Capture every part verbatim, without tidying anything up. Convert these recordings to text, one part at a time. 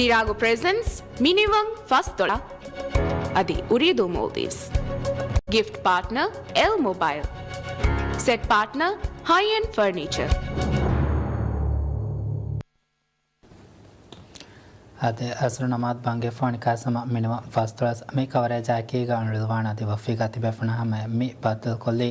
ޗިރާގު ޕްރެޒެންޓްސް މިނިވަން ފަސްދޮޅަ އަދި އުރީދޫ މޯލްޑިވްސް. ގިފްޓް ޕާޓްނަރ އެލް މޮބައިލް. ސެޓް ޕާޓްނަރ ހައިއެންޑް ފަރުނީޗަރ. އާދެ، އަސްރު ނަމާދު ބަންގެފާނި ކާސަމަ މިނިވަން ފަސްދޮޅަސް މި ކަވަރޭޖާއެކީގަ ރިލްވާން އަދި ވަފީގާ ތިބޭފުނާ ހަމަ މި ބައްދަލުކޮށްލީ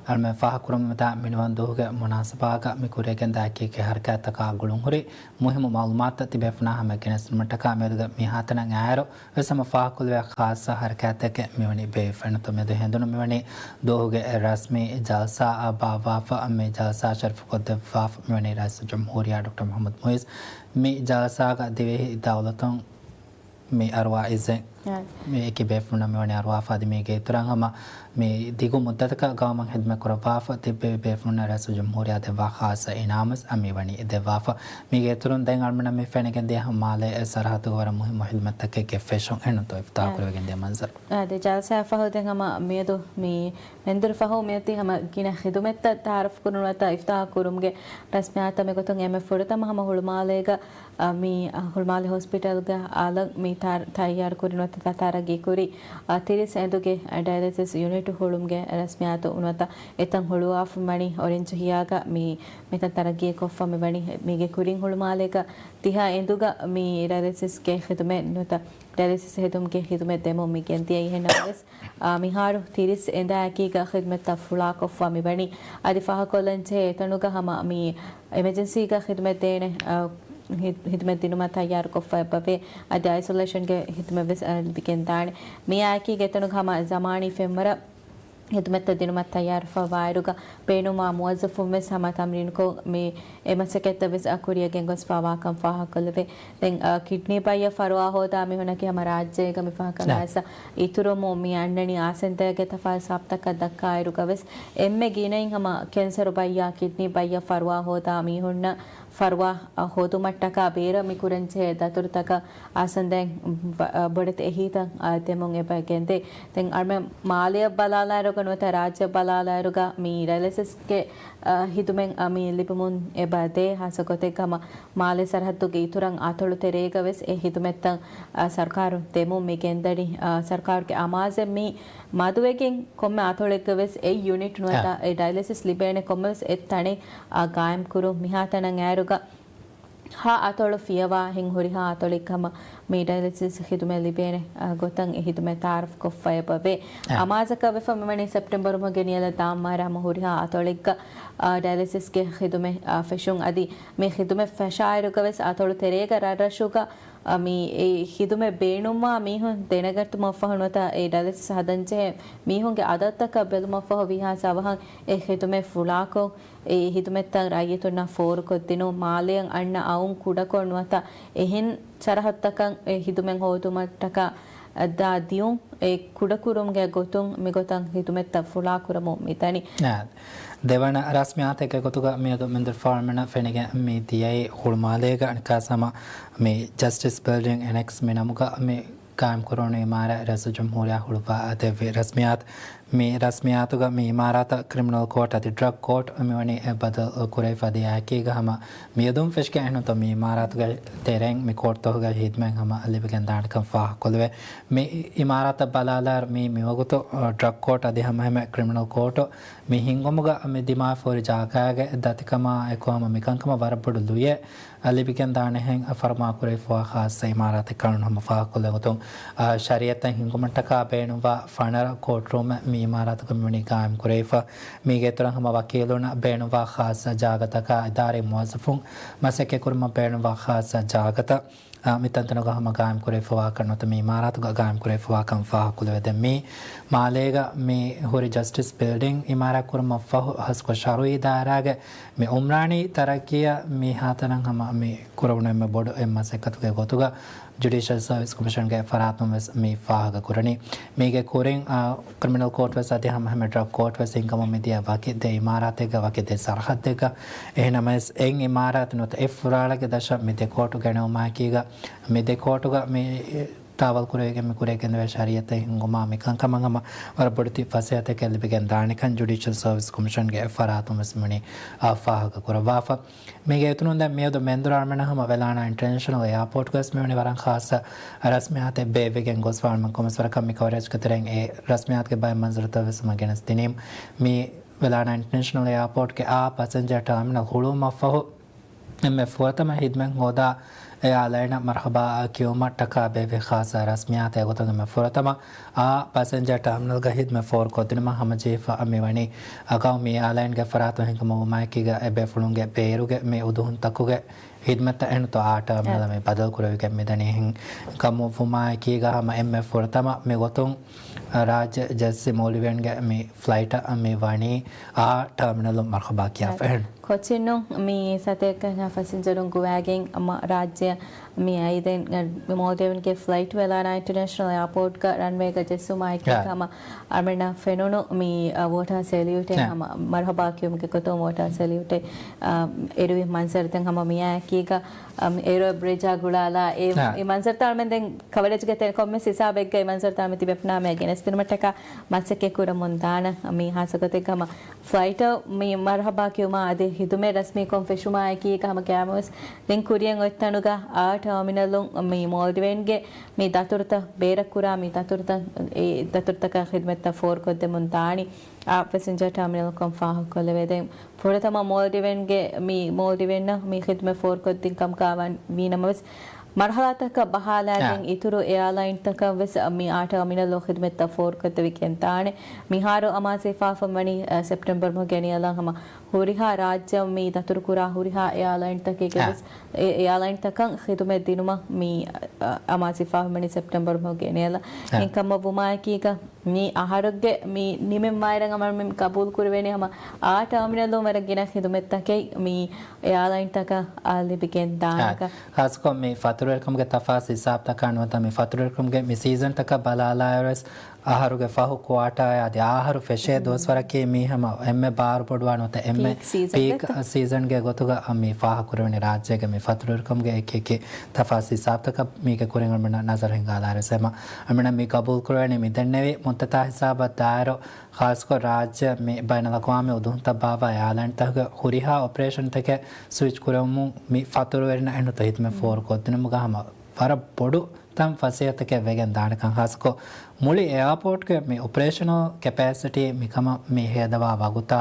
އަޅުމެން ފާހަގަކުރަމުންދާ މިނިވަން ދުވަހުގެ މުނާސަބާގަ މި ކުރިޔަށްގެންދާ އެކި އެކި ހަރަކާތްތަކާ ގުޅުންހުރި މުހިއްމު މައުލޫމާތުތައް ތިބޭފުނާ ހަމަ ގެނެސްދިނުމަށްޓަކާ މިއަދުގެ މިހާތަނަށް އާއިރު ވެސް ހަމަ ފާހަގަކޮށްލެވޭ ޚާއްޞަ ހަރަކާތްތަކެއް މިވަނީ ބޭއްވިފަ. އެހެންނަމަވެސް މިއަދު ހެނދުނު މިވަނީ ދުވަހުގެ ރަސްމީ ޖަލްސާއަށް ބާއްވާފަ، މި ޖަލްސާ ޝަރަފުކޮށްދެއްވާފަ މިވަނީ ރައީސުލްޖުމްހޫރިއްޔާ ޑޮކްޓަރ މުޙައްމަދު މުޢިއްޒު. މި ޖަލްސާގަ ދިވެހި ދައުލަތުން މި އަރުވާ އިއްޒެއް އާ. މި އެކި ބޭފުޅުންނަށް މިވަނީ އަރުވާފަ. އަދި މީގެ އިތުރަށް ހަމަ މި ދިގު މުއްދަތަކަށް ގައުމަށް ހިދުމަތް ކުރައްވާފަ ތިއްބެވި ބޭފުޅުންނަށް ރައީސުލްޖުމްހޫރިއްޔާ ދެއްވާ ޚާއްޞަ އިނާމުވެސް މިވަނީ ދެއްވާފަ. މީގެ އިތުރުން ދެން އަޅުމެންނަށް މި ފެނިގެންދިޔަ ހަމަ މާލޭ ސަރަހައްދުގަ ވަރަށް މުހިއްމު ހިދުމަތްތަކެއްގެ ފެށުން އެންނުތޯ އިފްތާހު އާ. ކުރެވިގެންދިޔަ މަންޒަރު. އާ، ދެ ޖަލްސާއަށް ފަހު ދެން ހަމަ މިއަދު މި މެންދުރު ފަހު މިއޮތީ ހަމަ ގިނަ ހިދުމަތްތައް ތައާރަފް ކުރުނު ނުވަތަ އިފްތާހު ކުރުމުގެ ރަސްމިއްޔާތަށް މިގޮތުން އެންމެ ފުރަތަމަ ހަމަ ހުޅުމާލޭގަ އަ، މި، އަ، ހުޅުމާލެ ހޮސްޕިޓަލްގެ އަލަށް މި ތާ-، ތައްޔާރު ކުރި ނުވަތަ ތަ-، ތަރައްގީ ކުރި، އަ، ތިރީސް އެނދުގެ، އަ، ޑަޔަލިސިސް ޔުނިޓު ހުޅުމުގެ ރަސްމިއްޔާތު ނުވަތަ އެތަން ހުޅުވާފަ ވަނީ އޮރެންޖު ހިޔާގަ މި، މިތަން ތަރައްގީ ކޮށްފަ މި ވަނީ މީގެ ކުރިން ހުޅުމާލޭގަ ތިހާ އެނދުގަ މި ޑަޔަލިސިސްގެ ޚިދުމަތް ނުވަތަ ޑަޔަލިސިސް ހެދުމުގެ ޚިދުމަތް ދެމުން މި ގެންދިޔަ. އެހެންނަމަވެސް، އާ، މިހާރު ތިރީސް އެނދާއެކީގަ ޚިދުމަތްތައް ފުޅާކޮށްފަ މިވަނީ. އަދި ފާހަގަކޮށްލަންޖެހޭ އެތަނުގަ ހަމަ މި އެމަޖެންސީގަ ޚިދުމަތް ދޭނެ، އާ، ހި-، ހިދުމަތް ދިނުމަށް ތައްޔާރުކޮށްފަ އެބަވޭ. އަދި އައިސޮލޭޝަންގެ ހިދުމަތް ވެސް، އާ، ލިބިގެންދާނެ. މިއާއެކީގަ އެތަނުގަ ހަމަ ޒަމާނީ ފެންވަރަށް ހިދުމަތްތައް ދިނުމަށް ތައްޔާރުފަ ވާއިރުގަ ބޭނުންވާ މުވައްޒަފުން ވެސް ހަމަ ތަމްރީނުކޮށް މި އެ މަސައްކަތްތައް ވެސް އަ ކުރިޔަށް ގެންގޮސްފަ ވާކަން ފާހަގަކޮށްލެވޭ. ދެން، އަ، ކިޑްނީ ބައްޔަށް ފަރުވާ ހޯދާ މީހުންނަކީ ހަމަ ރާއްޖޭގަ މި ފަހަކަށް ނާ. އައިސް އިތުރުމު މި އަންނަނީ އާސަންދައިގެ ތަފާތު ސާފްތަކަށް ދައްކާއިރުގަ ވެސް އެންމެ ގިނައިން ހަމަ ކެންސަރު ބައްޔާ ކިޑްނީ ބައްޔަށް ފަރުވާ ހޯދާ މީހުންނަށް ފަރުވާ، އަ، ހޯދުމަށްޓަކާ ބޭރަށް މި ކުރަންޖެހޭ ދަތުރުތަކަށް އާސަންދައިން ވަ-، އަ، ބޮޑެތި އެހީތައް، އަ، ދެމުން އެބަ ގެންދޭ. ދެން އަޅުމެން މާލެއަށް ބަލާލާއިރުގަ ނުވަތަ ރާއްޖެއަށް ބަލާލާއިރުގަ މި ޑަޔަލިސިސްގެ، އަ، ހިދުމަތް، އަ، މި ލިބުމުން އެބަ ދޭ. ހާއްސަ ގޮތެއްގަ ހަމަ މާލެ ސަރަހައްދުގެ އިތުރަށް އަތޮޅު ތެރޭގަ ވެސް އެ ހިދުމަތްތައް، އަ، ސަރުކާރުން ދެމުން މި ގެންދަނީ. އަ، ސަރުކާރުގެ އަމާޒެއް މި މަދުވެގެން ކޮންމެ އަތޮޅެއްގަ ވެސް އެ ޔުނިޓް ނުވަތަ އެ ޑަޔަލިސިސް ލިބޭނެ ކޮންމެވެސް އެއް ތަނެއް، އަ، ގާއިމް ކުރުން. މިހާތަނަށް އައިރުގަ ހަ އަތޮޅު ފިޔަވާ ހިން ހުރިހާ އަތޮޅެއް ހަމަ މި ޑަޔަލިސިސް ޚިދުމަތް ލިބޭނެ، އަ، ގޮތަށް އެ ޚިދުމަތް ތައާރަފް ކޮށްފަ އެބަވޭ. އަ. އަމާޒަކަށް ވެފަ މިވަނީ ސެޕްޓެމްބަރު މަހުގެ ނިޔަލަށް ދާން މާރަށް ހަމަ ހުރިހާ އަތޮޅެއްގަ، އަ، ޑަޔަލިސިސްގެ ޚިދުމަތް، އަ، ފެށުން. އަދި މި ޚިދުމަތް ފަށާއިރުގަ ވެސް އަތޮޅު ތެރޭގަ ރަށްރަށުގަ، އަ، މި އެ ޚިދުމަތް ބޭނުންވާ މީހުން ދެނެގަތުމަށްފަހު ނުވަތަ އެ ޑަޔަލިސިސް ހަދަންޖެހޭ މީހުންގެ އަދަދުތަކަށް ބެލުމަށްފަހު ވީހާސް އަވަހަށް އެ ޚިދުމަތް ފުޅާކޮށް، އެ ހިދުމަތްތައް ރައްޔިތުންނަށް ފޯރުކޮށްދިނުން، މާލެއަށް އަންނަ އައުން ކުޑަކޮށް ނުވަތަ އެހެން ސަރަހައްދުތަކަށް އެ ހިދުމަތް ހޯދުމަށްޓަކާ ދާ ދިޔުން، އެ ކުޑަކުރުމުގެ ގޮތުން މިގޮތަށް ހިދުމަތްތައް ފުޅާކުރަމުން މިދަނީ. އާ، ދެވަނަ ރަސްމިއްޔާތެއްގެ ގޮތުގަ މިއަދު މެންދުރުފާޅުމެންނަށް ފެނިގެން މި ދިޔައީ ހުޅުމާލޭގަ ނިކާސް ހަމަ މި ޖަސްޓިސް ބިލްޑިންގ އެނެކްސް މި ނަމުގަ މި ގާއިމްކުރުނު އިމާރާތް ރައީސުލްޖުމްހޫރިއްޔާ ހުޅުވާ ދެއްވި ރަސްމިއްޔާތު. މި ރަސްމިއްޔާތުގަ މި އިމާރާތަށް ކްރިމިނަލް ކޯޓް އަދި ޑްރަގް ކޯޓް މިވަނީ ބަދަލު ކުރެވިފަ ދިޔައީގަ ހަމަ މިއަދުން ފެށިގެން އެހެންނުތޯ މި އިމާރާތުގެ ތެރެއިން މި ކޯޓްތަކުގެ ހިދުމަތް ހަމަ ލިބިގެން ދާނެކަން ފާހަގަކޮށްލެވޭ. މި އިމާރާތަށް ބަލާލާއިރު މީ މިވަގުތު، އަ، ޑްރަގް ކޯޓް އަދި ހަމައެހެންމެ ކްރިމިނަލް ކޯޓު މި ހިންގުމުގަ މި ދިމާވެފަ ހުރި ޖާގާގެ ދަތިކަމާ އެކު ހަމަ މިކަންކަމަށް ވަރަށް ބޮޑު ލުޔެއް އަ، ލިބިގެން ދާނެހެން ފަރުމާކުރެވިފަވާ ޚާއްޞަ އިމާރާތެއް ކަނުން ހަމަ ފާހަގަކޮށްލެވުން. އަ، ޝަރީއަތްތައް ހިންގުމަށްޓަކާ ބޭނުންވާ ފަނަރަ ކޯޓްރޫމެއް މި އިމާރާތުގަ މިވަނީ ގާއިމްކުރެވިފަ. މީގެ އިތުރަށް ހަމަ ވަކީލުންނަށް ބޭނުންވާ ޚާއްޞަ ޖާގަތަކާ، އިދާރީ މުވައްޒަފުން މަސައްކަތްކުރުމަށް ބޭނުންވާ ޚާއްޞަ ޖާގަތައް، އަ، މިތަންތަނުގަ ހަމަ ގާއިމްކުރެވިފަވާކަން ނުވަތަ މި އިމާރާތުގަ ގާއިމްކުރެވިފަވާކަން ފާހަގަކޮށްލެވޭ. ދެން މީ މާލޭގަ މި ހުރި ޖަސްޓިސް ބިލްޑިން އިމާރާތްކުރުމަށްފަހު ހަސްކޮށް ޝަރުއީ ދާއިރާގެ މި އުމްރާނީ ތަރައްގީއަށް މި ހާތަނަށް ހަމަ މި ކުރެވުނު އެންމެ ބޮޑު އެއް މަސައްކަތުގެ ގޮތުގަ ޖުޑިޝަލް ސަރވިސް ކޮމިޝަންގެ ފަރާތުން ވެސް މި ފާހަގަކުރަނީ. މީގެ ކުރިން، އާ، ކްރިމިނަލް ކޯޓް ވެސް އަދި ހަމަ އެހެންމެ ޑްރަގް ކޯޓް ވެސް ހިންގަމުން މިދިޔަ ވަކި ދެ އިމާރާތެއްގަ ވަކި ދެ ސަރަހައްދެއްގަ. އެހެންނަމަވެސް އެއް އިމާރާތެއް ނުވަތަ އެއް ފުރާޅައިގެ ދަށަށް މި ދެ ކޯޓު ގެނެވުމާއެކީގަ މި ދެ ކޯޓުގަ މި ތާވަލް ކުރެވިގެން މި ކުރިޔަށް ގެންދެވޭ ޝަރީއަތެއް ހިންގުމާ މި ކަންކަމަށް ހަމަ ވަރަށް ބޮޑެތި ފަސޭހަތަކެއް ލިބިގެން ދާނެކަން ޖުޑިޝަލް ސަރވިސް ކޮމިޝަންގެ ފަރާތުން ވެސް މިވަނީ އާ، ފާހަގަ ކުރައްވާފަ. މީގެ އިތުރުން ދެން މިއަދު މެންދުރު އަޅަމެންނަށް ހަމަ ވެލާނާ އިންޓަރނޭޝަނަލް އެއާޕޯޓްގަ ވެސް މިވަނީ ވަރަށް ޚާއްޞަ ރަސްމިއްޔާތެއް ބޭއްވިގެން ގޮސްފަ އަޅަމެން ކޮންމެސް ވަރަކަށް މި ކަވަރޭޖްގެ ތެރެއިން އެ ރަސްމިއްޔާތުގެ ބައެއް މަންޒަރުތައް ވެސް ހަމަ ގެނެސްދިނީމު. މި ވެލާނާ އިންޓަރނޭޝަނަލް އެއާޕޯޓްގެ އާ ޕަސެންޖަރ ޓާމިނަލް ހުޅުވުމަށްފަހު، އެންމެ ފުރަތަމަ ހިދްމަތް ހޯދާ އެއާލައިނަށް މަރުޙަބާ ކިޔުމަށްޓަކާ ބޭއްވި ޚާއްޞަ ރަސްމިއްޔާތެއް ގޮތުން އެންމެ ފުރަތަމަ އާ ޕަސެންޖަރ ޓާމިނަލްގަ ހިދްމަތް ފޯރުކޮށްދިނުމަށް ހަމަޖެހިފަ މިވަނީ. އަގައު މި އެއާލައިންގެ ފަރާތުން ހިންގުމުގެ ވުމާއެކީގަ އެބޭފުޅުންގެ ބޭރުގެ މި އުދުހުންތަކުގެ ހިދްމަތްތައް އެހެންތޯ އާ ޓާމިނަލަށް މި ބަދަލުކުރެވިގެން މިދަނީ. އެހެން ކަމު ވުމާއެކީގަ ހަމަ އެންމެ ފުރަތަމަ މިގޮތުން ރާއްޖެ ޖެއްސި މޯލްޑިވިއަންގެ މި ފްލައިޓަށް މި ވަނީ އާ ޓާމިނަލުން މަރުޙަބާ ކިޔާފަ އެހެން. ކޮޗިންނު މި ސަތޭކަ ފަސިންޖަރުން ގޮވައިގެން މަ-، ރާއްޖެ މި އައިދެން މޯލްޑިވިއަންގެ ފްލައިޓް ވެލާނާ އިންޓަރނޭޝަނަލް އެއާޕޯޓްގަ ރަންވޭގަ ޖެއްސުމާއެކީ ހަމަ އަޅަމެންނަށް ފެނުނު މި ވޯޓާ ސެލިއުޓެއް ހަމަ މަރުޙަބާ ކިޔުމުގެ ގޮތުން ވޯޓާ ސެލިއުޓެއް އެރުވި މަންޒަރުތައް ހަމަ މިއާއެކީގަ އަ، އޭރޯ ބްރިޖާ ގުޅާލާ އެ، އާ. އެ މަންޒަރުތައް އަޅަމެން ދެން ކަވަރޭޖްގެ ތެރެ ކޮންމެސް ހިސާބެއްގަ އެ މަންޒަރުތައް މި ތިބެފުނާމެ ގެނެސްދިނުމަށްޓަކާ މަސައްކަތް ކުރަމުން ދާނަ މި ހާއްސަގޮތެއްގަ ހަމަ ފްލައިޓަށް މި މަރުޙަބާ ކިޔުމާ އަދި ހިދުމަތް ރަސްމީކޮށް ފެށުމާއެކީގަ ހަމަ ގައިމުވެސް ދެން ކުރިއަށް އޮތްތަނުގަ އާ ޓާމިނަލުން މި މޯލްޑިވިއަންގެ މި ދަތުރުތައް ބޭރަށްކުރާ މި ދަތުރުތައް އެ ދަތުރުތަކަށް ޚިދުމަތްތައް ފޯރުކޮށްދެމުން ދާނީ. އާ ޕެސެންޖަރ ޓާމިނަލްކޮށް ފާހަގަކޮށްލެވޭ. ދެން ފުރަތަމަ މޯލްޑިވެންގެ މި މޯލްޑިވެންނަށް މި ޚިދުމަތް ފޯރުކޮށްދިން ކަމުގަ ވީނަމަވެސް، މަރުޙަލާތަކަށް ބަހާލާގެން އާ. އިތުރު އެއާލައިންތަކަށް ވެސް މި އާ ޓާމިނަލް ޚިދުމަތްތައް ފޯރުކޮށްދެވިގެން ދާނެ. މިހާރު އަމާޒުވެފަ ވަނީ، އަ، ސެޕްޓެމްބަރ މަހުގެ އެންމެ އަލަށް ހަމަ ހުރިހާ ރާއްޖެ މި ދަތުރުކުރާ ހުރިހާ އެއާލައިންތަކެއްގެ އާ. ވެސް އެ އެއާލައިންތަކަށް ޚިދުމަތް ދިނުމަށް މި، އަ، އަމާޒުވެފަ ވަނީ ސެޕްޓެމްބަރ މަހުގެ އެންމެ އަލަށް. އާ. އެހެންކަމަށް ވުމާއެކީގަ މި އަހަރުގެ މި ނިމެން ވާއިރަށް އަޅަމެން ގަބޫލު ކުރެވޭނެ ހަމަ އާ ޓާމިނަލުން ވަރަށް ގިނަ ޚިދުމަތްތަކެއް މި އެއާލައިންތަކަށް އާ ލިބިގެން ދާނެ. އާ، ޚާއްޞަކޮށް މި ފަތުރުވެރިކަމުގެ ތަފާސް ހިސާބުތަކާ ނުވަތަ މި ފަތުރުވެރިކަމުގެ މި ސީޒަންތަކަށް ބަލާލާއިރުވެސް އަހަރުގެ ފަހު ކުއާޓާއާ އަދި އާހަރު ފެށޭ ދުވަސްވަރަކީ މީ ހަމަ އެންމެ ބާރުބޮޑުވާ ނުވަތަ އެންމެ ޕީކް ސީޒަން ޕީކް ސީޒަންގެ ގޮތުގަ މި ފާހަގަކުރެވެނީ ރާއްޖޭގެ މި ފަތުރުވެރިކަމުގެ އެކި އެކި ތަފާސް ހިސާބުތަކަށް މީގެ ކުރިން އަޅަމެންނަށް ނަޒަރު ހިންގާލާއިރު ސެމަ އަޅަމެންނަށް މި ގަބޫލު ކުރެވެނީ މިދެންނެވި މުއްދަތާ ހިސާބަށް ދާއިރު، ޚާއްޞަކޮށް ރާއްޖެ މި ބައިނަލްއަގްވާމީ އުދުހުންތައް ބާއްވާ އެއާލައިންތަކުގެ ހުރިހާ އޮޕަރޭޝަންތަކެއް ސްވިޗް ކުރެވުމުން މި ފަތުރުވެރިންނަށް އެންމެ ހިދުމަތް ފޯރުކޮށްދިނުމުގަ ހަމަ ވަރަށް ބޮޑު ތަން ފަސޭހަތަކެއް ވެގެން ދާނެކަން ޚާއްޞަކޮށް، މުޅި އެއާޕޯޓްގެ މި އޮޕަރޭޝަނަލް ކެޕޭސިޓީ މިކަމަށް މި ހޭދަވާ ވަގުތާ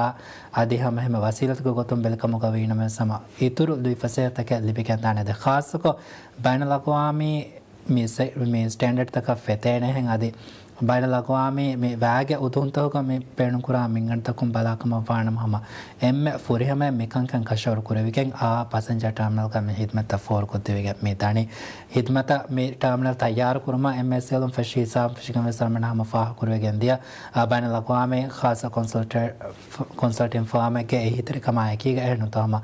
އަދި ހަމަ އެންމެ ވަސީލަތުގެ ގޮތުން ބެލިކަމުގަ ވީނަމަވެސް ހަމަ އިތުރު ލުއިފަސޭހަތަކެއް ލިބިގެން ދާނެ. އަދި ޚާއްޞަކޮށް ބައިނަލްއަގްވާމީ މި ސެ-، މި ސްޓޭންޑަޑްތަކަށް ފެތޭނެހެން އަދި ބައިނަލްއަގްވާމީ މި ވައިގެ އުދުހުންތަކުގަ މި ބޭނުންކުރާ މިންގަނޑުތަކުން ބަލާކަމަށްވާނަމަ ހަމަ އެންމެ ފުރިހަމައިން މިކަންކަން ކަށަވަރު ކުރެވިގެން އާ ޕަސެންޖަރ ޓާމިނަލްގަ މި ހިދުމަތްތައް ފޯރުކޮށްދެވިގެން މި ދަނީ. ހިދުމަތަށް މި ޓާމިނަލް ތައްޔާރު ކުރުމަށް އެމްއެސްއެލުން ފެށި ހިސާބުން ފެށިގެން ވެސް އަޅަމެންނަށް ހަމަ ފާހަގަކުރެވިގެން ދިޔަ، އާ، ބައިނަލްއަގްވާމީ ޚާއްޞަ ކޮންސަލްޓެ-، ކޮންސަލްޓިން ފާމެއްގެ އެހީތެރިކަމާ އެކީގަ އެހެން ނުތަ ހަމަ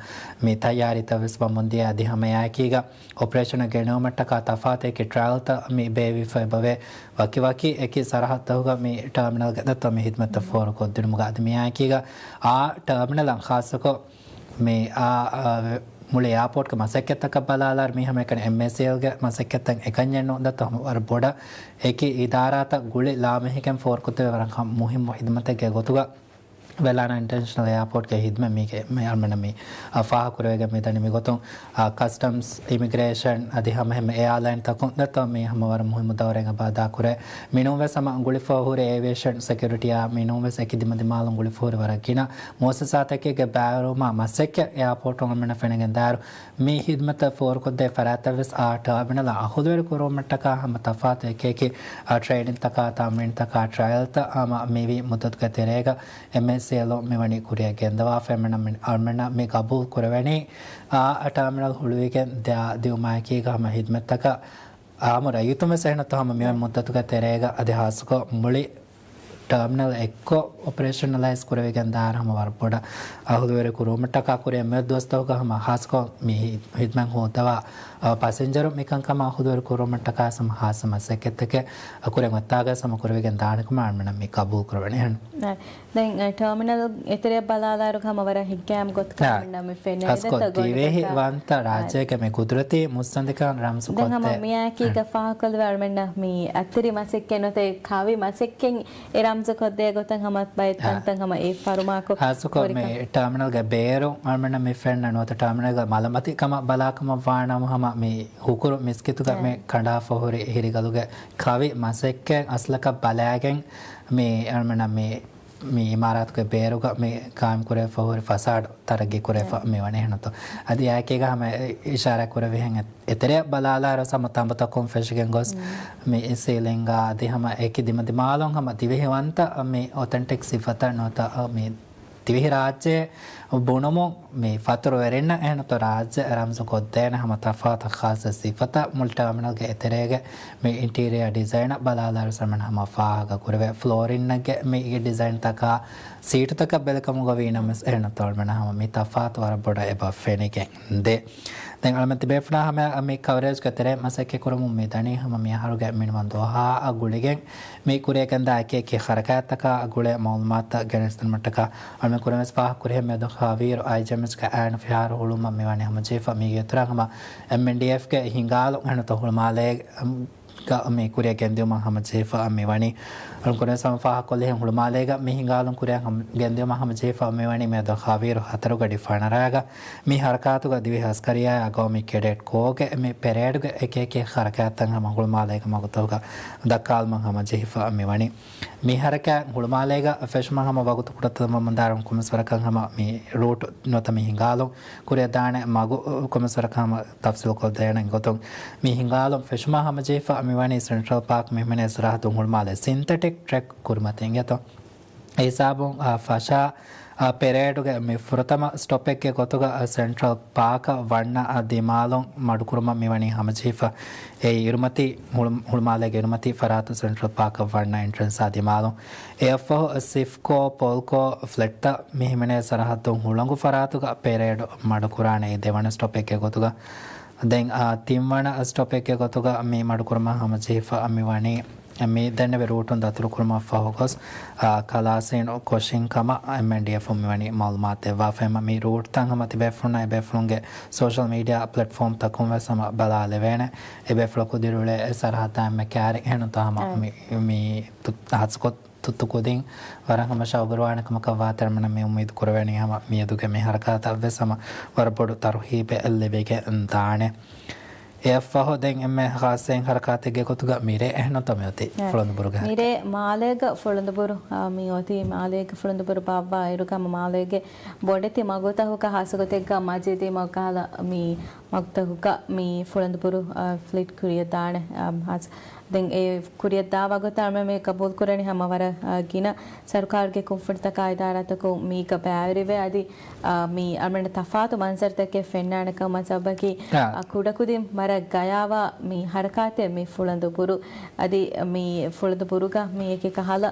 މި ތައްޔާރީތައް ވެސް ވަމުން ދިޔަ އަދި ހަމަ އެއާއެކީގަ އޮޕަރޭޝަނަށް ގެނައުމަށްޓަކާ ތަފާތު އެކި ޓްރަޔަލްތައް މި ބޭއްވިފަ އެބަވޭ. ވަކިވަކި އެކި ސަރަހައްދަކުގަ މި ޓާމިނަލްގެ ދަތުރު މި ހިދުމަތްތައް ފޯރުކޮށްދިނުމުގަ އަދި މިއާއެކީގަ އާ ޓާމިނަލަށް ޚާއްޞަކޮށް މި އާ، އާ، މުޅި އެއާޕޯޓްގެ މަސައްކަތްތަކަށް ބަލާލާއިރު މީ ހަމައެކަނި އެމްއެސްއެލްގެ މަސައްކަތްތައް އެކަންޏެއް ނޫން ދަތުރު ހަމަ ވަރަށް ބޮޑަށް އެކި އިދާރާތައް ގުޅި ލާމެހިގެން ފޯރުކޮށްދެވޭ ވަރަށް މުހިއްމު ހިދުމަތެއްގެ ގޮތުގަ ވެލާނާ އިންޓަރނޭޝަނަލް އެއާޕޯޓްގެ ހިދުމަތް މީގެ މި އަޅަމެންނަށް މި ފާހަގަކުރެވިގެން މިދަނީ މިގޮތުން، އާ، ކަސްޓަމްސް، އިމިގްރޭޝަން އަދި ހަމަ އެހެންމެ އެއާލައިންތަކުން ދަތުރު މީ ހަމަ ވަރަށް މުހިއްމު ދައުރެއް އެބަ އަދާކުރޭ. މިނޫންވެސް ހަމަ ގުޅިފަ ހުރި އޭވިއޭޝަން ސެކިއުރިޓީއާ މިނޫންވެސް އެކި ދިމަދިމާލުން ގުޅިފަ ހުރި ވަރަށް ގިނަ މުއައްސަސާތަކެއްގެ ބައިވެރިވުމާ މަސައްކަތް އެއާޕޯޓުން އަޅަމެންނަށް ފެނިގެން ދާއިރު، މި ހިދުމަތަށް ފޯރުކޮށްދޭ ފަރާތްތައް ވެސް އާ ޓާމިނަލަށް އަހުލުވެރި ކުރުވުމަށްޓަކާ ހަމަ ތަފާތު އެކި އެކި، އާ، ޓްރެއިނިންތަކާ، ތަމްރީންތަކާ، ޓްރަޔަލްތައް ހަމަ މިވީ މުއްދަތުގެ ތެރޭގަ އެމްއެސްއެލް މިވަނީ ކުރިއަށް ގެންދަވާފަ. އަޅަމެންނަށް މި، އަޅަމެންނަށް މި ގަބޫލު ކުރެވެނީ، އާ، ޓާމިނަލް ހުޅުވިގެން ދިޔުމާއެކީގަ ހަމަ ހިދުމަތްތަކަށް އާއްމު ރައްޔިތުން ވެސް އެހެންނަތޯ ހަމަ މިވަނީ މުއްދަތުގެ ތެރޭގަ އަދި ހާއްސަކޮށް މުޅި ޓާމިނަލް އެއްކޮށް އޮޕަރޭޝަނަލައިޒް ކުރެވިގެން ދާން ހަމަ ވަރަށް ބޮޑަށް އަހުލުވެރި ކުރުވުމަށްޓަކާ ކުރިއަށް މިއޮތް ދުވަސްތަކުގަ ހަމަ ހާއްސަކޮށް މި ހި-، ހިދްމަތް ހޯއްދަވާ، އަ، ޕަސެންޖަރު މިކަންކަމަށް އަހުލުވެރި ކުރުވުމަށްޓަކާ ހަމަ ހާއްސަ މަސައްކަތްތަކެއް ކުރިއަށް އޮތްތާގަ ހަމަ ކުރެވިގެން ދާނެ ކަމަށް އަޅުމެންނަށް މި ގަބޫލު ކުރެވެނީ. އެހެން. ދެން، އަ، ޓާމިނަލް އެތެރެއަށް ބަލާލާއިރު ހަމަ ވަރަށް ހިތްގައިމު ގޮތަކަށް އަޅުމެންނަށް މި ފެނޭ. ހާއްސަކޮށް ދެތަ ދިވެހި ގޮތަކަށް ވަންތަ ރާއްޖޭގެ މި ގުދުރަތީ މުއްސަނދިކަން ރަމްޒު ދެން ހަމަ ކޮށްދޭ. މިއާއެކީގަ ފާހަގަކޮށްލެވޭ އަޅުމެންނަށް މި އަތިރި މަސައްކަތް ނުވަތަ ކަވި މަސައްކަތް އެ ރަމްޒު ކޮށްދޭ ގޮތަށް ހަމަ ބައެއް އާ. ތަންތަން ހަމަ އެ ފަރުމާކޮށް ހާއްސަކޮށް މި ކުރިކަން. ޓާމިނަލްގެ ބޭރު އަޅުމެންނަށް މި ފެންނަ ނުވަތަ ޓާމިނަލްގެ މަލަމަތި ކަމަށް ބަލާކަމަށް ވާނަމަ ހަމަ މި ހުކުރު މިސްކިތުގަ އާ. މި ކަނޑާފަ ހުރި ހިރިގަލުގެ ކަވި މަސައްކަތް އަސްލަކަށް ބަލާގެން މި އަޅުމެންނަށް މި މި އިމާރާތުގެ ބޭރުގަ މި ޤާއިމް ކުރެވިފަ ހުރި ފަސާޑު ތަރައްގީ ކުރެވިފަ މި ވަނީ އެހެންތޯ. އަދި އެއާއެކީގަ ހަމަ އިޝާރާތް ކުރެވިހެން އެ-، އެތެރެއަށް ބަލާލާއިރު ހަމަ ތަނބުތަކުން ފެށިގެން ގޮސް މި ސީލިންގ އަދި ހަމަ އެކި ދިމަދިމާލުން ހަމަ ދިވެހިވަންތަ މި އޮތެންޓިކް ސިފަތައް ނުވަތަ މި ދިވެހިރާއްޖެ ބުނުމުން މި ފަތުރުވެރިންނަށް އެހެންތޯ ރާއްޖެ ރަމްޒު ކޮށްދޭނެ ހަމަ ތަފާތު ޚާއްޞަ ސިފަތައް މުޅި ޓާމިނަލްގެ އެތެރޭގެ މި އިންޓީރިއާ ޑިޒައިނަށް ބަލާލާއިރު އަޅުމެން ހަމަ ފާހަގަ ކުރެވޭ. ފްލޯރިންއެއްގެ މި ޑިޒައިންތަކާ ސީޓުތަކަށް ބެލިކަމުގަ ވީނަމަވެސް އެހެންތޯ އަޅުމެން ހަމަ މި ތަފާތު ވަރަށް ބޮޑަށް އެބަ ފެނިގެން ދޭ. ދެން އަޅުމެން ތިބޭފުޅާ ހަމަ މި ކަވަރޭޖްގެ ތެރޭ މަސައްކަތް ކުރަމުން މި ދަނީ ހަމަ މި އަހަރުގެ މިނިވަން ދުވަހާ ގުޅިގެން މި ކުރިއަށް ގެންދާ އެކި އެކި ހަރަކާތްތަކާ ގުޅޭ މައުލޫމާތުތައް ގެނެސްދިނުމަށްޓަކާ އަޅުމެން ކުރިންވެސް ފާހަގަ ކުރިހެން މިއަދު ހަވީރު އައިޖަމިސްގެ އައިނު ފިހާރަ ހުޅުވުމަށް މިވަނީ ހަމަޖެހިފަ. މީގެ އިތުރަށް ހަމަ އެމްއެންޑީއެފްގެ ހިނގާލުން އެހެންތޯ ހުޅުމާލޭ ގަ މި ކުރިއަށް ގެންދިއުމަށް ހަމަޖެހިފަ މިވަނީ. އަޅުން ކުރިން ހަމަ ފާހަގަކޮށްލިހެން ހުޅުމާލޭގަ މި ހިނގާލުން ކުރިއަށް ހަމަ ގެންދިއުމަށް ހަމަޖެހިފަ މިވަނީ މިއަދު ހަވީރު ހަތަރު ގަޑި ފަނަރައިގަ. މި ހަރަކާތުގަ ދިވެހި އަސްކަރިއްޔާ އަގައުމީ ކެޑެޓް ކޯގެ މި ޕެރޭޑުގެ އެކި އެކި ހަރަކާތްތައް ހަމަ ހުޅުމާލޭގެ މަގުތަކުގަ ދައްކާލުމަށް ހަމަޖެހިފަ މިވަނީ. މި ހަރަކާތް ހުޅުމާލޭގަ ފެށުމަށް ހަމަ ވަގުތު ކުޑަތަން ވަމުންދާރުން ކޮންމެސް ވަރަކަށް ހަމަ މި ރޫޓު ނުވަތަ މި ހިނގާލުން ކުރިއަށް ދާނެ މަގު ކޮންމެސް ވަރަކަށް ހަމަ ތަފްސީލުކޮށްދޭނެ ގޮތުން މި ހިނގާލުން ފެށުމަށް ހަމަޖެހިފަ މިވަނީ ސެންޓްރަލް ޕާކް މި ހިމެނޭ ސަރަހައްދުން ހުޅުމާލޭ ސިންތެޓިކް ޓްރެކް ކުރިމަތިން އެތޯ. އެ ހިސާބުން އާ ފަށާ އާ ޕެރޭޑުގެ މި ފުރަތަމަ ސްޓޮޕެއްގެ ގޮތުގަ އާ ސެންޓްރަލް ޕާކަށް ވަންނަ އާ ދިމާލުން މަޑުކުރުމަށް މިވަނީ ހަމަޖެހިފަ. އެ އިރުމަތީ ހުޅު-، ހުޅުމާލޭގެ އިރުމަތީ ފަރާތު ސެންޓްރަލް ޕާކަށް ވަންނަ އެންޓްރެންސް އާ ދިމާލުން. އެއަށްފަހު ސިފްކޯ، ޕޮލްކޯ ފްލެޓްތައް މި ހިމެނޭ ސަރަހައްދުން ހުޅަނގު ފަރާތުގަ ޕެރޭޑު މަޑުކުރާނެ އެ ދެވަނަ ސްޓޮޕެއްގެ ގޮތުގަ. ދެން އާ ތިންވަނަ ސްޓޮޕެއްގެ ގޮތުގަ މި މަޑުކުރުމަށް ހަމަޖެހިފަ މިވަނީ މި ދެންނެވި ރޫޓުން ދަތުރުކުރުމަށް ފަހުގޮސް، އާ، ކަލާސީނު ކޮށިން ކަމަށް އެމްއެންޑީއެފުން މިވަނީ މައުލޫމާތު ދެއްވާފައި. މި ރޫޓްތައް ހަމަ ތިބޭފުޅުންނަށް އެބޭފުޅުންގެ ސޯޝަލް މީޑިއާ ޕްލެޓްފޯމްތަކުން ވެސް ހަމަ ބަލާލެވޭނެ. އެބޭފުޅަކު ދިރިއުޅޭ އެ ސަރަހައްދާ އެންމެ ކައިރިން އެހެންތޯ ހަމަ އާ. މި، މި ތު-، ހާއްސަކޮށް ތުއްތު ކުދިން ވަރަށް ހަމަ ޝައުގުވެރިވާނެ ކަމަކަށް ވާތީ އަޅުމެންނަށް މި އުއްމީދު ކުރެވެނީ ހަމަ މިއަދުގެ މި ހަރަކާތަށް ވެސް ހަމަ ވަރަށް ބޮޑު ތަރުހީބެއް ލިބިގެން ދާނެ. އެއަށްފަހު ދެން އެންމެ ޚާއްސައިން ހަރަކާތެއްގެ ގޮތުގަ މިރޭ އެހެންތޯ މިއޮތީ އެ، ފުޅަނދުބުރުގެ ހަރަކާތް. މިރޭ މާލޭގަ ފުޅަނދުބުރު، އާ، މިއޮތީ މާލޭގެ ފުޅަނދުބުރު ބާއްވާ އިރުގަ މާލޭގެ ބޮޑެތި މަގުތަކުގަ ހާއްސަގޮތެއްގަ މަޖީދީ މަގު ކަހަލަ މި މަގުތަކުގަ މި ފުޅަނދުބުރު، އާ، ފްލީޓް ކުރިއަށް ދާނެ، އާ، ހާއްސަ ދެން އެ ކުރިއަށްދާ ވަގުތު އަޅުމެން މި ގަބޫލުކުރަނީ ހަމަ ވަރަށް، އާ، ގިނަ ސަރުކާރުގެ ކުންފުނިތަކާ އިދާރާތަކުން މީގަ ބައިވެރިވެ އަދި، އާ، މި އަޅުމެންނަށް ތަފާތު މަންޒަރުތަކެއް ފެންނާނެ ކަމަށް ސަބަބަކީ، އާ. އާ، ކުޑަކުދިން ވަރަށް ގަޔާވާ މި ހަރަކާތެއް މި ފުޅަނދު ބުރު. އަދި މި ފުޅަނދު ބުރުގަ މި އެކި ކަހަލަ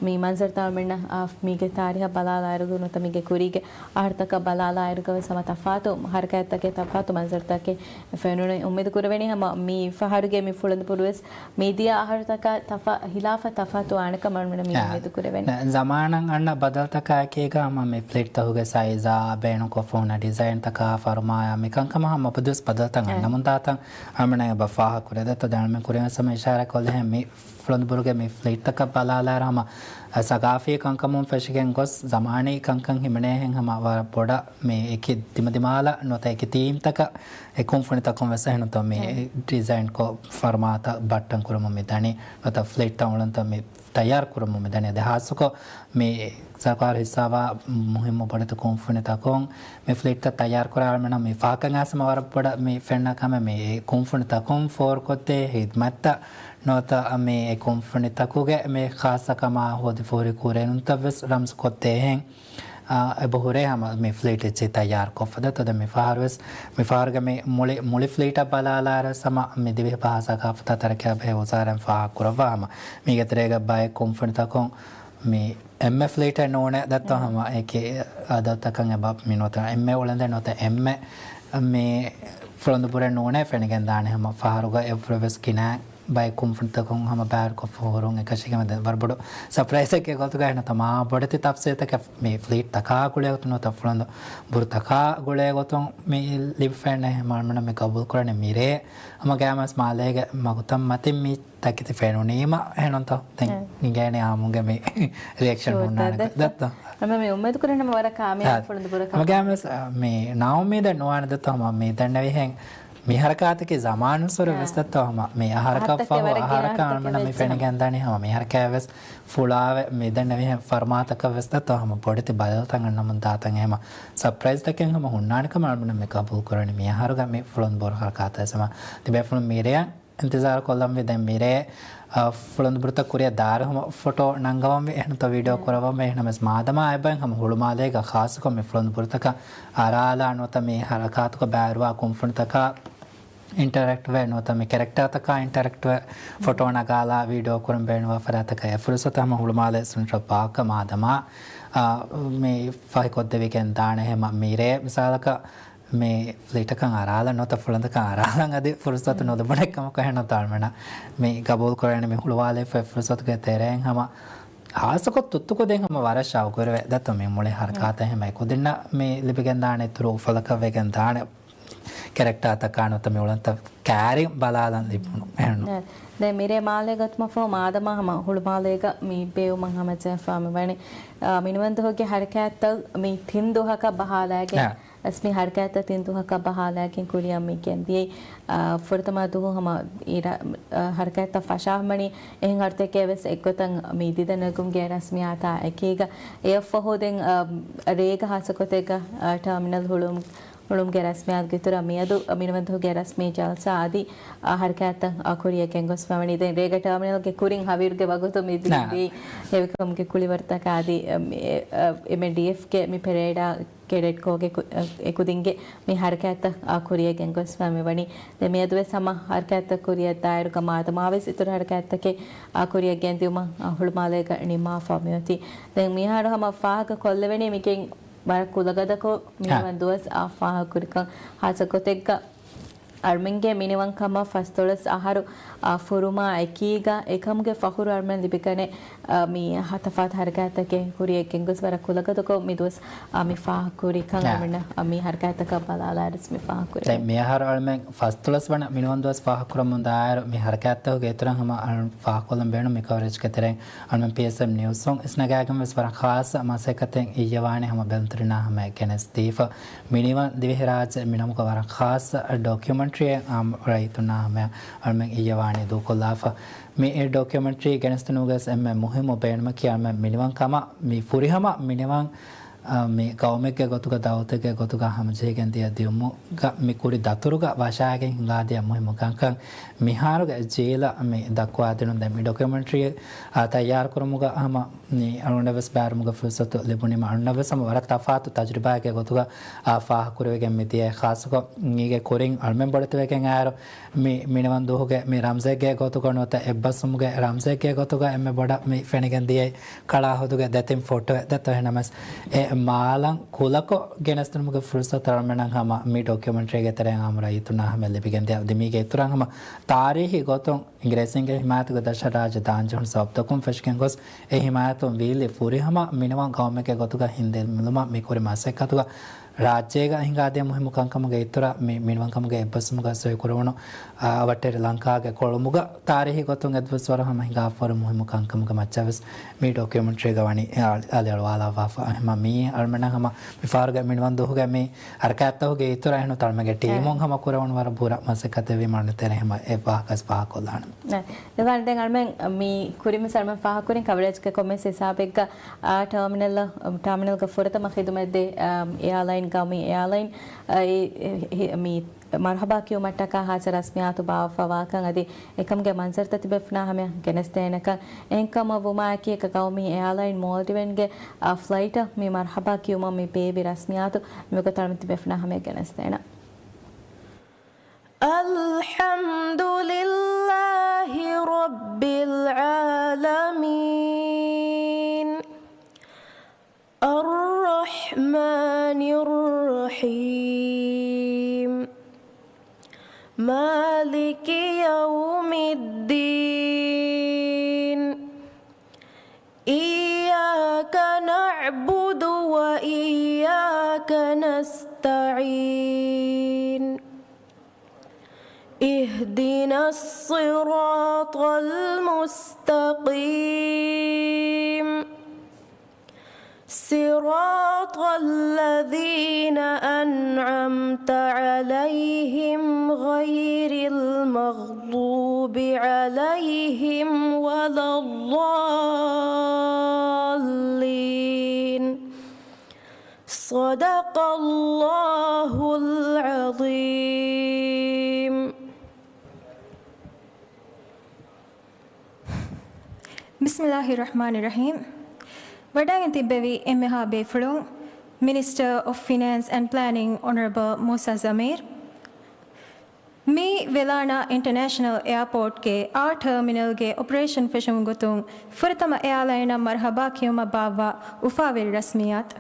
މި މަންޒަރުތައް އަޅުމެންނަށް، އާ، މީގެ ތާރީހަށް ބަލާލާއިރުގަ ނުވަތަ މީގެ ކުރީގެ އަހަރުތަކަށް ބަލާލާއިރުގަ ވެސް ހަމަ ތަފާތު ހަރަކާތްތަކެއް ތަފާތު މަންޒަރުތަކެއް ފެނުނު އުއްމީދު ކުރެވެނީ ހަމަ މި ފަހަރުގެ މި ފުޅަނދު ބުރު ވެސް މިދިޔަ އަހަރުތަކާ ތަފާ، ހިލާފަށް ތަފާތު ވާނެ ކަމަށް މި އާ. އުއްމީދު ކުރެވެނީ. ނަ-، ޒަމާނަށް އަންނަ ބަދަލުތަކާ އެކީގަ ހަމަ މި ފްލީޓްތަކުގެ ސައިޒާ، ބޭނުންކޮށްފަ ހުންނަ ޑިޒައިންތަކާ، ފަރުމާޔާ މިކަންކަމަށް ހަމަ އަބަދުވެސް ބަދަލުތައް އެ. އަންނަމުންދާތަން އަޅުމެންނަށް އެބަ ފާހަގަކުރޭ. ދެއްތޯ ދެން އަޅުމެން ކުރިންވެސް ހަމަ އިޝާރާތް ކޮށްލިހެން މި ފުޅަނދު ބުރުގެ މި ފްލީޓްތަކަށް ބަލާލާއިރު ހަމަ ސަގާފީ ކަންކަމުން ފެށިގެން ގޮސް ޒަމާނީ ކަންކަން ހިމެނޭހެން ހަމަ ވަރަށް ބޮޑަށް މި އެކި ދިމަދިމާލަށް ނުވަތަ އެކި ތީމްތަކަށް އެ ކުންފުނިތަކުން ވެސް އެހެންތޯ މި އެ. ޑިޒައިންކޮށް ފަރުމާތައް ބައްޓަން ކުރަމުން މި ދަނީ. ނުވަތަ ފްލީޓްތައް އުޅެންތޯ މި ތައްޔާރު ކުރަމުން މި ދަނީ. އަދި ހާއްސަކޮށް މި ސަރުކާރު ހިއްސާވާ މުހިއްމު ބޮޑެތި ކުންފުނިތަކުން މި ފްލީޓްތައް ތައްޔާރު ކުރާ އަޅުމެންނަށް މި ފަހަކަށް އައިސް ހަމަ ވަރަށް ބޮޑަށް މި ފެންނަ ކަމެއް މި ކުންފުނިތަކުން ފޯރުކޮށްދޭ ހިދްމަތްތައް ނުވަތަ މި އެ ކުންފުނިތަކުގެ މި ޚާއްޞަ ކަމާ ހޯދިފަހުރި ކުރެނުންތައް ވެސް ރަމްޒު ކޮށްދޭހެން، އާ، އެބަ ހުރޭ ހަމަ މި ފްލީޓް އެއްޗެއް ތައްޔާރު ކޮށްފަ ދެއްތޯ ދެން މި ފަހަރު ވެސް، މި ފަހަރުގެ މި މުޅި، މުޅި ފްލީޓަށް ބަލާލާއިރު ވެސް ހަމަ މި ދިވެހި ފަހަރު ސަގާފަތާ ތަރައްޤިޔާ ބެހޭ ވުޒާރާއިން ފާހަގަ ކުރައްވާ ހަމަ މީގެ ތެރޭގަ ބައެއް ކުންފުނިތަކުން މި އެންމެ ފްލީޓެއް ނޫނޭ ދައްތޯ ހަމަ އެކި އަދަދުތަކަށް އެބަ މި ނުވަތަ އެންމެ އުޅެނދެއް ނުވަތަ އެންމެ މި ފުޅުނދު ބުރެއް ނޫނޭ ފެނިގެން ދާނެ ހަމަ ފަހަރުގަ އެއްވުރެ ވެސް ކިނާ ބައެއް ކުންފުނިތަކުން ހަމަ ބާރުކޮށްފަ ހުރުން އެކަށީގެން ވަރަށް ބޮޑު ސަޕްރައިޒެއްގެ ގޮތުގަ އެހެން ތަމާ ބޮޑެތި ތަފްސީލްތަކެއް މި ފްލީޓް ތަކާ ގުޅޭގޮތުން ނުވަތަ ފުޅުނދު ބުރު ތަކާ ގުޅޭގޮތުން މި ލިބިފައިންނެ މާމަނަ މި ގަބޫލުކުރަނީ މިރޭ ހަމަ ގާމަސް މާލޭގެ މަގުތައް މަތިން މި ތަކެތި ފެނުނީމަ އެހެނުންތޯ؟ ދެން އެ. އިނގޭނެ އާމުންގެ މި ރިއެކްޝަން ޝޯ ހުންނާނެ ދައްތޯ؟ ދައްތޯ؟ ހަމަ މި އުއްމީދު ކުރަން ހަމަ ވަރަށް ކާމިޔާބު އާ. ފުޅުނދު ބުރަކަށް. ހަމަ ގާމަސް، އާ، މި ނާއުއްމީދެއް ނުވާނެ ދައްތޯ ހަމަ މި ދެންނެވިހެން މި ހަރަކާތަކީ ޒަމާނުއްސުރެ އާ. ވެސް ދައްތޯ ހަމަ މި އަހަރަކާ އަހަރަތަކެ ފަހު ވަރަށް ގިނަ އަހަރަކާ އަހަރުތަކެ އަންނަ މި ވެއްޖެ ހަމަ. ފެނިގެން ދަނީ ހަމަ މި ހަރަކާ ވެސް ފުޅާވެ މި ދެންނެވިހެން ފަރުމާތަކަށް ވެސް ދައްތޯ ހަމަ ބޮޑެތި ބަދަލުތައް އަންނަމުން ދާތަން އެހެމަ ސަޕްރައިޒްތަކެއް ހަމަ ހުންނާނެ ކަމަށް އަޅުގަނޑު މި ގަބޫލު ކުރަނީ މި އަހަރުގަ މި ފުޅުން ބޯރު ހަރަކާތަށް ވެސް ހަމަ ތިބޭފުޅުން މިރޭ އިންތިޒާރު ކޮށްލަންވީ ދެން މިރޭ، އަ، ފުޅުން ބުރުތައް ކުރިއަށް ދާއިރު ހަމަ ފޮޓޯ ނަންގަވަންވީ އެހެންތޯ ވީޑިއޯ ކުރައްވަންވީ އެހެނަމެސް މާދަމާ އެބައިން ހަމަ ހުޅުމާލޭގަ ޚާއްޞަކޮށް މި ފުޅުން ބުރުތަކަށް އަރާލާ ނުވަތަ މި ހަރަކާތުގަ ބައިވެރިވާ ކުންފުނިތަކާ އިންޓަރެކްޓްވެ ނުވަތަ މި ކެރެކްޓާތަކާ އިންޓަރެކްޓްވެ ފޮޓޯ ނަގާލާ ވީޑިއޯ ކުރަން ބޭނުންވާ ފަރާތަކަށް އެ ފުރުސަތު ހަމަ ހުޅުމާލޭ ސެންޓްރަލް ޕާކަށް މާދަމާ، އާ، މި ފަހިކޮށްދެވިގެން ދާނެ ހަމަ މިރޭ މިސާލަކަށް މި ފްލީޓަކަށް އަރާލަން ނުވަތަ ފުޅަނދަކަށް އަރާލަން އަދި ފުރުސަތު ނުލިބުނެ ކަމަކަށް ހެންނަ ތާޅުމެނަ މި ގަބޫލު ކުރަނީ މި ހުޅުވާލެވިފައި ފުރުސަތުގެ ތެރެއިން ހަމަ ހާއްސަކޮށް ތުއްތުކޮށް ދެން ހަމަ ވަރަށް ޝައުގުވެރިވޭ ދައްތޯ މި މުޅި ހަރަކާތެއް ހަމަ އެކުދިންނަށް މި ލިބިގެންދާނެ އިތުރު އުފަލަކަށް ވެގެން ދާނެ. ކެރެކްޓާތަކާ ނުވަތަ މި އުޅަނދުތައް ކައިރިން ބަލާލަން ލިބުނު އެހެންނު. ދެން މިރޭ މާލޭ ގަތުމަށްފަހު މާދަމާ ހަމަ ހުޅުމާލޭގަ މި ބޭއްވުމަށް ހަމަޖެހިފާ މިވަނީ، އާ، މިނިވަންދުހުގެ ހަރަކާތްތައް މި ތިން ދުވަހަކަށް ބަހާލައިގެން އަ. ވެސް މި ހަރަކާތްތައް ތިން ދުވަހަކަށް ބަހާލައިގެން ކުރިއަށް މި ގެންދިޔައީ، އާ، ފުރަތަމަ ދުވަހު ހަމަ އިރަށް، އާ، ހަރަކާތްތައް ފަށާފަ މަނީ އެހެން އަޑުތަކެއް ވެސް އެއްގޮތަށް މި ދިދަ ނެގުމުގެ ރަސްމިއްޔާތާ އެކީގަ. އެއަށްފަހު ދެން، އާ، ރޭގަ ހާއްސަކޮށް އެކަ، އާ، ޓާމިނަލް ހުޅުވުމުގެ ރަސްމިއްޔާތުގެ އިތުރަށް މިއަދު މިނިވަންދުހުގެ ރަސްމީ ޖަލްސާ އަދި، އާ، ހަރަކާތްތައް، އާ، ކުރިއަށް ގެންގޮސްފަ ވަނީ. ދެން ރޭގަ ޓާމިނަލްގެ ކުރިން ހަވީރުގެ ވަގުތު މި ދިން ދީ ހެވިކަމުގެ ކުޅިވަރުތަކާ އަދި، އެ، އެމްއެޑީއެފްގެ މި ޕެރޭޑާ ކެޑެޓް ކޯގެ ކު-، އެކުދިންގެ މި ހަރަކާތްތައް، އާ، ކުރިއަށް ގެންގޮސްފަ މިވަނީ. ދެން މިއަދުވެސް ހަމަ ހަރަކާތްތައް ކުރިއަށް ދާއިރުގަ މާދަމާވެސް އިތުރު ހަރަކާތްތަކެއް، އާ، ކުރިއަށް ގެންދިއުމަށް، އާ، ހުޅުމާލޭގަ ނިންމާފަ މިއޮތީ. ދެން މިހާރު ހަމަ ފާހަގަ ކޮށްލެވެނީ މިގެން ވަރަށް ކުލަގަދަކޮށް މިނިވަން ދުވަސް އާ ފާހަގަކުރިކަން. ހާއްސަ ގޮތެއްގަ އަޅުމެންގެ މިނިވަންކަމަށް ފަސްދޮޅަސް އަހަރު، އާ، ފުރުމާ އެކީގަ އެކަމުގެ ފަޚުރު އަޅުމެން ލިބިގަނެ، އާ، މި ތަފާތު ހަރަކާތްތަކެއް ކުރިއަށް ގެންގޮސް ވަރަށް ކުލަގަދަކޮށް މި ދުވަސް، އާ، މި ފާހަގަކުރިކަން އަޅުމެންނަށް، އާ، މި ހަރަކާތްތަކަށް ބަލާލާއިރުސް މި ފާހަގަކުރެވެނީ. ދެން މިއަހަރު އަޅުމެން ފަސްދޮޅަސް ވަނަ މިނިވަން ދުވަސް ފާހަގަކުރަމުން ދާއިރު މި ހަރަކާތްތަކުގެ އިތުރަށް ހަމަ އަޅު ފާހަގަކޮށްލަން ބޭނުން މި ކަވަރޭޖްގެ ތެރެއިން އަޅުމެން ޕީއެސްއެމް ނިއުސުން އިސްނަގާގެން ވެސް ވަރަށް ޚާއްޞަ މަސައްކަތެއް އިއްޔެވާނީ ހަމަ ބެލުންތެރިންނާ ހަމަޔަށް ގެނެސްދީފަ. މިނިވަން ދިވެހިރާއްޖެ މިނަމުގަ ވަރަށް ޚާއްޞަ ޑޮކިއުމެންޓްރީއެއް އާއްމު ރައްޔިތުންނާ ހަމަޔަށް އަޅުމެން އިއްޔެވާނީ ދޫކޮށްލާފަ. މި ޑޮކިއުމެންޓްރީ ގެނެސްދިނުމުގަ ވެސް އެންމެ މުހިއްމު ބޭނުމަކީ އަޅުމެން މިނިވަން ކަމަށް މި ފުރިހަމަ މިނިވަން އާ، މި ގައުމެއްގެ ގޮތުގަ ދައުލަތެއްގެ ގޮތުގަ ހަމަޖެހިގެން ދިޔަ ދިޔުމުގަ މި ކުރި ދަތުރުގަ ވަށާގެން ހިނގާދިޔަ މުހިއްމު ކަންކަން މިހާރުގެ ޖީލަށް މި ދައްކުވާދިނުން. ދެން މި ޑޮކިއުމެންޓްރީ، އާ، ތައްޔާރުކުރުމުގަ ހަމަ މި އަޅުގަނޑަށް ވެސް ބައިވެރިވުމުގެ ފުރުސަތު ލިބުނީމަ އަޅުގަނޑަށް ވެސް ހަމަ ވަރަށް ތަފާތު ތަޖުރިބާއެއްގެ ގޮތުގަ، އާ، ފާހަގަކުރެވިގެން މި ދިޔައީ. ޚާއްޞަކޮށް މީގެ ކުރިން އަޅުމެން ބޮޑެތިވެގެން އައިރު މި މިނިވަން ދުވަހުގެ މި ރަމްޒެއްގެ ގޮތުގަ ނުވަތަ އެއްބަސްވުމުގެ ރަމްޒެއްގެ ގޮތުގަ އެންމެ ބޮޑަށް މި ފެނިގެން ދިޔައީ ކަޅާ ހުދުގެ ދެތިން ފޮޓޯއެއް ދެއްތޯ. އެހެނަމަސް އެ މާލަން ކުލަކޮށް ގެނެސްދިނުމުގެ ފުރުސަތު އަޅުމެންނަށް ހަމަ މި ޑޮކިއުމެންޓްރީގެ ތެރެއިން އާއްމު ރައްޔިތުންނާ ހަމަޔަށް ލިބިގެން ދިޔަ. އަދި މީގެ އިތުރަށް ހަމަ ތާރީހީ ގޮތުން އިނގިރޭސިންގެ ހިމާޔަތުގެ ދަށަށް ރާއްޖެ ދާންޖެހުނު ސަބަބުތަކުން ފެށިގެން ގޮސް އެ ހިމާޔަތުން ވީއްލި ފުރިހަމަ މިނިވަން ގައުމެއްގެ ގޮތުގަ ހިންދިއުމުލުމަށް މި ކުރި މަސައްކަތުގަ ރާއްޖޭގަ ހިނގާދިޔަ މުހިއްމު ކަންކަމުގެ އިތުރަށް މި މިނިވަންކަމުގެ އެއްބަސްވުމުގަ ސޮއިކުރެވުނު، އާ، އަވަށްޓެރި ލަންކާގެ ކޮޅުމުގަ ތާރީހީ ގޮތުން އެއްދުވަސްވަރު ހަމަ ހިނގާފަ ހުރި މުހިއްމު ކަންކަމުގެ މައްޗަށް ވެސް މި ޑޮކިއުމެންޓްރީގަ ވަނީ އަލި، އަލިއަޅުވާލާފަ. ހަމަ މީ އަޅުމެންނަށް ހަމަ މިފަހަރުގެ މިނިވަން ދުވަހުގެ މި ހަރަކާތްތަކުގެ އިތުރަށް އެހެން ތަޅުމެގެ ޓީމުން ހަމަ ކުރެވުނު ވަރަށް ބުރަ މަސައްކަތެއްވީ މަނު ތެރެ ހަމަ އެ ވާހަކަ ވެސް ފާހަގަކޮށްލާނަން. ދެން އަޅުމެން މި ކުރިން ވެސް އަޅުމެން ފާހަގަކުރިން ކަވަރޭޖްގެ ކޮންމެސް ހިސާބެއްގަ، އާ، ޓާމިނަލް، ޓާމިނަލްގަ ފުރަތަމަ ޚިދުމަތްދޭ، އާ، އެއާލައިން، ގައުމީ އެއާލައިން، އާ، އެ، އެ، މި މަރުހަބާ ކިޔުމަށްޓަކާ ހާއްސަ ރަސްމިއްޔާތު ބާއްވަފަވާކަން އަދި އެކަމުގެ މަންޒަރުތައް ތިބޭފުޅުންނާ ހަމަޔަށް ގެނެސްދޭނެކަން. އެހެންކަމަށް ވުމާއެކީ އެކަ ގައުމީ އެއާލައިން މޯލްޑިވެންގެ، އާ، ފްލައިޓަށް މި މަރުހަބާ ކިޔުމަށް މި ބޭއްވި ރަސްމިއްޔާތު މިގޮތަށް އަޅުމެން ތިބޭފުޅުންނާ ހަމަޔަށް ގެނެސްދޭނަން. الحمد لله رب العالمين. الرحيم. مالك يوم الدين. إياك نعبد وإياك نستعين. اهدنا الصراط المستقيم. صراط الذين أنعمت عليهم غير المغضوب عليهم ولا الضالين. صدق الله العظيم. بسم الله الرحمن الرحيم. ވަޑައިގެން ތިއްބެވި އެންމެހާ ބޭފުޅުން، މިނިސްޓަރ އޮފް ފިނޭންސް އެންޑް ޕްލޭނިން އޮނަރަބަލް މޫސާ ޒަމީރް. މި ވެލާނާ އިންޓަރނޭޝަނަލް އެއާޕޯޓްގެ އާ ޓަރމިނަލްގެ އޮޕަރޭޝަން ފެށުމުގެ ގޮތުން ފުރަތަމަ އެއާލައިނަށް މަރުޙަބާ ކިޔުމަށް ބާއްވާ އުފާވެރި ރަސްމިއްޔާތު.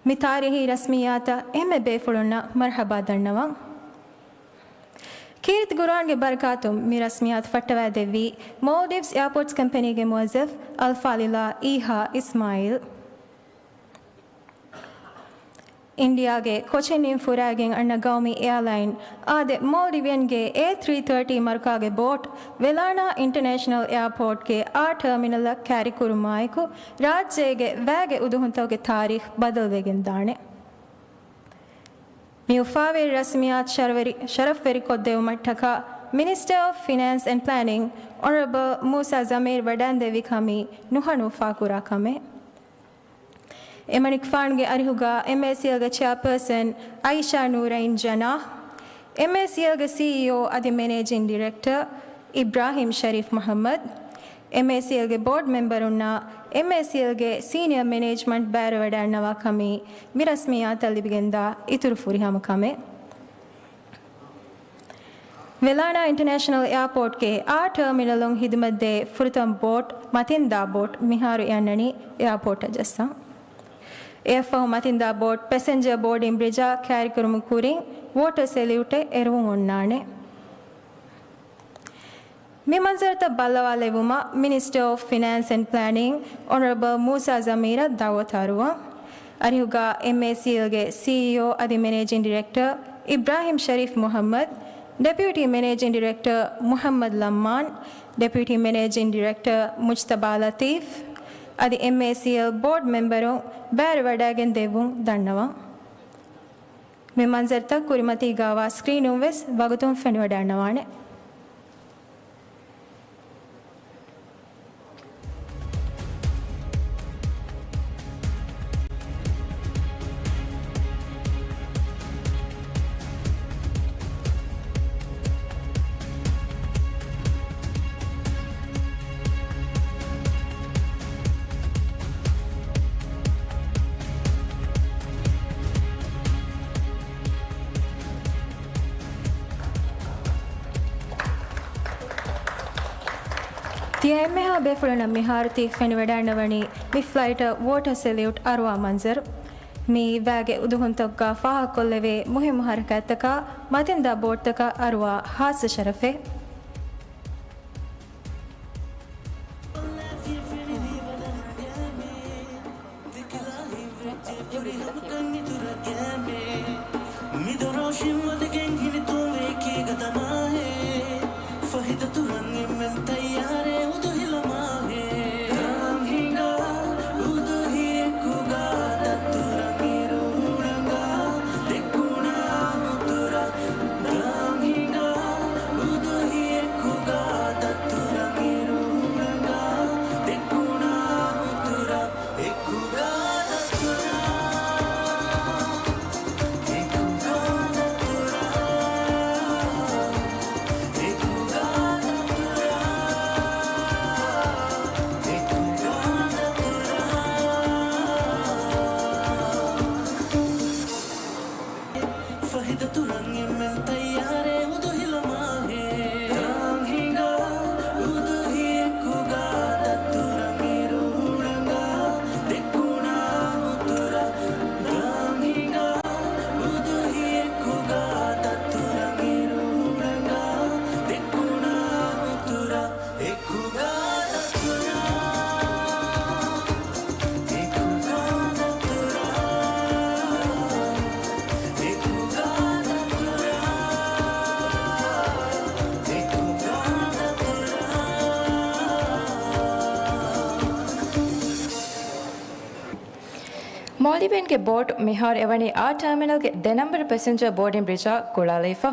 މި ތާރީހީ ރަސްމިއްޔާތަށް އެންމެ ބޭފުޅުންނަށް މަރުޙަބާ ދަންނަވަން. ކީރިތި ޤުރުއާންގެ ބަރަކާތުން މި ރަސްމިއްޔާތު ފައްޓަވައިދެއްވީ މޯލްޑިވްސް އެއާޕޯޓްސް ކަމްޕެނީގެ މުވައްޒަފް އަލްފާޟިލާ އީހާ އިސްމާއީލް. އިންޑިއާގެ ކޮޗިންއިން ފުރާގެން އަންނަ ގައުމީ އެއާލައިން އާދެ، މޯލްޑިވިއަންގެ އޭ ތްރީ ތާޓީ މަރުކާގެ ބޯޓް ވެލާނާ އިންޓަރނޭޝަނަލް އެއާޕޯޓްގެ އާ ޓަރމިނަލަށް ކާރިކުރުމާއެކު، ރާއްޖޭގެ ވައިގެ އުދުހުންތަކުގެ ތާރީޚް ބަދަލުވެގެން ދާނެ. މި އުފާވެރި ރަސްމިއްޔާތު ޝަރަވެރި-، ޝަރަފްވެރިކޮށްދެއްވުމަށްޓަކާ މިނިސްޓަރ އޮފް ފިނޭންސް އެންޑް ޕްލޭނިން އޮނަރަބަލް މޫސާ ޒަމީރް ވަޑައިންދެއްވި ކަމީ ނުހަނު އުފާކުރާ ކަމެއް. އެމަނިކުފާނުގެ އަރިހުގަ އެމްއޭސީއެލްގެ ޗެއާޕާސަން އައިޝާ ނޫރައިން ޖަނާހް، އެމްއޭސީއެލްގެ ސީއީއޯ އަދި މެނޭޖިން ޑިރެކްޓަރ އިބްރާހިމް ޝަރީފް މުޙައްމަދު، އެމްއޭސީއެލްގެ ބޯޑް މެމްބަރުންނާ އެމްއޭސީއެލްގެ ސީނިއަ މެނޭޖްމަންޓް ބައިވެރިވަޑައިގަންނަވާ ކަމީ މި ރަސްމިއްޔާތަށް ލިބިގެންދާ އިތުރު ފުރިހަމަ ކަމެއް. ވެލާނާ އިންޓަރނޭޝަނަލް އެއާޕޯޓްގެ އާ ޓަރމިނަލުން ހިދުމަތްދޭ ފުރަތަމަ ބޯޓް މަތިންދާ ބޯޓް މިހާރު އެ އަންނަނީ އެއާޕޯޓަށް ޖައްސަން. އެއަށްފަހު މަތިންދާ ބޯޓް ޕެސެންޖަރ ބޯޑިން ބްރިޖާ ކާރިކުރުމުގެ ކުރިން ވޯޓަރ ސެލިއުޓެއް އެރުވުން އޮންނާނެ. މި މަންޒަރުތައް ބައްލަވާލެއްވުމަށް މިނިސްޓަރ އޮފް ފިނޭންސް އެންޑް ޕްލޭނިން އޮނަރަބަލް މޫސާ ޒަމީރަށް ދަޢުވަތު އަރުވަން. އަރިހުގަ އެމްއޭސީއެލްގެ ސީއީއޯ އަދި މެނޭޖިން ޑިރެކްޓަރ އިބްރާހިމް ޝަރީފް މުޙައްމަދު، ޑެޕިއުޓީ މެނޭޖިން ޑިރެކްޓަރ މުޙައްމަދު ލައްމާން، ޑެޕިއުޓީ މެނޭޖިން ޑިރެކްޓަރ މުޖްތަބާ ލަތީފް އަދި އެމްއޭސީއެލް ބޯޑް މެމްބަރުން ބައިވެރިވަޑައިގެން ދެއްވުން ދަންނަވަން. މި މަންޒަރުތައް ކުރިމަތީގައިވާ ސްކްރީނުން ވެސް ވަގުތުން ފެނިވަޑައިގަންނަވާނެ. ތިޔަ އެންމެހާ ބޭފުޅުންނަށް މިހާރު ތި ފެނިވަޑައިގަންނަވަނީ މި ފްލައިޓަށް ވޯޓަރ ސެލިއުޓް އަރުވާ މަންޒަރު. މި ވައިގެ އުދުހުންތަކުގަ ފާހަގަކޮށްލެވޭ މުހިއްމު ހަރަކާތްތަކާ މަތިންދާ ބޯޓްތަކަށް އަރުވާ ހާއްސަ ޝަރަފެއް. މިދޮރޯށިން ވަދެގެން ހިނިތުންވެ އެކީގަ ދަމާހޭ. ފަހި ދަތުރަށް އެންމެން ތައްޔާރޭ އުދުހިލަމާހޭ. ދާން ހިނގާ އުދުހިއެއްކުގަ ދަތުރަށް އިރު ހުޅަނގާ. ދެކުނާ ހުތުރަށް ދާން ހިނގާ އުދުހިއެއްކުގަ ދަތުރަށް އިރު ހުޅަނގާ. ދެކުނާ ހުތުރަށް އެކުގަ ދަތުރަށް. މޯލްޑިވިއަންގެ ބޯޓު މިހާރު އެވަނީ އާ ޓާމިނަލްގެ ދެ ނަންބަރު ޕެސެންޖަރ ބޯޑިން ބްރިޖާ ކުޅާލައިފަ.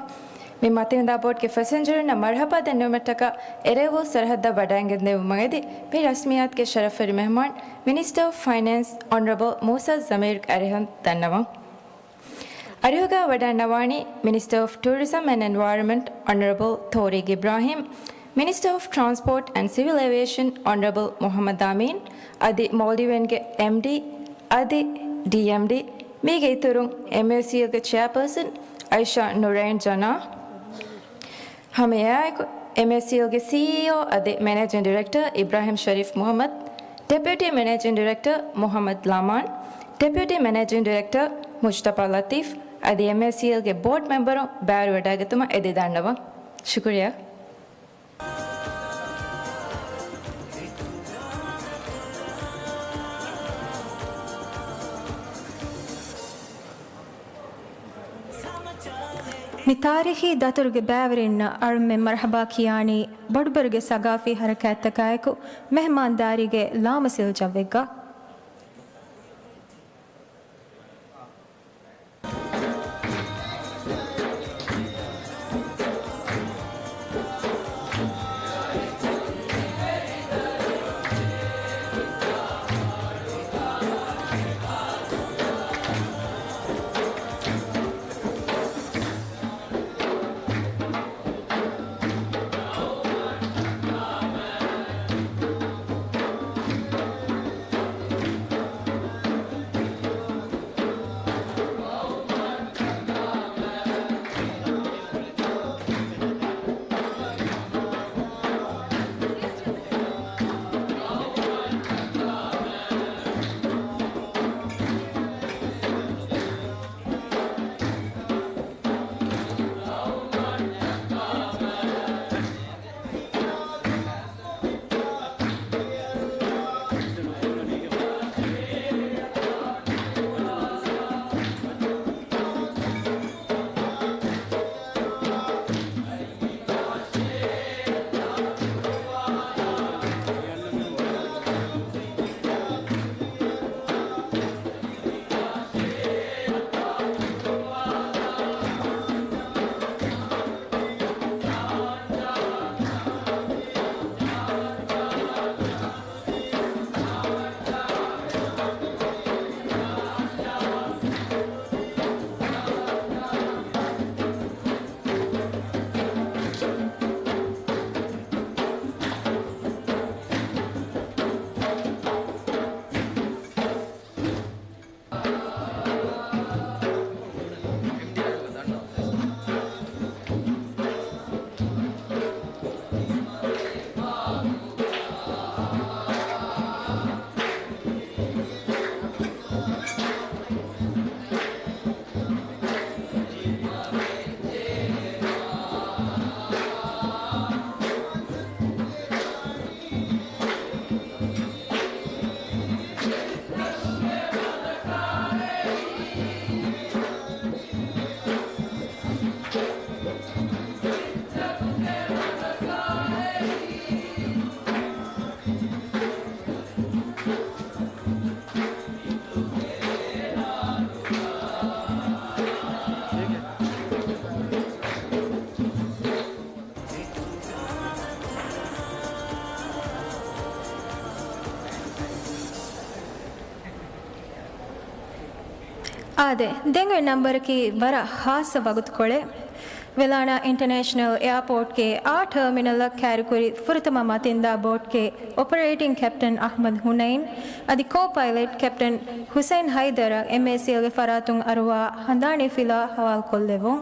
މި މަތިންދާ ބޯޓްގެ ފެސެންޖަރުންނަށް މަރްހަބާ ދެންނެވުމަށްޓަކާ އެރޭވޫ ސަރަހައްދަށް ވަޑައިގެންދެވުމަށް އެދި މި ރަސްމިއްޔާތުގެ ޝަރަފުވެރި މެހްމާން މިނިސްޓަރ އޮފް ފައިނޭންސް އޮނަރަބަލް މޫސާ ޒަމީރު އަރިހަށް ދަންނަވަން. އަރިހުގަ ވަޑައިންނަވާނީ މިނިސްޓަރ އޮފް ޓޫރިޒަމް އެންޑް އެންވަޔަރަންމަންޓް އޮނަރަބަލް ތޯރީގް އިބްރާހިމް، މިނިސްޓަރ އޮފް ޓްރާންސްޕޯޓް އެންޑް ސިވިލް އޭވިއޭޝަން އޮނަރަބަލް މުހައްމަދު އަމީން، އަދި މޯލްޑިވިއަންގެ އެމްޑީ އަދި ޑީއެމްޑީ، މީގެ އިތުރުން އެމްއޭސީއެލްގެ ޗެއާޕާސަން އައިޝާ ނުރައިން ޖަނާ، ހަމައެއާއެކު އެމްއޭސީއެލްގެ ސީއީއޯ އަދި މެނޭޖިން ޑިރެކްޓަރ އިބްރާހިމް ޝަރީފް މުހައްމަދު، ޑެޕިއުޓީ މެނޭޖިން ޑިރެކްޓަރ މުހައްމަދު ލާމާން، ޑެޕިއުޓީ މެނޭޖިން ޑިރެކްޓަރ މުޖްތަބާ ލަތީފް އަދި އެމްއޭސީއެލްގެ ބޯޑް މެމްބަރުން ބައިވެރިވެވަޑައިގަތުމަށް އެދި ދަންނަވަން. ޝުކުރިއްޔާ. މި ތާރީޚީ ދަތުރުގެ ބައިވެރިންނަށް އަޅުމެން މަރްޙަބާ ކިޔާނީ ބޮޑުބަރުގެ ސަގާފީ ހަރަކާތްތަކާއެކު މެހްމާންދާރީގެ ލާމަސަލް ޖައްވެއްގަ. އާދެ، ދެން އޮތް ނަންބަރަކީ ވަރަށް ހާއްސަ ވަގުތުކޮޅެއް. ވެލާނާ އިންޓަރނޭޝަނަލް އެއާޕޯޓްގެ އާ ޓާމިނަލަށް ކައިރިކުރި ފުރަތަމަ މަތިންދާ ބޯޓްގެ އޮޕަރޭޓިން ކެޕްޓަން އަޙްމަދު ހުނައިން އަދި ކޯ ޕައިލެޓް ކެޕްޓަން ހުސައިން ހައިދަރަށް އެމްއޭސީއެލްގެ ފަރާތުން އަރުވާ ހަނދާނީ ފިލާ ހަވާލުކޮށްލެއްވުން.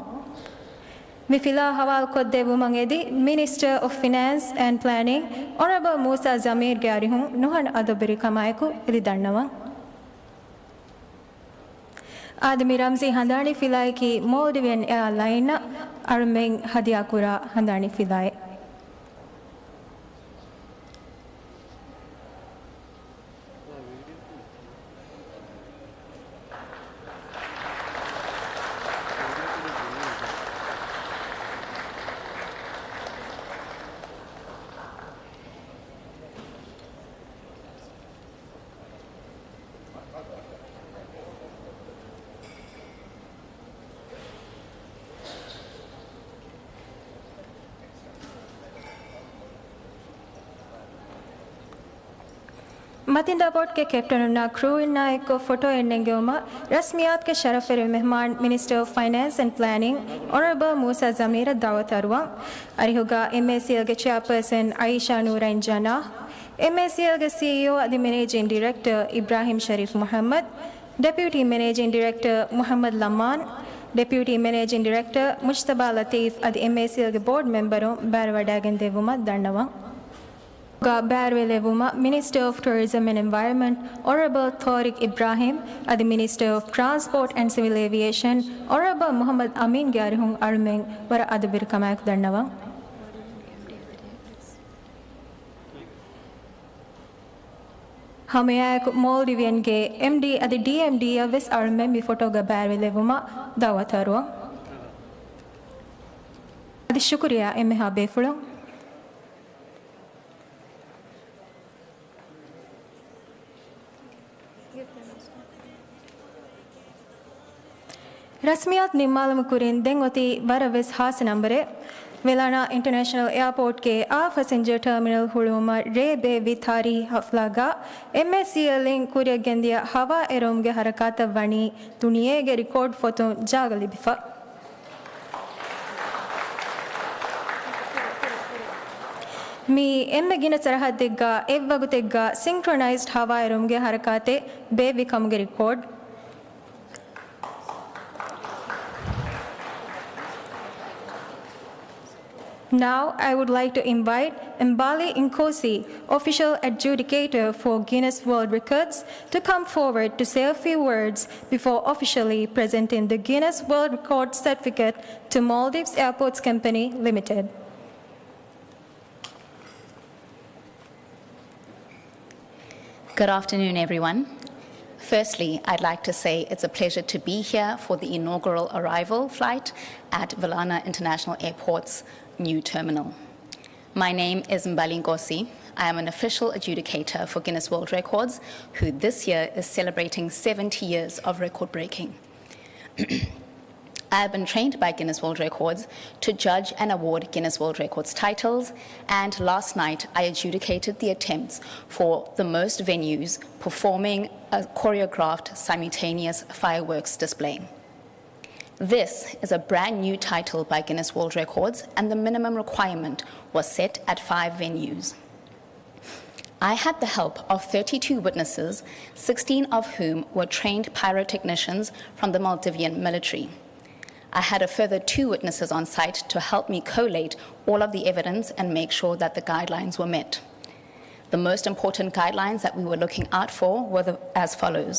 މި ފިލާ ހަވާލުކޮށްދެއްވުމަށް އެދި މިނިސްޓަރ އޮފް ފިނޭންސް އެންޑް ޕްލޭނިން އޮނަރަބަލް މޫސާ ޒަމީރްގެ އަރިހުން ނުހަނު އަދަބުވެރިކަމާއެކު އެދި ދަންނަވަން. އާދެ، މި ރަމްޒީ ހަނދާނީ ފިލާއަކީ މޯލްޑިވިއަން އެއާލައިންއަށް އަޅުމެން ހަދިޔާކުރާ ހަނދާނީ ފިލާއެއް. މަތިންދާ ބޯޓްގެ ކެޕްޓަނުންނާ ކްރޫއިންނާ އެއްކޮށް ފޮޓޯއެއް ނެންގެވުމަށް ރަސްމިއްޔާތުގެ ޝަރަފުވެރި މެހްމާން މިނިސްޓަރ އޮފް ފައިނޭންސް އެންޑް ޕްލޭނިން އޮނަރަބަލް މޫސާ ޒަމީރަށް ދަޢުވަތު އަރުވަން. އަރިހުގަ އެމްއޭސީއެލްގެ ޗެއާޕާސަން އައިޝާ ނޫރައިން ޖަނާ، އެމްއޭސީއެލްގެ ސީއީއޯ އަދި މެނޭޖިން ޑިރެކްޓަރ އިބްރާހިމް ޝަރީފް މުޙައްމަދު، ޑެޕިއުޓީ މެނޭޖިން ޑިރެކްޓަރ މުޙައްމަދު ލަމާން، ޑެޕިއުޓީ މެނޭޖިން ޑިރެކްޓަރ މުޖްތަބާ ލަތީފް އަދި އެމްއޭސީއެލްގެ ބޯޑް މެމްބަރުން ބައިވެވަޑައިގެން ދެއްވުމަށް ދަންނަވަން. ގަ ބައިވެރިވެލެއްވުމަށް މިނިސްޓަރ އޮފް ޓޫރިޒަމް އެންޑް އެންވަޔަރމަންޓް އޮނަރަބަލް ޠާރިޤް އިބްރާހިމް އަދި މިނިސްޓަރ އޮފް ޓްރާންސްޕޯޓް އެންޑް ސިވިލް އޭވިއޭޝަން އޮނަރަބަލް މުޙައްމަދު އަމީންގެ އަރިހުން އަޅުމެން ވަރަށް އަދަބުވެރިކަމާއެކު ދަންނަވަން. ހަމައެއާއެކު މޯލްޑިވިއަންގެ އެމްޑީ އަދި ޑީއެމްޑީއަށް ވެސް އަޅުމެން މި ފޮޓޯގަ ބައިވެރިވެލެއްވުމަށް ދަޢުވަތު އަރުވަން. އަދި ޝުކުރިއްޔާ އެންމެހާ ބޭފުޅުން. ރަސްމިއްޔާތު ނިންމާލުމުގެ ކުރިން ދެން އޮތީ ވަރަށް ވެސް ހާސް ނަންބަރެއް. ވެލާނާ އިންޓަރނޭޝަނަލް އެއާޕޯޓްގެ އާ ފަސެންޖަރ ޓާމިނަލް ހުޅުވުމަށް ރޭ ބޭއްވި ތާރީހީ ހަފްލާގަ އެމްއޭސީއެލްއިން ކުރިއަށް ގެންދިޔަ ހަވާ އެރުވުމުގެ ހަރަކާތަށް ވަނީ ދުނިޔޭގެ ރިކޯޑް ފޮތުން ޖާގަ ލިބިފަ. މީ އެންމެ ގިނަ ސަރަހައްދެއްގަ އެއްވަގުތެއްގަ ސިންކްރޮނައިޒްޑް ހަވާއެރުމުގެ ހަރަކާތެއް ބޭއްވި ކަމުގެ ރިކޯޑް. Now, I would like to invite Mbali Nkosi, Official Adjudicator for Guinness World Records, to come forward to say a few words before officially presenting the Guinness World Records certificate to Maldives Airports Company Limited. Good afternoon, everyone. Firstly, I'd like to say it's a pleasure to be here for the inaugural arrival flight at Velana International Airport's new terminal. My name is Mbali Nkosi. I am an official adjudicator for Guinness World Records, who this year is celebrating seventy years of record breaking. I have been trained by Guinness World Records to judge and award Guinness World Records titles, and last night I adjudicated the attempts for the most venues performing a choreographed simultaneous fireworks display. This is a brand new title by Guinness World Records, and the minimum requirement was set at five venues. I had the help of thirty-two witnesses, sixteen of whom were trained pyrotechnicians from the Maldivian military. I had a further two witnesses on site to help me collate all of the evidence and make sure that the guidelines were met. The most important guidelines that we were looking out for were the, as follows.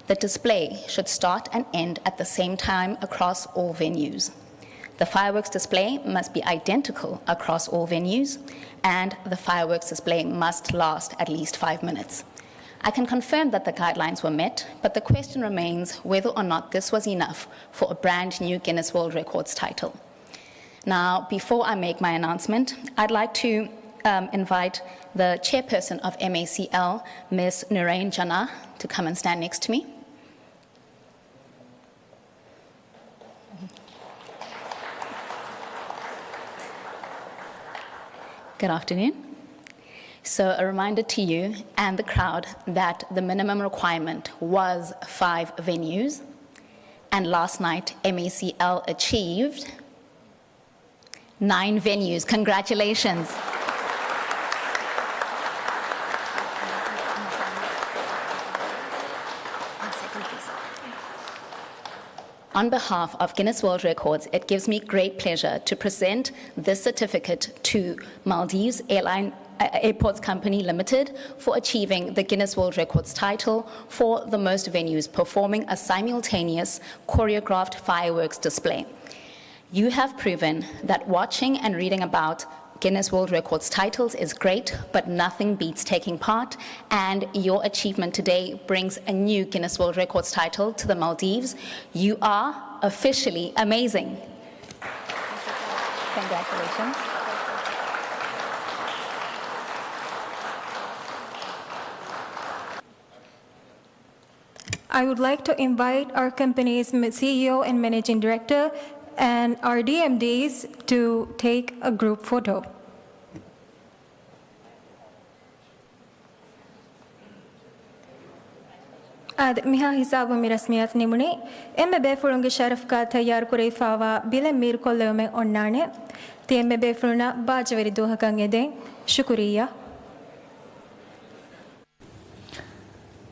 The display should start and end at the same time across all venues. The fireworks display must be identical across all venues, and the fireworks display must last at least five minutes. I can confirm that the guidelines were met, but the question remains whether or not this was enough for a brand new Guinness World Records title. Now, before I make my announcement, I'd like to, um, invite the chairperson of M A C L, Miss Nurain Jannah, to come and stand next to me. Good afternoon. So, a reminder to you and the crowd that the minimum requirement was five venues, and last night M A C L achieved nine venues. Congratulations. On behalf of Guinness World Records, it gives me great pleasure to present this certificate to Maldives Airline, uh, Airports Company Limited for achieving the Guinness World Records title for the most venues performing a simultaneous choreographed fireworks display. You have proven that watching and reading about Guinness World Records titles is great, but nothing beats taking part, and your achievement today brings a new Guinness World Records title to the Maldives. You are officially amazing. Congratulations. I would like to invite our company's ma-, C E O and Managing Director and our D M Ds to take a group photo. އާދެ، މިހާ ހިސާބުން މި ރަސްމިއްޔާތު ނިމުނީ. އެންމެ ބޭފުޅުންގެ ޝަރަފުގަ ތައްޔާރުކުރެވިފާވާ ބިލެއް މީރުކޮށްލެވުމެއް އޮންނާނެ. ތި އެންމެ ބޭފުޅުންނަށް ބާއްޖަވެރި ދުވަހަކަށް އެދެން. ޝުކުރިއްޔާ.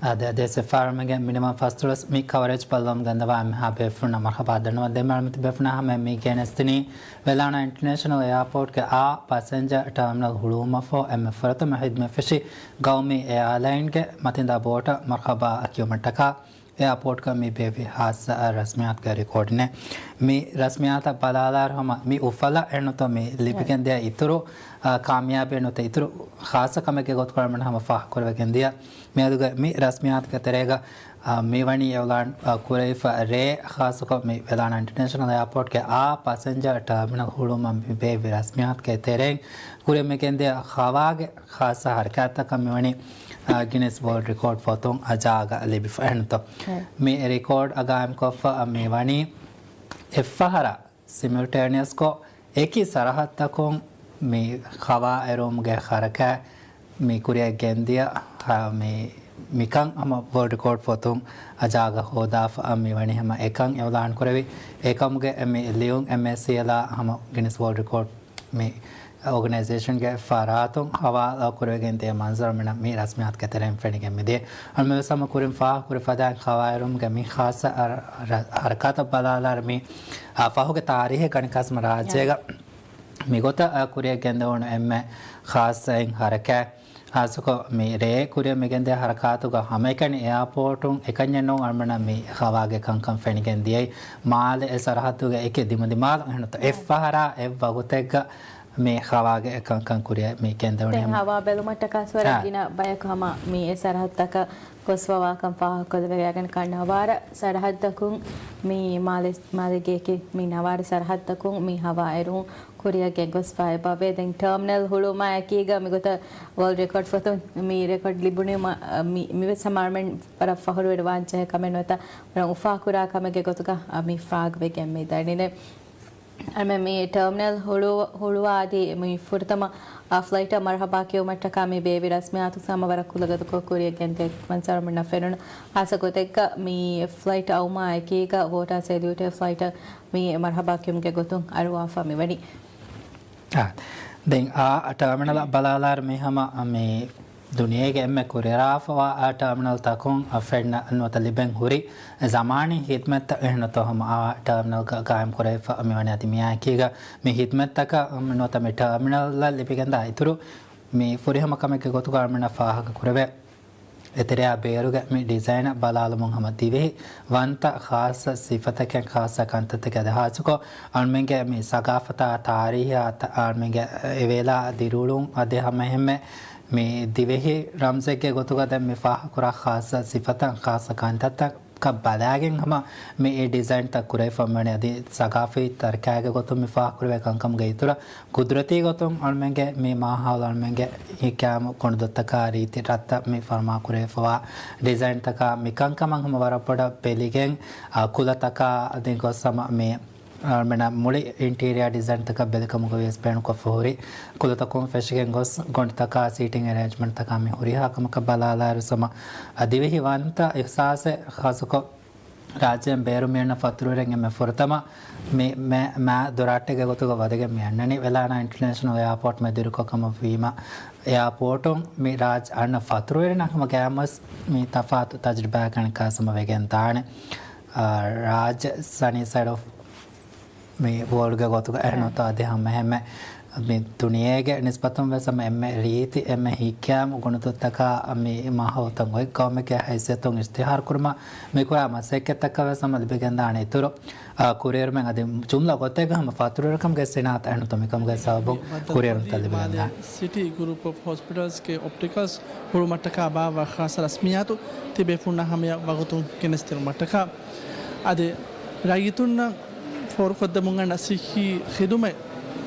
އާދެ، އާދެ، އަދި އެސްއެފްއާރްއެމްގެ މިނިވަން ފަސްދޮޅަސް މި ކަވަރޭޖް ބައްލަވަމުން ގެންދަވާ އެންމެހާ ބޭފުޅުންނަށް މަރުހަބާ ދަންނަވަން. ދެން މި ބޭފުޅުންނާ ހަމަ މި ގެނެސްދިނީ ވެލާނާ އިންޓަރނޭޝަނަލް އެއާޕޯޓްގެ އާ ޕަސެންޖަރ ޓާމިނަލް ހުޅުވުމަށްފަހު އެންމެ ފުރަތަމަ ހިދްމަތް ފެށި ގައުމީ އެއާލައިންގެ މަތިންދާ ބޯޓަށް މަރުހަބާ ކިޔުމަށްޓަކާ އެއާޕޯޓްގަ މި ބޭއްވި ހާއްސަ ރަސްމިއްޔާތުގެ ރެކޯޑެއް. މި ރަސްމިއްޔާތަށް ބަލާލާއިރު ހަމަ މި އުފަލަށް އެހެންނުތޯ މި ލިބިގެންދިޔަ އިތުރު، އާ، ކާމިޔާބީ ނުވަތަ އިތުރު ޚާއްޞަ ކަމެއްގެ ގޮތުގަ އަޅުގަނޑު ހަމަ ފާހަގަކުރެވިގެންދިޔަ. މިއަދުގެ މި ރަސްމިއްޔާތުގެ ތެރޭގަ، އާ، މިވަނީ އިއުލާން، އާ، ކުރެވިފަ ރޭ ޚާއްޞަކޮށް މި ވެލާނާ އިންޓަރނޭޝަނަލް އެއާޕޯޓްގެ އާ ޕަސެންޖަރ ޓާމިނަލް ހުޅުވުމަށް މި ބޭއްވި ރަސްމިއްޔާތުގެ ތެރެއިން ކުރިއަށް މިގެންދިޔަ ހަވާގެ ޚާއްޞަ ހަރަކާތްތަކަށް މިވަނީ، އާ، ގިނިސް ވޯލްޑް ރެކޯޑް ފޮތުން އާ ޖާގަ ލިބިފަ އެހެންތޯ. މި ރެކޯޑް އާ ގާއިމްކޮށްފަ މިވަނީ އެއްފަހަރާ ސިމަލްޓޭނިއަސްކޮށް އެކި ސަރަހައްދަކުން މި ހަވާ އެރުވުމުގެ ހަރަކާތް މި ކުރިއަށް ގެންދިޔަ، އާ، މި، މިކަން ހަމަ ވޯލްޑް ރެކޯޑް ފޮތުން އާ ޖާގަ ހޯދާފަ އާ މިވަނީ ހަމަ އެކަން އިއުލާން ކުރެވި. އެކަމުގެ މި ލިޔުން އެމްއޭސީއެލްއާ ހަމަ ގިނިސް ވޯލްޑް ރެކޯޑް މި އޯގަނައިޒޭޝަންގެ ފަރާތުން ހަވާލާ ކުރެވިގެން ދިޔަ މަންޒަރު މިނަ މި ރަސްމިއްޔާތުގެ ތެރެއިން ފެނިގެން މިދިޔަ. އަޅުމެންވެސް ހަމަ ކުރިން ފާހަގަކުރި ފަދައިން ހަވާއެރުމުގެ މި ޚާއްޞަ އަރ-، ރަ-، ހަރަކާތަށް ބަލާލާއިރު މި، އާ، ފަހުގެ ތާރީހެއް ގަނެ ކަސްމަ ރާއްޖޭގަ މިގޮތަށް، އާ، ކުރިއަށް ގެންދެވުނު އެންމެ ޚާއްޞައިން ހަރަކާތް. ޚާއްޞަކޮށް މި ރޭ ކުރިއަށް މިގެންދިޔަ ހަރަކާތުގަ ހަމައެކަނި އެއާޕޯޓުން އެކަންޏެއް ނޫން އަޅުމެނަށް މި ހަވާގެ ކަންކަން ފެނިގެން ދިޔައީ. މާލެ އެ ސަރަހައްދުގެ އެކި ދިމަދިމާލު އެހެންނުތޯ އެއްފަހަރާ އެއްވަގުތެއްގަ މި ހަވާގެ އެ ކަންކަން ކުރިއަށް މި ގެންދެވުނީ ދެން ހަމަ. ހަވާ ބެލުމަށްޓަކާސް ވަރަށް އާ. ގިނަ ބަޔަކު ހަމަ މި އެ ސަރަހައްދަކަށް ގޮސްފަ ވާކަން ފާހަގަކޮށްލެވޭ. އަގަނޑަކަށް ނަވާރަ ސަރަހައްދަކުން މި މާލެ-، މާލޭގެ އެކި މި ނަވާރަ ސަރަހައްދަކުން މި ހަވާ އެރުން ކުރިއަށް ގެންގޮސްފައި ބަވޭ. ދެން ޓާމިނަލް ހުޅުވުމާ އެކީގަ މިގޮތަށް ވޯލްޑް ރެކޯޑް ފޮތުން މި ރެކޯޑް ލިބުނީމަ، މި، މިވެސް ހަމަ އަޅުމެން ވަރަށް ފަހުރުވެރިވާން ޖެހޭ ކަމެއް ނުވަތަ ވަރަށް އުފާކުރާ ކަމެއްގެ ގޮތުގަ މި ފާގަވެގެން މި ދަނީ. ދެން އަޅުމެން މި ޓާމިނަލް ހުޅު-، ހުޅުވާ އަދި މި ފުރަތަމަ އާ ފްލައިޓަށް މަރުހަބާ ކިޔުމަށްޓަކާ މި ބޭއްވި ރަސްމިއްޔާތު ހަމަ ވަރަށް ކުލަގަދަކޮށް ކުރިއަށް ގެންދޭ މަންޒަރު މިނަށް ފެނުނު. ހާއްސަ ގޮތެއްގަ މި ފްލައިޓް އައުމާ އެކީގަ ވޯޓާ ސެލިއުޓޭ ފްލައިޓަށް މި މަރުހަބާ ކިޔުމުގެ ގޮތުން އަރުވާފަ މިވަނީ. އާ، ދެން އާ ޓާމިނަލަށް ބަލާލާއިރު މި ހަމަ މި ދުނިޔޭގެ އެންމެ ކުރިއަރާފަވާ އާ ޓާމިނަލްތަކުން އަ ފެންނަ ނުވަތަ ލިބެން ހުރި ޒަމާނީ ހިދްމަތްތައް އެހެންނުތޯ ހަމަ އާ ޓާމިނަލްގަ ގާއިމް ކުރެވިފަ މިވަނީ. އަދި މިއާއެކީގަ މި ހިދްމަތްތަކަށް ނުވަތަ މި ޓާމިނަލްއަށް ލިބިގެންދާ އިތުރު މި ފުރިހަމަ ކަމެއްގެ ގޮތުގަ އަޅުމެންނަށް ފާހަގަ ކުރެވޭ. އެތެރެއާ ބޭރުގެ މި ޑިޒައިނަށް ބަލާލުމުން ހަމަ ދިވެހި ވަންތަ ޚާއްޞަ ސިފަތަކެއް، ޚާއްޞަ ކަންތައްތަކެއް އަދި ހާއްސަކޮށް އަޅުމެންގެ މި ސަގާފަތާ ތާރީހާ ތަ-، އަޅުމެންގެ އެވޭލާ ދިރިއުޅުން އަދި ހަމައެހެންމެ މި ދިވެހި ރަމްޒެއްގެ ގޮތުގަ ދެން މި ފާހަގަކުރާ ޚާއްޞަ ސިފަތައް، ޚާއްޞަ ކަންތައްތައް ކަށް ބަލާގެން ހަމަ މި އެ ޑިޒައިންތައް ކުރެވިފަ މިވަނީ. އަދި ސަގާފީ ތަރިކާގެ ގޮތުން މި ފާހަގަކުރެވޭ ކަންކަމުގެ އިތުރަށް ޤުދުރަތީ ގޮތުން އަޅުމެންގެ މި މާހައުލު އަޅުމެންގެ ހިތްގައިމު ގޮނޑުދޮށްތަކާ ރީތި ރަށްތައް މި ފަރުމާކުރެވިފަވާ ޑިޒައިންތަކާ މި ކަންކަމަށް ހަމަ ވަރަށް ބޮޑަށް ބެލިގެން، އާ، ކުލަތަކާ އަދި ގޮސް ހަމަ މި އަޅުމެންނަށް މުޅި އިންޓީރިއާ ޑިޒައިންތަކަށް ބެލިކަމުގަ ވިޔަސް ބޭނުންކޮށްފަ ހުރި ކުލަތަކުން ފެށިގެން ގޮސް ގޮނޑުތަކާ ސީޓިން އެރޭންޖްމަންޓްތަކާ މި ހުރިހާ ކަމަކަށް ބަލާލާއިރު ހަމަ ދިވެހި ވަންތަ އިހްސާސެއް ޚާއްޞަކޮށް ރާއްޖޭން ބޭރު މިއަންނަ ފަތުރުވެރިން އެންމެ ފުރަތަމަ މި މެ-، މާ ދޮރާއްޓެއްގެ ގޮތުގަ ވަދެގެން މި އަންނަނީ. ވެލާނާ އިންޓަރނޭޝަނަލް އެއާޕޯޓް މެދުއިރުކޮށް ކަމަށް ވީމަ، އެއާޕޯޓުން މި ރާއްޖެ އަންނަ ފަތުރުވެރިންނަށް ހަމަ ގައިމުވެސް މި ތަފާތު ތަޖުރިބާއެއް ގަނެ ކަސް ހަމަ ވެގެން ދާނެ. އާ، ރާއްޖެ ސަނީ ސައިޑް އޮފް މި ވޯލްޑްގެ ގޮތުގަ އެހެންނުތޯ އަދި ހަމައެހެންމެ މި ދުނިޔޭގެ ނިސްބަތުން ވެސް ހަމަ އެންމެ ރީތި އެންމެ ހިތްގައިމު ގޮނޑުދޮށްތަކާ މި މާހައުލުތައް އޮތް ގައުމެއްގެ ހައިސިއްޔަތުން އިޝްތިހާރު ކުރުމަށް މި ކުރާ މަސައްކަތްތަކަށް ވެސް ހަމަ ލިބިގެންދާނެ އިތުރު، އާ، ކުރިއެރުމެއް އަދި ޖުމްލަ ގޮތެއްގަ ހަމަ ފަތުރުވެރިކަމުގެ ސިނާއަތު އެހެންނުތޯ މިކަމުގެ ސަބަބުން ކުރިއެރުންތައް ލިބިގެންދާނެ. ސިޓީ ގްރޫޕް އޮފް ހޮސްޕިޓަލްސްގެ އޮޕްޓިކަލްސް ހުޅުމަށްޓަކާ ބާއްވާ ޚާއްޞަ ރަސްމިއްޔާތު ތިބޭފުންނަށް ހަމަޔަށް ވަގުތުން ގެނެސްދިނުމަށްޓަކާ އަދި ރައްޔިތުންނަށް ފޯރުކޮށްދެމުން އަންނަ ސިއްހީ ޚިދުމަތް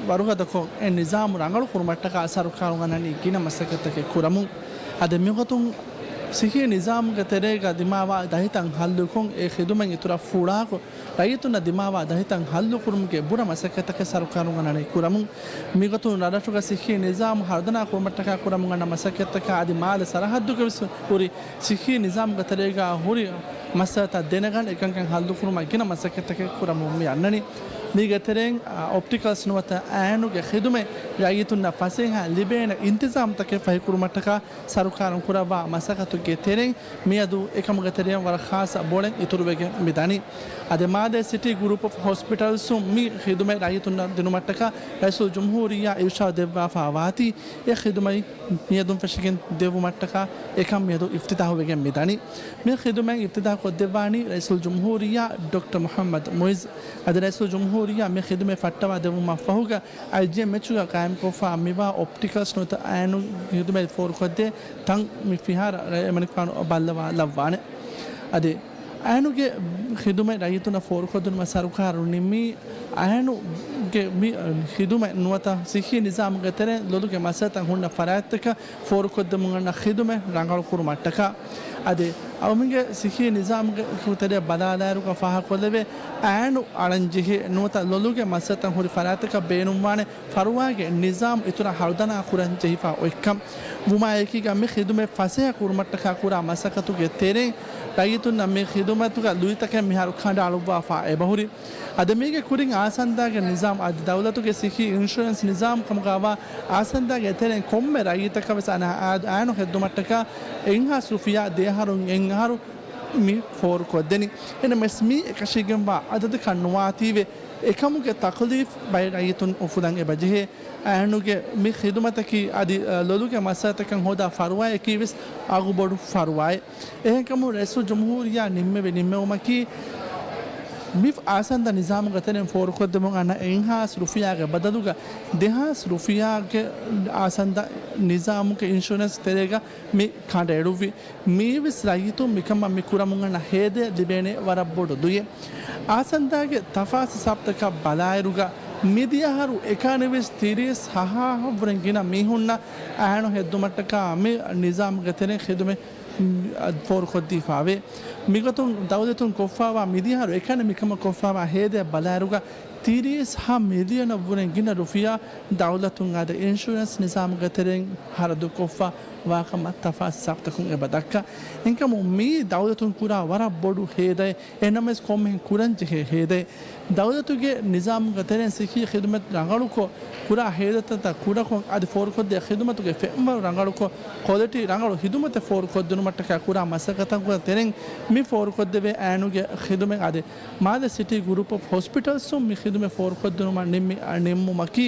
ވަރުގަދަކޮށް، އެ ނިޒާމު ރަނގަޅު ކުރުމަށްޓަކާ ސަރުކާރުން އަންނަނީ ގިނަ މަސައްކަތްތަކެއް ކުރަމުން. އަދި މިގޮތުން ސިއްހީ ނިޒާމުގެ ތެރޭގަ ދިމާވާ ދަހިތައް ހައްލުކޮށް، އެ ޚިދުމަތް އިތުރަށް ފުޅާކޮށް، ރައްޔިތުންނަށް ދިމާވާ ދަހިތައް ހައްލުކުރުމުގެ ބުރަ މަސައްކަތްތަކެއް ސަރުކާރުން އަންނަނީ ކުރަމުން. މިގޮތުން ރަށްރަށުގަ ސިއްހީ ނިޒާމު ހަރުދަނާ ކުރުމަށްޓަކާ ކުރަމުން އަންނަ މަސައްކަތްތަކާ އަދި މާލެ ސަރަހައްދުގަވެސް ހުރި ސިއްހީ ނިޒާމުގެ ތެރޭގަ ހުރި މައްސަލަތައް ދެނެގަން، އެކަންކަން ހައްލުކުރުމަށް ގިނަ މަސައްކަތްތަކެއް ކުރަމުން މި އަންނަނީ. މީގެ ތެރެއިން، އާ، އޮޕްޓިކަލްސް ނުވަތަ އައިނުގެ ޚިދުމަތް ރައްޔިތުންނަށް ފަސޭހައިން ލިބޭނެ އިންތިޒާމްތަކެއް ފަހިކުރުމަށްޓަކާ ސަރުކާރުން ކުރައްވާ މަސައްކަތުގެ ތެރެއިން މިއަދު އެކަމުގެ ތެރެއިން ވަރަށް ޚާއްޞަ ބޮޅެއް އިތުރުވެގެން މިދަނީ. އަދި މާލޭ ސިޓީ ގްރޫޕް އޮފް ހޮސްޕިޓަލްސުން މި ޚިދުމަތް ރައްޔިތުންނަށް ދިނުމަށްޓަކާ ރައީސުލް ޖުމްހޫރިއްޔާ އިރުޝާދު ދެއްވާފާ ވާތީ، އެ ޚިދުމަތް މިއަދުން ފެށިގެން ދެއްވުމަށްޓަކާ އެކަން މިއަދު އިފްތިތާހުވެގެން މިދަނީ. މި ޚިދުމަތް އިފްތިތާހު ކޮށްދެއްވާނީ ރައީސުލް ޖުމްހޫރިއްޔާ ޑޮކްޓަރ މުޙައްމަދު މުޢިއްޒު. އަދި ރައީސުލް ޖުމްހޫރިއްޔާ މި ޚިދުމަތް ފައްޓަވާ ދެއްވުމަށްފަހުގަ އައިޖީއެމްއެޗުގަ ޤާއިމްކޮށްފާ މިވާ އޮޕްޓިކަލްސް ނުވަތަ އައިނު ޚިދުމަތް ފޯރުކޮށްދޭ ތަން މި ފިހާރަ އެމަނިކުފާނު ބައްލަވާލައްވާނެ. އަދި އައިނުގެ ޚިދުމަތް ރައްޔިތުންނަށް ފޯރުކޮށްދިނުމަށް ސަރުކާރުން ނިންމީ، އައިނުގެ މި ޚިދުމަތް ނުވަތަ ސިއްހީ ނިޒާމުގެ ތެރެއިން ލޮލުގެ މައްސަލަތައް ހުންނަ ފަރާތްތަކަށް ފޯރުކޮށްދެމުން އަންނަ ޚިދުމަތް ރަނގަޅުކުރުމަށްޓަކާ. އަދި އަވަމީގެ ސިއްހީ ނިޒާމުގެ ތެރެއަށް ބަލާލާއިރުގަ ފާހަގަކޮށްލެވޭ، އައިނު އަޅަންޖެހޭ ނުވަތަ ލޮލުގެ މައްސަލަތައް ހުރި ފަރާތްތަކަށް ބޭނުންވާނެ ފަރުވާގެ ނިޒާމް އިތުރަށް ހަރުދަނާ ކުރަން ޖެހިފަ އޮތްކަން. ވުމާއެކީގަ މި ޚިދުމަތް ފަސޭހަ ކުރުމަށްޓަކާ ކުރާ މަސައްކަތުގެ ތެރެއިން ރައްޔިތުންނަށް މި ޚިދުމަތުގަ ލުއިތަކެއް މިހާރު ކަނޑައަޅުއްވާފަ އެބަހުރި. އަދި މީގެ ކުރިން އާސަންދާގެ ނިޒާމް އަދި ދައުލަތުގެ ސިއްހީ އިންޝުރެންސް ނިޒާމް ކަމުގައިވާ އާސަންދާގެ ތެރެއިން ކޮންމެ ރައްޔިތަކަށް ވެސް އަނެއް އާ-، އާނު ހެއްދުމަށްޓަކާ އެއްހާސް ރުފިޔާ ދެއަހަރުން އެއްއަހަރު މި ފޯރުކޮށްދެނީ. އެނަމެސް މީ އެކަށީގެންވާ އަދަދަކަށް ނުވާތީވެ، އެކަމުގެ ތަކުލީފް ބައެއް ރައްޔިތުން އުފުލަން އެބަޖެހޭ. އައިނުގެ މި ޚިދުމަތަކީ އަދި، އަ، ލޮލުގެ މައްސަލަތަކަށް ހޯދާ ފަރުވާއަކީ ވެސް އަގުބޮޑު ފަރުވާއެއް. އެހެންކަމުން ރައީސުލް ޖުމްހޫރިއްޔާ ނިންމެވި ނިންމެވުމަކީ، މި އާސަންދަ ނިޒާމުގެ ތެރެއިން ފޯރުކޮށްދެމުން އަންނަ އެއްހާސް ރުފިޔާގެ ބަދަލުގަ ދެހާސް ރުފިޔާގެ އާސަންދަ ނިޒާމުގެ އިންޝުރެންސް ތެރޭގަ މި ކަނޑައެޅުއްވި. މީވެސް ރައްޔިތުން މިކަމަށް މި ކުރަމުން އަންނަ ހޭދައަށް ލިބޭނެ ވަރަށް ބޮޑު ލުޔެއް. އާސަންދާގެ ތަފާސް ހިސާބުތަކަށް ބަލާއިރުގަ، މިދިޔަ އަހަރު އެކާނިވެސް ތިރީސް ހަހާހަށްވުރެން ގިނަ މީހުންނަށް އައިނު ހެއްދުމަށްޓަކާ މި ނިޒާމުގެ ތެރެއިން ޚިދުމަތް ފޯރުކޮށްދީފާވޭ. މިގޮތުން ދައުލަތުން ކޮށްފާވާ މިދިޔަ އަހަރު އެކަނި މިކަމަށް ކޮށްފާވާ ހޭދައަށް ބަލާއިރުގަ، ތިރީސް ހަ މިލިއަނަށްވުރެން ގިނަ ރުފިޔާ ދައުލަތުން އަދި އިންޝުރެންސް ނިޒާމުގެ ތެރެއިން ހަރަދު ކޮށްފަ ވާކަމަށް ތަފާސް ހިސާބުތަކުން އެބަ ދައްކާ. އެހެންކަމުން މީ ދައުލަތުން ކުރާ ވަރަށް ބޮޑު ހޭދައެއް. އެނަމެސް ކޮންމެހެން ކުރަންޖެހޭ ހޭދައެއް. ދައުލަތުގެ ނިޒާމުގެ ތެރެއިން ސިއްހީ ޚިދުމަތް ރަނގަޅުކޮށް، ކުރާ ހޭދަތައް ކުޑަކޮށް، އަދި ފޯރުކޮށްދޭ ޚިދުމަތުގެ ފެންވަރު ރަނގަޅުކޮށް، ކޮލިޓީ ރަނގަޅު ޚިދުމަތެއް ފޯރުކޮށްދިނުމަށްޓަކާ ކުރާ މަސައްކަތްތަކުގެ ތެރެއިން މި ފޯރުކޮށްދެވޭ އައިނުގެ ޚިދުމަތް އަދި މާލެ ސިޓީ ގްރޫޕް އޮފް ހޮސްޕިޓަލްސުން މި ޚިދުމަތް ފޯރުކޮށްދިނުމަށް ނިންމި، ނިންމުމަކީ،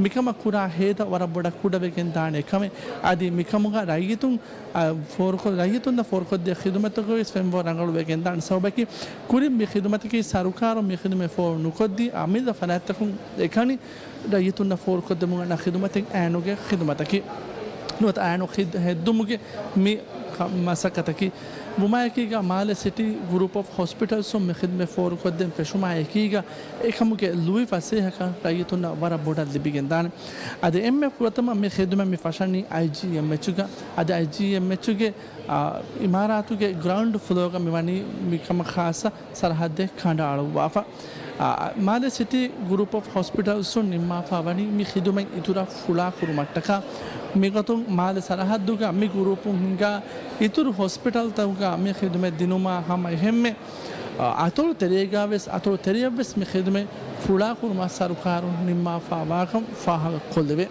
މިކަމަށް ކުރާ ހޭދަ ވަރަށް ބޮޑަށް ކުޑަވެގެން ދާނެ ކަމެއް. އަދި މިކަމުގަ ރައްޔިތުން، އަ، ފޯރުކޮށް، ރައްޔިތުންނަށް ފޯރުކޮށްދޭ ޚިދުމަތުގައި ވެސް ފެންވަރު ރަނގަޅުވެގެން ދާނެ. ސަބަބަކީ، ކުރިން މި ޚިދުމަތަކީ ސަރުކާރުން މި ޚިދުމަތް ފޯރު ނުކޮށްދީ، އަމިއްލަ ފަރާތްތަކުން އެކަނި ރައްޔިތުންނަށް ފޯރުކޮށްދެމުން އަންނަ ޚިދުމަތެއް އައިނުގެ ޚިދުމަތަކީ. ނުވަތަ އައިނު ޚިދް-، ހެއްދުމުގެ މި ކަ-، މަސައްކަތަކީ. ވުމާއެކީގަ މާލެ ސިޓީ ގްރޫޕް އޮފް ހޮސްޕިޓަލްސުން މި ޚިދުމަތް ފޯރުކޮށްދޭން ފެށުމާއެކީގަ އެކަމުގެ ލުއި ފަސޭހަކަން ރައްޔިތުންނަށް ވަރަށް ބޮޑަށް ލިބިގެންދާނެ. އަދި އެންމެ ފުރަތަމަ މި ޚިދުމަތް މި ފަށަނީ އައިޖީއެމްއެޗުގަ. އަދި އައިޖީއެމްއެޗުގެ، އާ، އިމާރާތުގެ ގްރައުންޑް ފްލޯގަ މިވަނީ މިކަމަށް ޚާއްޞަ ސަރަހައްދެއް ކަނޑައަޅުއްވާފަ. އާ، މާލެ ސިޓީ ގްރޫޕް އޮފް ހޮސްޕިޓަލްސުން ނިންމާފާ ވަނީ މި ޚިދުމަތް އިތުރަށް ފުޅާ ކުރުމަށްޓަކާ. މިގޮތުން މާލެ ސަރަހައްދުގަ މި ގްރޫޕުން ހިންގާ އިތުރު ހޮސްޕިޓަލްތަކުގަ މި ޚިދުމަތް ދިނުމާ ހަމަ އެހެންމެ، އާ، އަތޮޅު ތެރޭގަ ވެސް، އަތޮޅު ތެރެއަށް ވެސް މި ޚިދުމަތް ފުޅާ ކުރުމަށް ސަރުކާރުން ނިންމާފާ ވާކަން ފާހަގަކޮށްލެވޭ.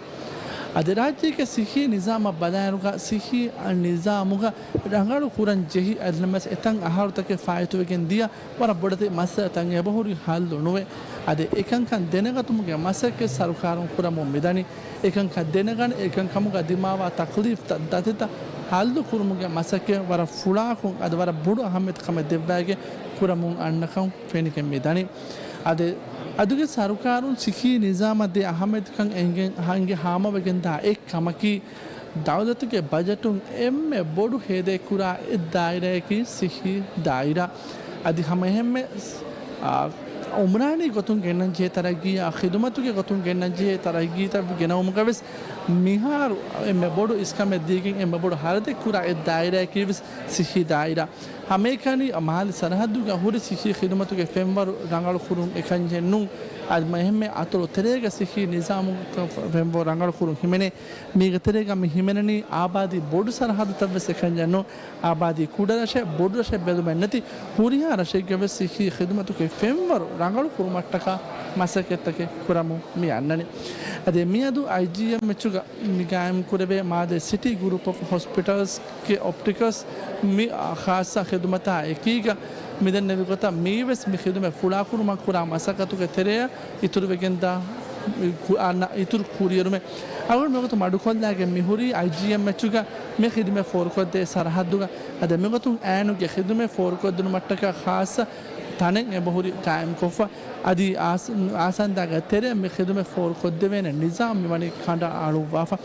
އަދި ރާއްޖޭގެ ސިއްހީ ނިޒާމަށް ބަލާއިރުގަ، ސިއްހީ ނިޒާމުގަ ރަނގަޅު ކުރަން ޖެހި އެންއެމްއެސް އެތައް އަހަރުތަކެއް ފާއިތުވެގެން ދިޔަ ވަރަށް ބޮޑެތި މައްސަލަތައް އެބަހުރި ހައްލު ނުވެ. އަދި އެކަންކަން ދެނެގަތުމުގެ މަސައްކަތް ސަރުކާރުން ކުރަމުން މިދަނީ. އެކަންކަން ދެނެގަން އެކަންކަމުގަ ދިމާވާ ތަކްލީފްތައް ދަތިތައް ހައްލު ކުރުމުގެ މަސައްކަތް ވަރަށް ފުޅާކޮށް އަދި ވަރަށް ބޮޑު އަހައްމިއްޔަތު ކަމެއް ދެއްވައިގެން ކުރަމުން އަންނަކަން ފެނިގެން މިދަނީ. އަދި އަދުގެ ސަރުކާރުން ސިއްހީ ނިޒާމަށް ދޭ އަހައްމިއްޔަތުކަން އެނގެން އަނގި ހާމަވެގެންދާ އެއް ކަމަކީ، ދައުލަތުގެ ބަޖެޓުން އެންމެ ބޮޑު ހޭދައެއް ކުރާ އެއް ދާއިރާއަކީ ސިއްހީ ދާއިރާ. އަދި ހަމައެހެންމެ، އާ، އުމްރާނީ ގޮތުން ގެންނަންޖެހޭ ތަރައްގީއާ، ޚިދުމަތުގެ ގޮތުން ގެންނަންޖެހޭ ތަރައްގީތައް ގެނައުމުގަވެސް މިހާރު އެންމެ ބޮޑު އިސްކަމެއް ދީގެން އެންމެ ބޮޑު ހަރަދެއް ކުރާ އެއް ދާއިރާއަކީވެސް ސިއްހީ ދާއިރާ. ހަމައެކަނި މާލެ ސަރަހައްދުގަ ހުރި ސިއްހީ ޚިދުމަތުގެ ފެންވަރު ރަނގަޅު ކުރުން އެކަންޏެއް ނޫން. އަދި އެހެންމެ އަތޮޅު ތެރޭގަ ސިއްހީ ނިޒާމު ފެންވަރު ރަނގަޅު ކުރުން ހިމެނޭ. މީގެ ތެރޭގަ މި ހިމެނެނީ އާބާދީ ބޮޑު ސަރަހައްދުތައްވެސް އެކަންޏެއް ނޫން. އާބާދީ ކުޑަ ރަށެއް، ބޮޑު ރަށެއް ބެލުމެއް ނެތި ހުރިހާ ރަށެއްގަވެސް ސިއްހީ ޚިދުމަތުގެ ފެންވަރު ރަނގަޅު ކުރުމަށްޓަކާ މަސައްކަތްތަކެއް ކުރަމުން މި އަންނަނީ. އަދި މިއަދު އައިޖީއެމްއެޗުގަ މި ގާއިމް ކުރެވޭ މާލެ ސިޓީ ގްރޫޕް އޮފް ހޮސްޕިޓަލްސްގެ އޮޕްޓިކަލްސް މި ޚާއްޞަ ޚިދުމަތާ އެކީގަ މިދެންނެވި ގޮތަށް މީވެސް މި ޚިދުމަތް ފުޅާކުރުމަށް ކުރާ މަސައްކަތުގެ ތެރެއަށް އިތުރުވެގެންދާ އިތުރު ކުރިއެރުމެއް. އަޅުގަނޑު މިވަގުތު މަޑުކޮށްލާގެން މިހުރީ އައިޖީއެމްއެޗުގަ މި ޚިދުމަތް ފޯރުކޮށްދޭ ސަރަހައްދުގަ. އަދި މިގޮތުން އައިނުގެ ޚިދުމަތް ފޯރުކޮށްދިނުމަށްޓަކާ ޚާއްޞަ ތަނެއް އެބަހުރި ގާއިމްކޮށްފަ. އަދި އާސް-، އާސަންދާގެ ތެރެއަށް މި ޚިދުމަތް ފޯރުކޮށްދެވޭނެ ނިޒާމް މިވަނީ ކަނޑައަޅުއްވާފަ.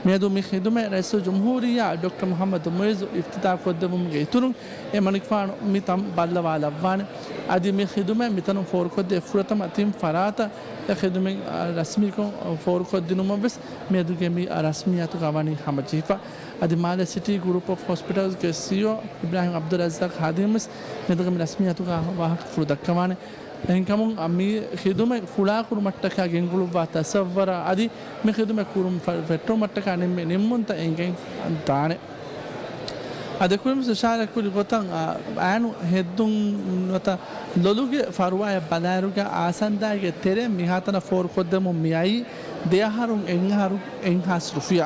މިއަދު މި ޚިދުމަތް ރައީސުލްޖުމްހޫރިއްޔާ ޑޮކްޓަރ މުޙައްމަދު މުޢިއްޒު އިފްތިތާޙްކޮށްދެއްވުމުގެ އިތުރުން، އެމަނިކުފާނު މި ތަން ބައްލަވާލައްވާނެ. އަދި މި ޚިދުމަތް މިތަނުން ފޯރުކޮށްދޭ ފުރަތަމަ ތިން ފަރާތަށް އެ ޚިދުމަތް، އަ، ރަސްމީކޮށް ފޯރުކޮށްދިނުމަށްވެސް މިއަދުގެ މި ރަސްމިއްޔާތުގަ ވަނީ ހަމަޖެހިފަ. އަދި މާލެ ސިޓީ ގްރޫޕް އޮފް ހޮސްޕިޓަލްސްގެ ސީއީއޯ އިބްރާހިމް އަބްދުއްރައްޒާޤް ހަދީމްވެސް މިއަދުގެ މި ރަސްމިއްޔާތުގަ ވާހަކަފުޅު ދައްކަވާނެ. އެހެންކަމުން މި ޚިދުމަތް ފުޅާކުރުމަށްޓަކާ ގެންގުޅުއްވާ ތަސައްވަރާ އަދި މި ޚިދުމަތް ކުރުން ފަ-، ފެއްޓުމަށްޓަކާ ނިންމި ނިންމުންތައް އެނގެން ދާނެ. އަދި ކުރިންވެސް އިޝާރާތްކުރި ގޮތަށް، އާ، އައިނު ހެއްދުން ނުވަތަ ލޮލުގެ ފަރުވާއެއް ބަލާއިރުގަ އާސަންދާގެ ތެރެއިން މިހާތަނަށް ފޯރުކޮށްދެމުން މިއައީ ދެ އަހަރުން އެއް އަހަރު އެއްހާސް ރުފިޔާ.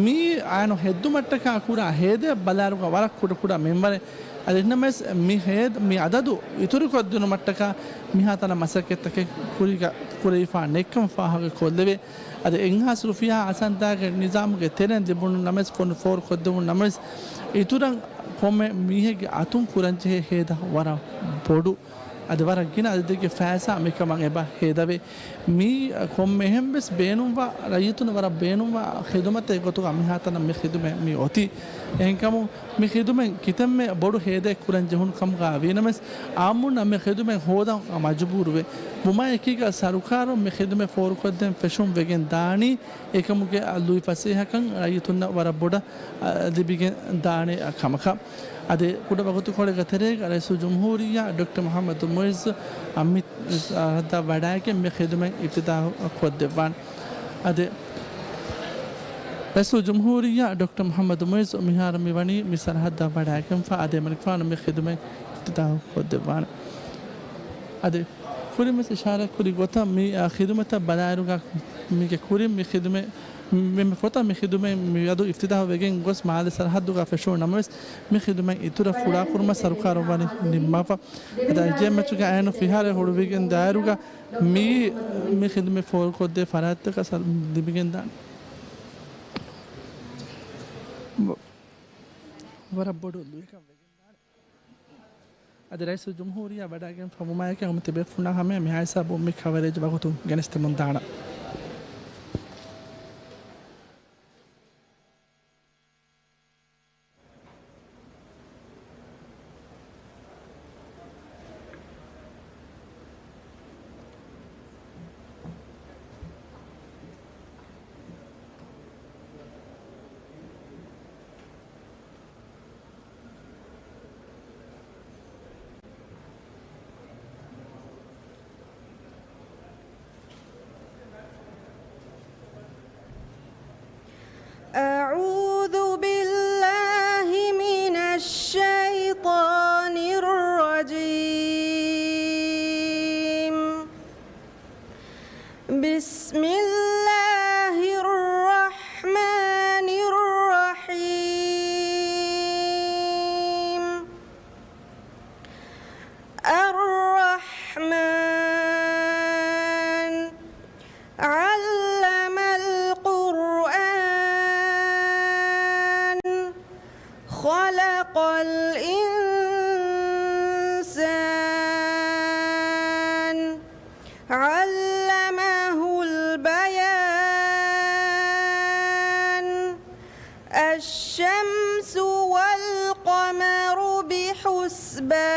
މި އައިނު ހެއްދުމަށްޓަކާ ކުރާ ހޭދައަށް ބަލާއިރުގަ ވަރަށް ކުޑަކުޑަ މިންވަރެއް. އަދި އެހެންނަމަވެސް މި ހޭދަ، މި އަދަދު އިތުރުކޮށްދިނުމަށްޓަކާ މިހާތަނަށް މަސައްކަތްތަކެއް ކުރިގަ-، ކުރެވިފާ ނެތްކަން ފާހަގަކޮށްލެވޭ. އަދި އެއްހާސް ރުފިޔާ އާސަންދާގެ ނިޒާމުގެ ތެރެއިން ލިބުނު ނަމަވެސް، ފޯރުކޮށްދެވުނު ނަމަވެސް، އިތުރަށް ކޮންމެ މީހެއްގެ އަތުން ކުރަންޖެހޭ ހޭދަ ވަރަށް ބޮޑު. އަދި ވަރަށް ގިނަ އަދަދެއްގެ ފައިސާ މިކަމަށް އެބަ ހޭދަވޭ. މީ ކޮންމެހެންވެސް ބޭނުންވާ، ރައްޔިތުން ވަރަށް ބޭނުންވާ ޚިދުމަތެއް ގޮތުގަ މިހާތަނަށް މި ޚިދުމަތް މި އޮތީ. އެހެންކަމުން މި ޚިދުމަތް ކިތަންމެ ބޮޑު ހޭދައެއް ކުރަން ޖެހުނު ކަމުގަ ވީނަމަވެސް، އާއްމުންނަށް މި ޚިދުމަތް ހޯދަން މަޖުބޫރުވޭ. ވުމާއެކީގަ ސަރުކާރުން މި ޚިދުމަތް ފޯރުކޮށްދޭން ފެށުން ވެގެން ދާނީ، އެކަމުގެ ލުއިފަސޭހަކަން ރައްޔިތުންނަށް ވަރަށް ބޮޑަށް، އަ، ލިބިގެން ދާނެ ކަމަކަށް. އަދި ކުޑަ ވަގުތުކޮޅެއްގެ ތެރޭގަ ރައީސުލްޖުމްހޫރިއްޔާ ޑޮކްޓަރ މުޙައްމަދު މުޢިއްޒު މި ސަރަހައްދަށް ވަޑައިގެން މި ޚިދުމަތް އިފްތިތާޙު ކޮށްދެއްވާނެ. އަދި ރައީސުލްޖުމްހޫރިއްޔާ ޑޮކްޓަރ މުޙައްމަދު މުޢިއްޒު މިހާރު މިވަނީ މި ސަރަހައްދަށް ވަޑައިގެންފަ އަދި އެމަނިކުފާނު މި ޚިދުމަތް އިފްތިތާޙު ކޮށްދެއްވާނެ. އަދި ކުރިންވެސް އިޝާރާތްކުރި ގޮތަށް މި، އާ، ޚިދުމަތަށް ބަލާއިރުގަ މީގެ ކުރިން މި ޚިދުމަތް، މި، މި ފޮތަށް މި ޚިދުމަތް މިއަދު އިފްތިތާޙު ވެގެން ގޮސް މާލެ ސަރަހައްދުގަ ފެށުނު ނަމަވެސް، މި ޚިދުމަތް އިތުރަށް ފުޅާކުރުމަށް ސަރުކާރުން ވަނީ ނިންމާފަ. އަދި އައިޖީއެމްއެޗުގެ އައިނު ފިހާރައެއް ހުޅުވިގެން ދާއިރުގަ މި، މި ޚިދުމަތް ފޯރުކޮށްދޭ ފަރާތްތަކަށް ސަރު ލިބިގެންދާނެ. ވަރަށް ބޮޑު ލުއިކަން ވެގެންދާނެ. އަދި ރައީސުލްޖުމްހޫރިއްޔާ ވަޑައިގެންފަ ވުމާއެކީ އަޅުގަނޑު ތިބޭފުޅުންނާ ހަމަޔަށް މިހާ ހިސާބުން މި ކަވަރޭޖް ވަގުތު ގެނެސްދެމުން ދާނަން. أعوذ بالله من الشيطان الرجيم. بسم الله الرحمن الرحيم. الرحمن. علم القرآن. خلق الإنسان. علمه البيان. الشمس والقمر بحسبان.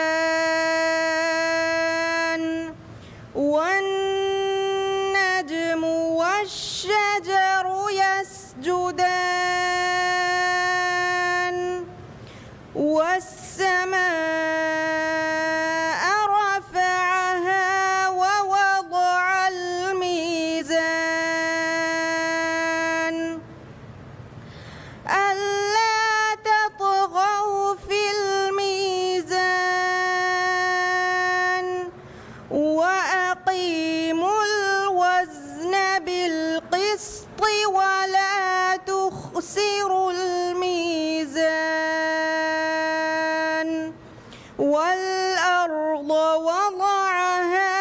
والأرض وضعها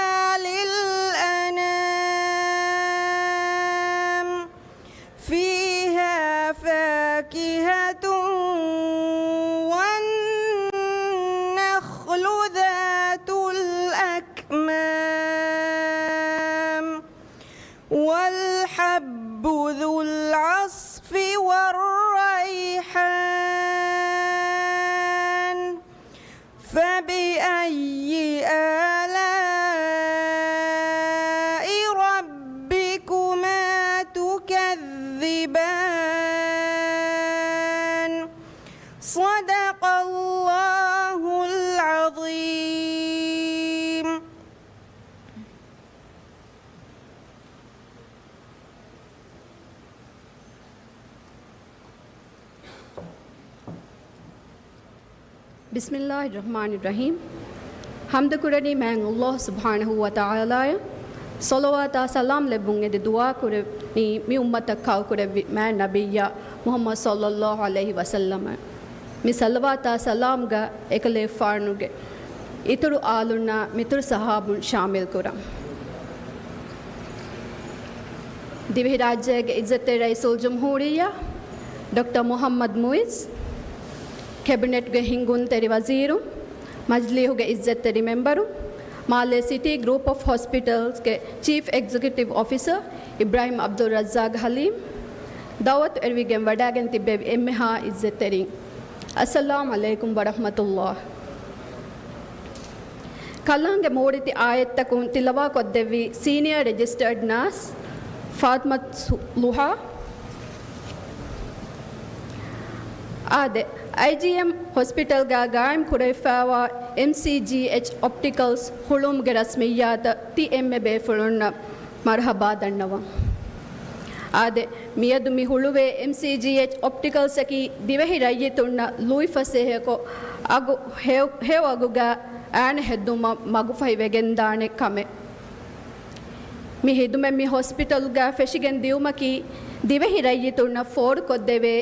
للأنام. فيها فاكهة والنخل ذات الأكمام. والحب ذو العصف والريحان. فبأي آلاء ربكما تكذبان. صدق الله العظيم. بسم الله الرحمن الرحيم. ޙަމްދުކުރަނީ މާތް ﷲ ސުބްޙާނަހޫ ވަތަޢާލާއަށް. ޞަލަވާތާ ސަލާމް ލެއްވުން އެދި ދުޢާ ކުރެވުނީ މި އުއްމަތަށް ކައުކުރެއްވި މާތް ނަބިއްޔާ މުޙައްމަދު ޞައްލައްލާހު ޢަލައިހި ވަސައްލަމަށް. މި ޞަލަވާތާ ސަލާމްގަ އެކަލޭގެފާނުގެ އިތުރު އާލުންނާ މިތުރު ޞަޙާބުން ޝާމިލް ކުރަން. ދިވެހިރާއްޖޭގެ ޢިއްޒަތްތެރި ރައީސުލްޖުމްހޫރިއްޔާ ޑޮކްޓަރ މުޙައްމަދު މުޢިއްޒު، ކެބިނެޓްގެ ހިންގުންތެރި ވަޒީރުން، މަޖިލީހުގެ ޢިއްޒަތްތެރި މެމްބަރުން، މާލޭ ސިޓީ ގްރޫޕް އޮފް ހޮސްޕިޓަލްސްގެ ޗީފް އެގްޒެކެޓިވް އޮފިސަރ އިބްރާހިމް ޢަބްދުއްރައްޒާޤް ޙަލީމް، ދަޢުވަތު އެރުވިގެން ވަޑައިގެން ތިއްބެވި އެންމެހާ ޢިއްޒަތްތެރިން، އައްސަލާމް ޢަލައިކުމް ވަރަޙްމަތުﷲ. ކަލާނގެ މޯޑިތި އާޔަތްތަކުން ތިލަވާކޮށްދެއްވި ސީނިއާ ރެޖިސްޓަރޑް ނާސް ފާތިމަތު ލުހާ. އާދެ، އައިޖީއެމް ހޮސްޕިޓަލްގަ ގާއިމް ކުރެވިފައިވާ އެމްސީޖީއެޗް އޮޕްޓިކަލްސް ހުޅުވުމުގެ ރަސްމިއްޔާތަށް ތި އެންމެ ބޭފުޅުންނަށް މަރުޙަބާ ދަންނަވަން. އާދެ، މިއަދު މި ހުޅުވޭ އެމްސީޖީއެޗް އޮޕްޓިކަލްސްއަކީ ދިވެހި ރައްޔިތުންނަށް ލުއިފަސޭހަކޮށް، އަގު ހެޔޮ-، ހެޔޮ އަގުގަ އާން ހެއްދުމަށް މަގުފަހިވެގެންދާނެ ކަމެއް. މި ޚިދުމަތް މި ހޮސްޕިޓަލްގަ ފެށިގެން ދިއުމަކީ، ދިވެހި ރައްޔިތުންނަށް ފޯރުކޮށްދެވޭ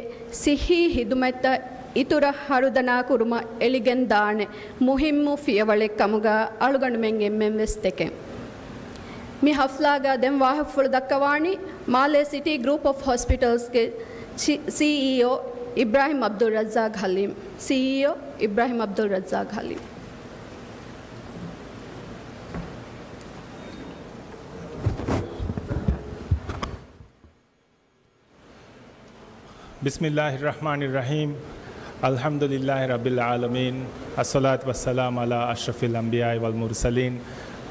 ޞިއްޙީ ޚިދުމަތްތައް އިތުރަށް ހަރުދަނާކުރުމަށް އެޅިގެންދާނެ މުހިއްމު ފިޔަވަޅެއް ކަމުގަ އަޅުގަނޑުމެން އެންމެންވެސް ދެކެން. މި ޙަފްލާގަ ދެން ވާހަކަފުޅު ދައްކަވާނީ މާލޭ ސިޓީ ގްރޫޕް އޮފް ހޮސްޕިޓަލްސްގެ ސީ-، ސީއީއޯ އިބްރާހިމް ޢަބްދުއްރައްޒާޤް ޙަލީމް. ސީއީއޯ އިބްރާހިމް ޢަބްދުއްރައްޒާޤް ޙަލީމް. بسم الله الرحمن الرحيم. الحمد لله رب العالمين. الصلاة والسلام على أشرف الأنبياء والمرسلين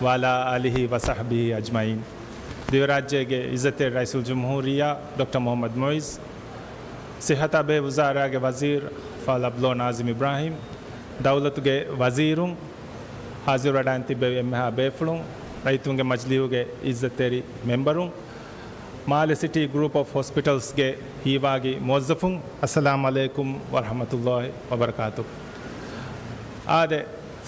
وعلى آله وصحبه أجمعين. ދިވެހިރާއްޖޭގެ ޢިއްޒަތްތެރި ރައީސުލްޖުމްހޫރިއްޔާ ޑޮކްޓަރ މުޙައްމަދު މުޢިއްޒު، ޞިއްޙަތާ ބޭހި ވުޒާރާގެ ވަޒީރު ފާލު ޢަބްދުﷲ ނާޒިމް އިބްރާހިމް، ދައުލަތުގެ ވަޒީރުން، ޙާޒިރުވެވަޑައިން ތިއްބެވި އެންމެހާ ބޭފުޅުން، ރައްޔިތުންގެ މަޖިލީހުގެ ޢިއްޒަތްތެރި މެމްބަރުން، މާލެ ސިޓީ ގްރޫޕް އޮފް ހޮސްޕިޓަލްސްގެ ހީވާގި މުވައްޒަފުން، އައްސަލާމް ޢަލައިކުމް ވަރަޙްމަތުﷲ ވަބަރަކާތު. އާދެ،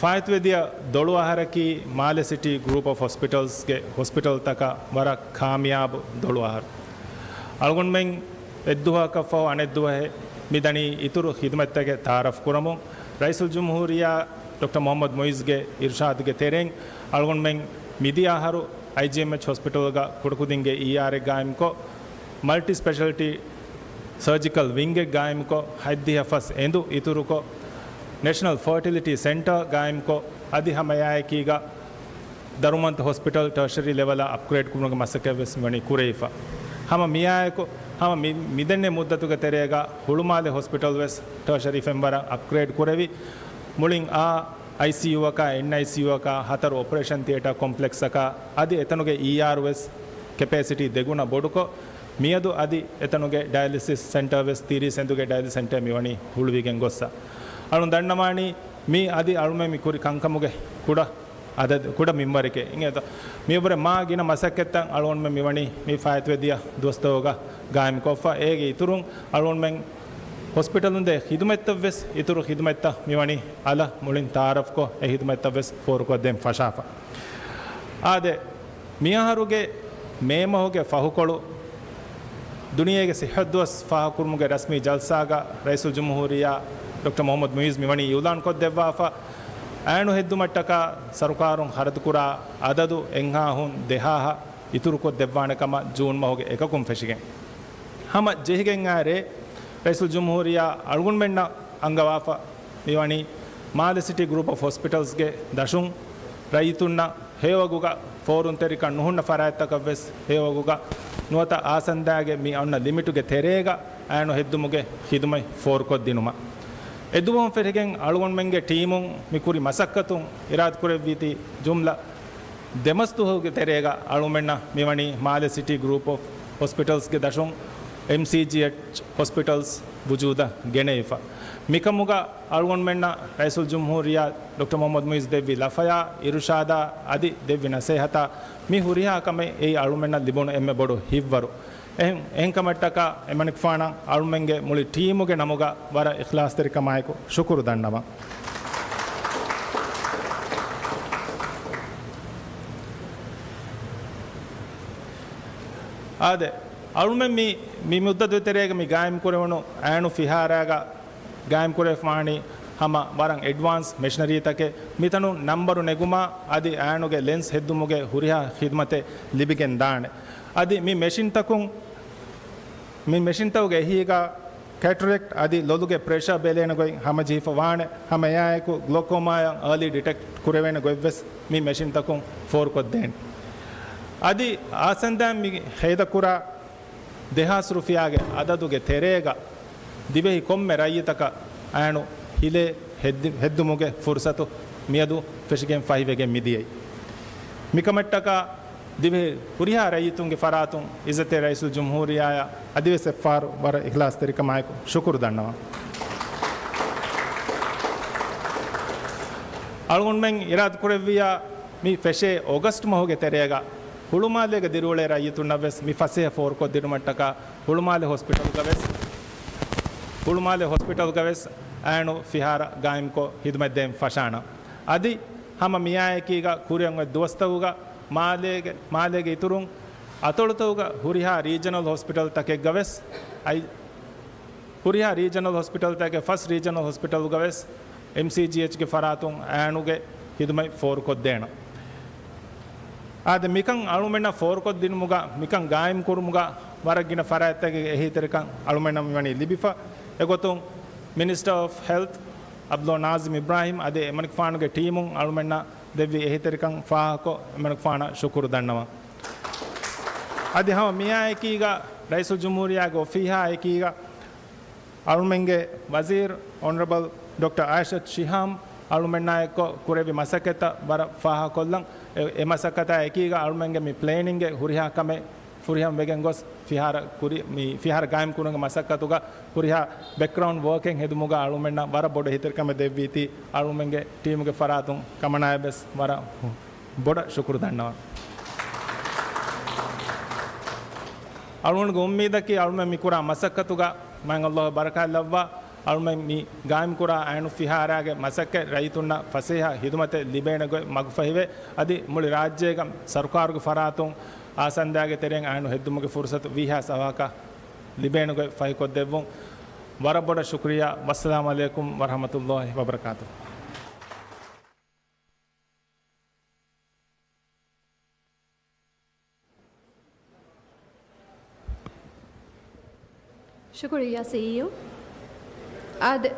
ފާއިތުވެދިޔަ ދޮޅު އަހަރަކީ މާލެ ސިޓީ ގްރޫޕް އޮފް ހޮސްޕިޓަލްސްގެ ހޮސްޕިޓަލްތަކަށް ވަރަށް ކާމިޔާބު ދޮޅު އަހަރު. އަޅުގަނޑުމެން އެއްދުވަހަކަށް ފަހު އަނެއްދުވަހެއް މިދަނީ އިތުރު ޚިދުމަތްތަކެއް ތަޢާރަފް ކުރަމުން. ރައީސުލްޖުމްހޫރިއްޔާ ޑޮކްޓަރ މުޙައްމަދު މުޢިއްޒުގެ އިރުޝާދުގެ ތެރެއިން އަޅުގަނޑުމެން މިދިޔަ އަހަރު އައިޖީއެމްއެޗް ހޮސްޕިޓަލްގަ ކުޑަކުދިންގެ އީއާރެއް ގާއިމްކޮށް، މަލްޓި ސްޕެޝަލްޓީ ސަރޖިކަލް ވިންގެއް ގާއިމްކޮށް، ހަތްދިހަ ފަސް އެނދު އިތުރުކޮށް، ނެޝަނަލް ފަރޓިލިޓީ ސެންޓަރ ގާއިމްކޮށް، އަދި ހަމައެއާއެކީގަ ދަރުމަންތަ ހޮސްޕިޓަލް ޓަރޝަރީ ލެވަލަށް އަޕްގްރޭޑް ކުރުމުގެ މަސައްކަތްވެސް މިވަނީ ކުރެވިފަ. ހަމަ މިއާއެކު، ހަމަ މި، މިދެންނެވި މުއްދަތުގެ ތެރޭގަ ހުޅުމާލެ ހޮސްޕިޓަލް ވެސް ޓަރޝަރީ ފެންވަރަށް އަޕްގްރޭޑް ކުރެވި، މުޅިން އާ އައިސީޔޫއަކާ، އެންއައިސީޔޫއަކާ، ހަތަރު އޮޕަރޭޝަން ތިއޭޓާ ކޮމްޕްލެކްސްއަކާ، އަދި އެތަނުގެ އީއާރު ވެސް ކެޕޭސިޓީ ދެގުނަ ބޮޑުކޮށް، މިއަދު އަދި އެތަނުގެ ޑަޔަލިސިސް ސެންޓަރ ވެސް ތިރީސް އެނދުގެ ޑަޔަލިސިސް ސެންޓަރ މިވަނީ ހުޅުވިގެން ގޮއްސަ. އަޅުން ދަންނަވާނީ މީ އަދި އަޅުމެން މި ކުރި ކަންކަމުގެ ކުޑަ އަދަދު، ކުޑަ މިންވަރެކޭ. އިނގޭތޯ؟ މިއަށްވުރެ މާ ގިނަ މަސައްކަތްތައް އަޅުގަނޑުމެން މިވަނީ މި ފާއިތުވެދިޔަ ދުވަސްތަކުގަ ގާއިމްކޮށްފަ. އޭގެ އިތުރުން އަޅުގަނޑުމެން ހޮސްޕިޓަލުން ދޭ ޚިދުމަތްތައް ވެސް، އިތުރު ޚިދުމަތްތައް މިވަނީ އަލަށް މުޅިން ތަޢާރަފްކޮށް، އެ ޚިދުމަތްތައް ވެސް ފޯރުކޮށްދޭން ފަށާފަ. އާދެ، މިއަހަރުގެ މޭ މަހުގެ ފަހުކޮޅު ދުނިޔޭގެ ސިއްޙަތު ދުވަސް ފާހަގަކުރުމުގެ ރަސްމީ ޖަލްސާގަ ރައީސުލްޖުމްހޫރިއްޔާ ޑޮކްޓަރ މުޙައްމަދު މުޢިއްޒު މިވަނީ އިޢުލާންކޮށްދެއްވާފަ. އައިނު ހެއްދުމަށްޓަކާ ސަރުކާރުން ޚަރަދުކުރާ އަދަދު އެއްހާހުން ދެހާހަށް އިތުރުކޮށްދެއްވާނެ ކަމަށް ޖޫން މަހުގެ އެކަކުން ފެށިގެން. ހަމަ ޖެހިގެން އާރޭ ރައީސުލްޖުމްހޫރިއްޔާ އަޅުގަނޑުމެންނަށް އަންގަވާފަ މިވަނީ މާލެ ސިޓީ ގްރޫޕް އޮފް ހޮސްޕިޓަލްސްގެ ދަށުން ރައްޔިތުންނަށް ހެޔޮވަގުގަ ފޯރުންތެރިކަން ނުހުންނަ ފަރާތްތަކަށްވެސް ހެޔޮވަގުގަ ނުވަތަ އާސަންދާގެ މި އޮންނަ ލިމިޓުގެ ތެރޭގަ އައިނު ހެއްދުމުގެ ޚިދުމަތް ފޯރުކޮށްދިނުމަށް. އެދުވަހުން ފެށިގެން އަޅުގަނޑުމެންގެ ޓީމުން މި ކުރި މަސައްކަތުން އިރާދަކުރެއްވީތީ ޖުމްލަ ދެމަސްދުވަހުގެ ތެރޭގަ އަޅުމެންނަށް މިވަނީ މާލެ ސިޓީ ގްރޫޕް އޮފް ހޮސްޕިޓަލްސްގެ ދަށުން އެމްސީޖީއެޗް ހޮސްޕިޓަލްސް ވުޖޫދަށް ގެނެވިފަ. މިކަމުގަ އަޅުގަނޑުމެންނަށް ރައީސުލްޖުމްހޫރިއްޔާ ޑޮކްޓަރ މުޙައްމަދު މުޢިއްޒު ދެއްވި ލަފަޔާ، އިރުޝާދާ އަދި ދެއްވި ނަސޭހަތާ މި ހުރިހާ ކަމެއް އެއީ އަޅުމެންނަށް ލިބުނު އެންމެ ބޮޑު ހިތްވަރު. އެހެން، އެހެންކަމަށްޓަކާ އެމަނިކުފާނަށް އަޅުމެންގެ މުޅި ޓީމުގެ ނަމުގަ ވަރަށް އިޚްލާޞްތެރިކަމާއެކު ޝުކުރު ދަންނަވަން. އާދެ، އަޅުމެން މި، މި މުއްދަތުގެ ތެރޭގަ މި ގާއިމް ކުރެވުނު އައިނު ފިހާރާގަ ގާއިމް ކުރެވިފަވާނީ ހަމަ ވަރަށް އެޑްވާންސް މެޝިނަރީތަކެއް. މިތަނުން ނަންބަރު ނެގުމާ އަދި އައިނުގެ ލެންސް ހެއްދުމުގެ ހުރިހާ ޚިދުމަތެއް ލިބިގެން ދާނެ. އަދި މި މެޝިންތަކުން، މި މެޝިންތަކުގެ އެހީގަ ކެޓްރެކްޓް އަދި ލޮލުގެ ޕްރެޝަރ ބެލޭނެ ގޮތް ހަމަޖެހިފަ ވާނެ. ހަމަ އެއާއެކު ގްލޯކޯމާއަށް އާލީ ޑިޓެކްޓް ކުރެވޭނެ ގޮތްވެސް މި މެޝިންތަކުން ފޯރުކޮށްދޭނެ. އަދި އާސަންދާ މި ހޭދަކުރާ ދެހާސް ރުފިޔާގެ އަދަދުގެ ތެރޭގަ ދިވެހި ކޮންމެ ރައްޔިތަކަށް އައިނު ހިލޭ ހެއްދި-، ހެއްދުމުގެ ފުރުސަތު މިއަދު ފެށިގެން ފަހިވެގެން މިދިޔައީ. މިކަމަށްޓަކާ ދިވެހި ހުރިހާ ރައްޔިތުންގެ ފަރާތުން އިއްޒަތްތެރި ރައީސުލްޖުމްހޫރިއްޔާއަށް އަދިވެސް އެއްފަހަރު ވަރަށް އިޚްލާޞްތެރިކަމާއެކު ޝުކުރު ދަންނަވަން. އަޅުގަނޑުމެން އިރާދަކުރެއްވިއްޔާ މި ފެށޭ އޮގަސްޓް މަހުގެ ތެރޭގަ ހުޅުމާލޭގަ ދިރިއުޅޭ ރައްޔިތުންނަށްވެސް މި ފަސޭހަ ފޯރުކޮށްދިނުމަށްޓަކާ ހުޅުމާލެ ހޮސްޕިޓަލުގަވެސް، ހުޅުމާލެ ހޮސްޕިޓަލުގަވެސް އައިނު ފިހާރަ ގާއިމްކޮށް ހިދުމަތްދޭން ފަށާނަން. އަދި ހަމަ މިއާއެކީގަ ކުރިއަށް އޮތް ދުވަސްތަކުގަ މާލޭގެ، މާލޭގެ އިތުރުން އަތޮޅުތަކުގަ ހުރިހާ ރީޖަނަލް ހޮސްޕިޓަލްތަކެއްގަވެސް އައި-، ހުރިހާ ރީޖަނަލް ހޮސްޕިޓަލްތަކެއް ފަސް ރީޖަނަލް ހޮސްޕިޓަލުގަވެސް އެމްސީޖީއެޗްގެ ފަރާތުން އައިނުގެ ހިދުމަތް ފޯރުކޮށްދޭނަން. އާދެ، މިކަން އަޅުމެންނަށް ފޯރުކޮށްދިނުމުގަ، މިކަން ގާއިމްކުރުމުގަ ވަރަށް ގިނަ ފަރާތްތަކެއްގެ އެހީތެރިކަން އަޅުމެންނަށް މިވަނީ ލިބިފަ. އެގޮތުން މިނިސްޓަރ އޮފް ހެލްތް އަބްދުﷲ ނާޒިމް އިބްރާހިމް އަދި އެމަނިކުފާނުގެ ޓީމުން އަޅުމެންނަށް ދެއްވި އެހީތެރިކަން ފާހަގަކޮށް، އެމަނިކުފާނަށް ޝުކުރު ދަންނަވަން. އަދި ހަމަ މިއާއެކީގަ ރައީސުލްޖުމްހޫރިއްޔާގެ އޮފީހާ އެކީގަ އަޅުމެންގެ ވަޒީރު އޮނަރަބަލް ޑޮކްޓަރ އާއިޝަތު ޝިހާމް އަޅުމެންނާއެއްކޮށް ކުރެއްވި މަސައްކަތަށް ވަރަށް ފާހަގަކޮށްލަން. އެ، އެ މަސައްކަތާ އެކީގަ އަޅުމެންގެ މި ޕްލޭނިންގެ ހުރިހާ ކަމެއް ފުރިހަމަ ވެގެން ގޮސް ފިހާރަ ކުރި-، މި ފިހާރަ ގާއިމް ކުރުމުގެ މަސައްކަތުގަ ހުރިހާ ބެކްގްރައުންޑް ވޯކެއް ހެދުމުގަ އަޅުމެންނަށް ވަރަށް ބޮޑު އެހީތެރިކަމެއް ދެއްވީތީ އަޅުމެންގެ ޓީމުގެ ފަރާތުން ކަމަނާއަށްވެސް ވަރަށް ބޮޑަށް ޝުކުރު ދަންނަވަން. އަޅުގަނޑުގެ އުއްމީދަކީ އަޅުމެން މި ކުރާ މަސައްކަތުގަ މާތް ﷲ ބަރަކާތް ލައްވާ، އަޅުމެން މި ގާއިމްކުރާ އައިނު ފިހާރާގެ މަސައްކަތް ރައްޔިތުންނަށް ފަސޭހަ ހިދުމަތެއް ލިބޭނެ ގޮތް މަގުފަހިވެ، އަދި މުޅި ރާއްޖޭގަ ސަރުކާރުގެ ފަރާތުން އާސަންދާގެ ތެރެއިން އައިނު ހެއްދުމުގެ ފުރުސަތު ވީހާސް އަވަހަކަށް ލިބޭނެ ގޮތް ފަހިކޮށްދެއްވުން. ވަރަށް ބޮޑަށް ޝުކުރިއްޔާ. ވައްސަލާމް ޢަލައިކުމް ވަރަޙްމަތުﷲ ވަބަރަކާތުހު. ޝުކުރިއްޔާ ސީއީއޯ. އާދެ،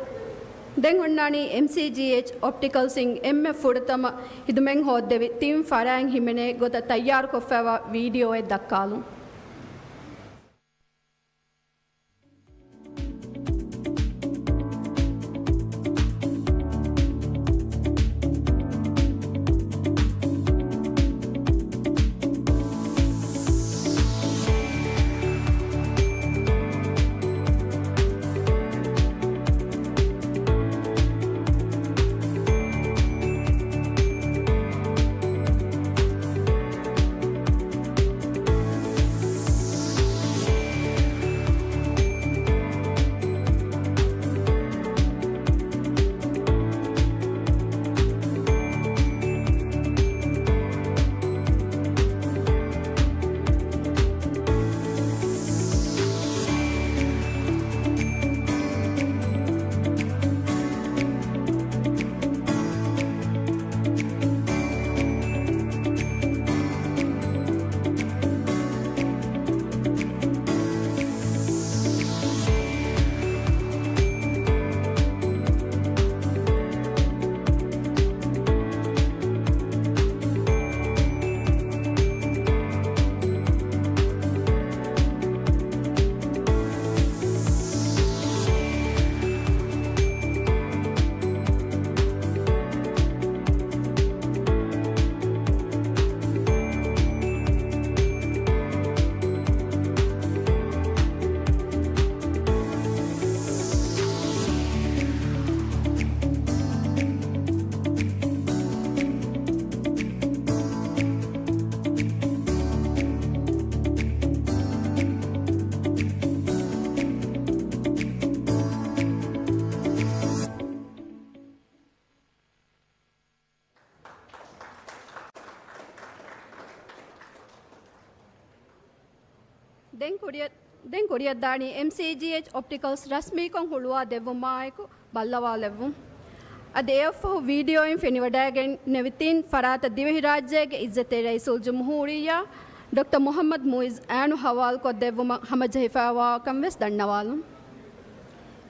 ދެން އޮންނާނީ އެމްސީޖީއެޗް އޮޕްޓިކަލްސްއިން އެންމެ ފުރަތަމަ ހިދުމަތް ހޯއްދެވި ތިން ފަރާތް ހިމެނޭ ގޮތަށް ތައްޔާރުކޮށްފައިވާ ވީޑިއޯއެއް ދައްކާލުން. ދެން ކުރިއަށް، ދެން ކުރިއަށްދާނީ އެމްސީޖީއެޗް އޮޕްޓިކަލްސް ރަސްމީކޮށް ހުޅުވާ ދެއްވުމާއެކު ބައްލަވާލެއްވުން. އަދި އެއަށްފަހު ވީޑިއޯއިން ފެނިވަޑައިގެންނެވި ތިން ފަރާތަށް ދިވެހިރާއްޖޭގެ އިއްޒަތްތެރި ރައީސުލްޖުމްހޫރިއްޔާ ޑޮކްޓަރ މުޙައްމަދު މުޢިއްޒު އައިނު ހަވާލުކޮށްދެއްވުމަށް ހަމަޖެހިފައިވާކަން ވެސް ދަންނަވާލުން.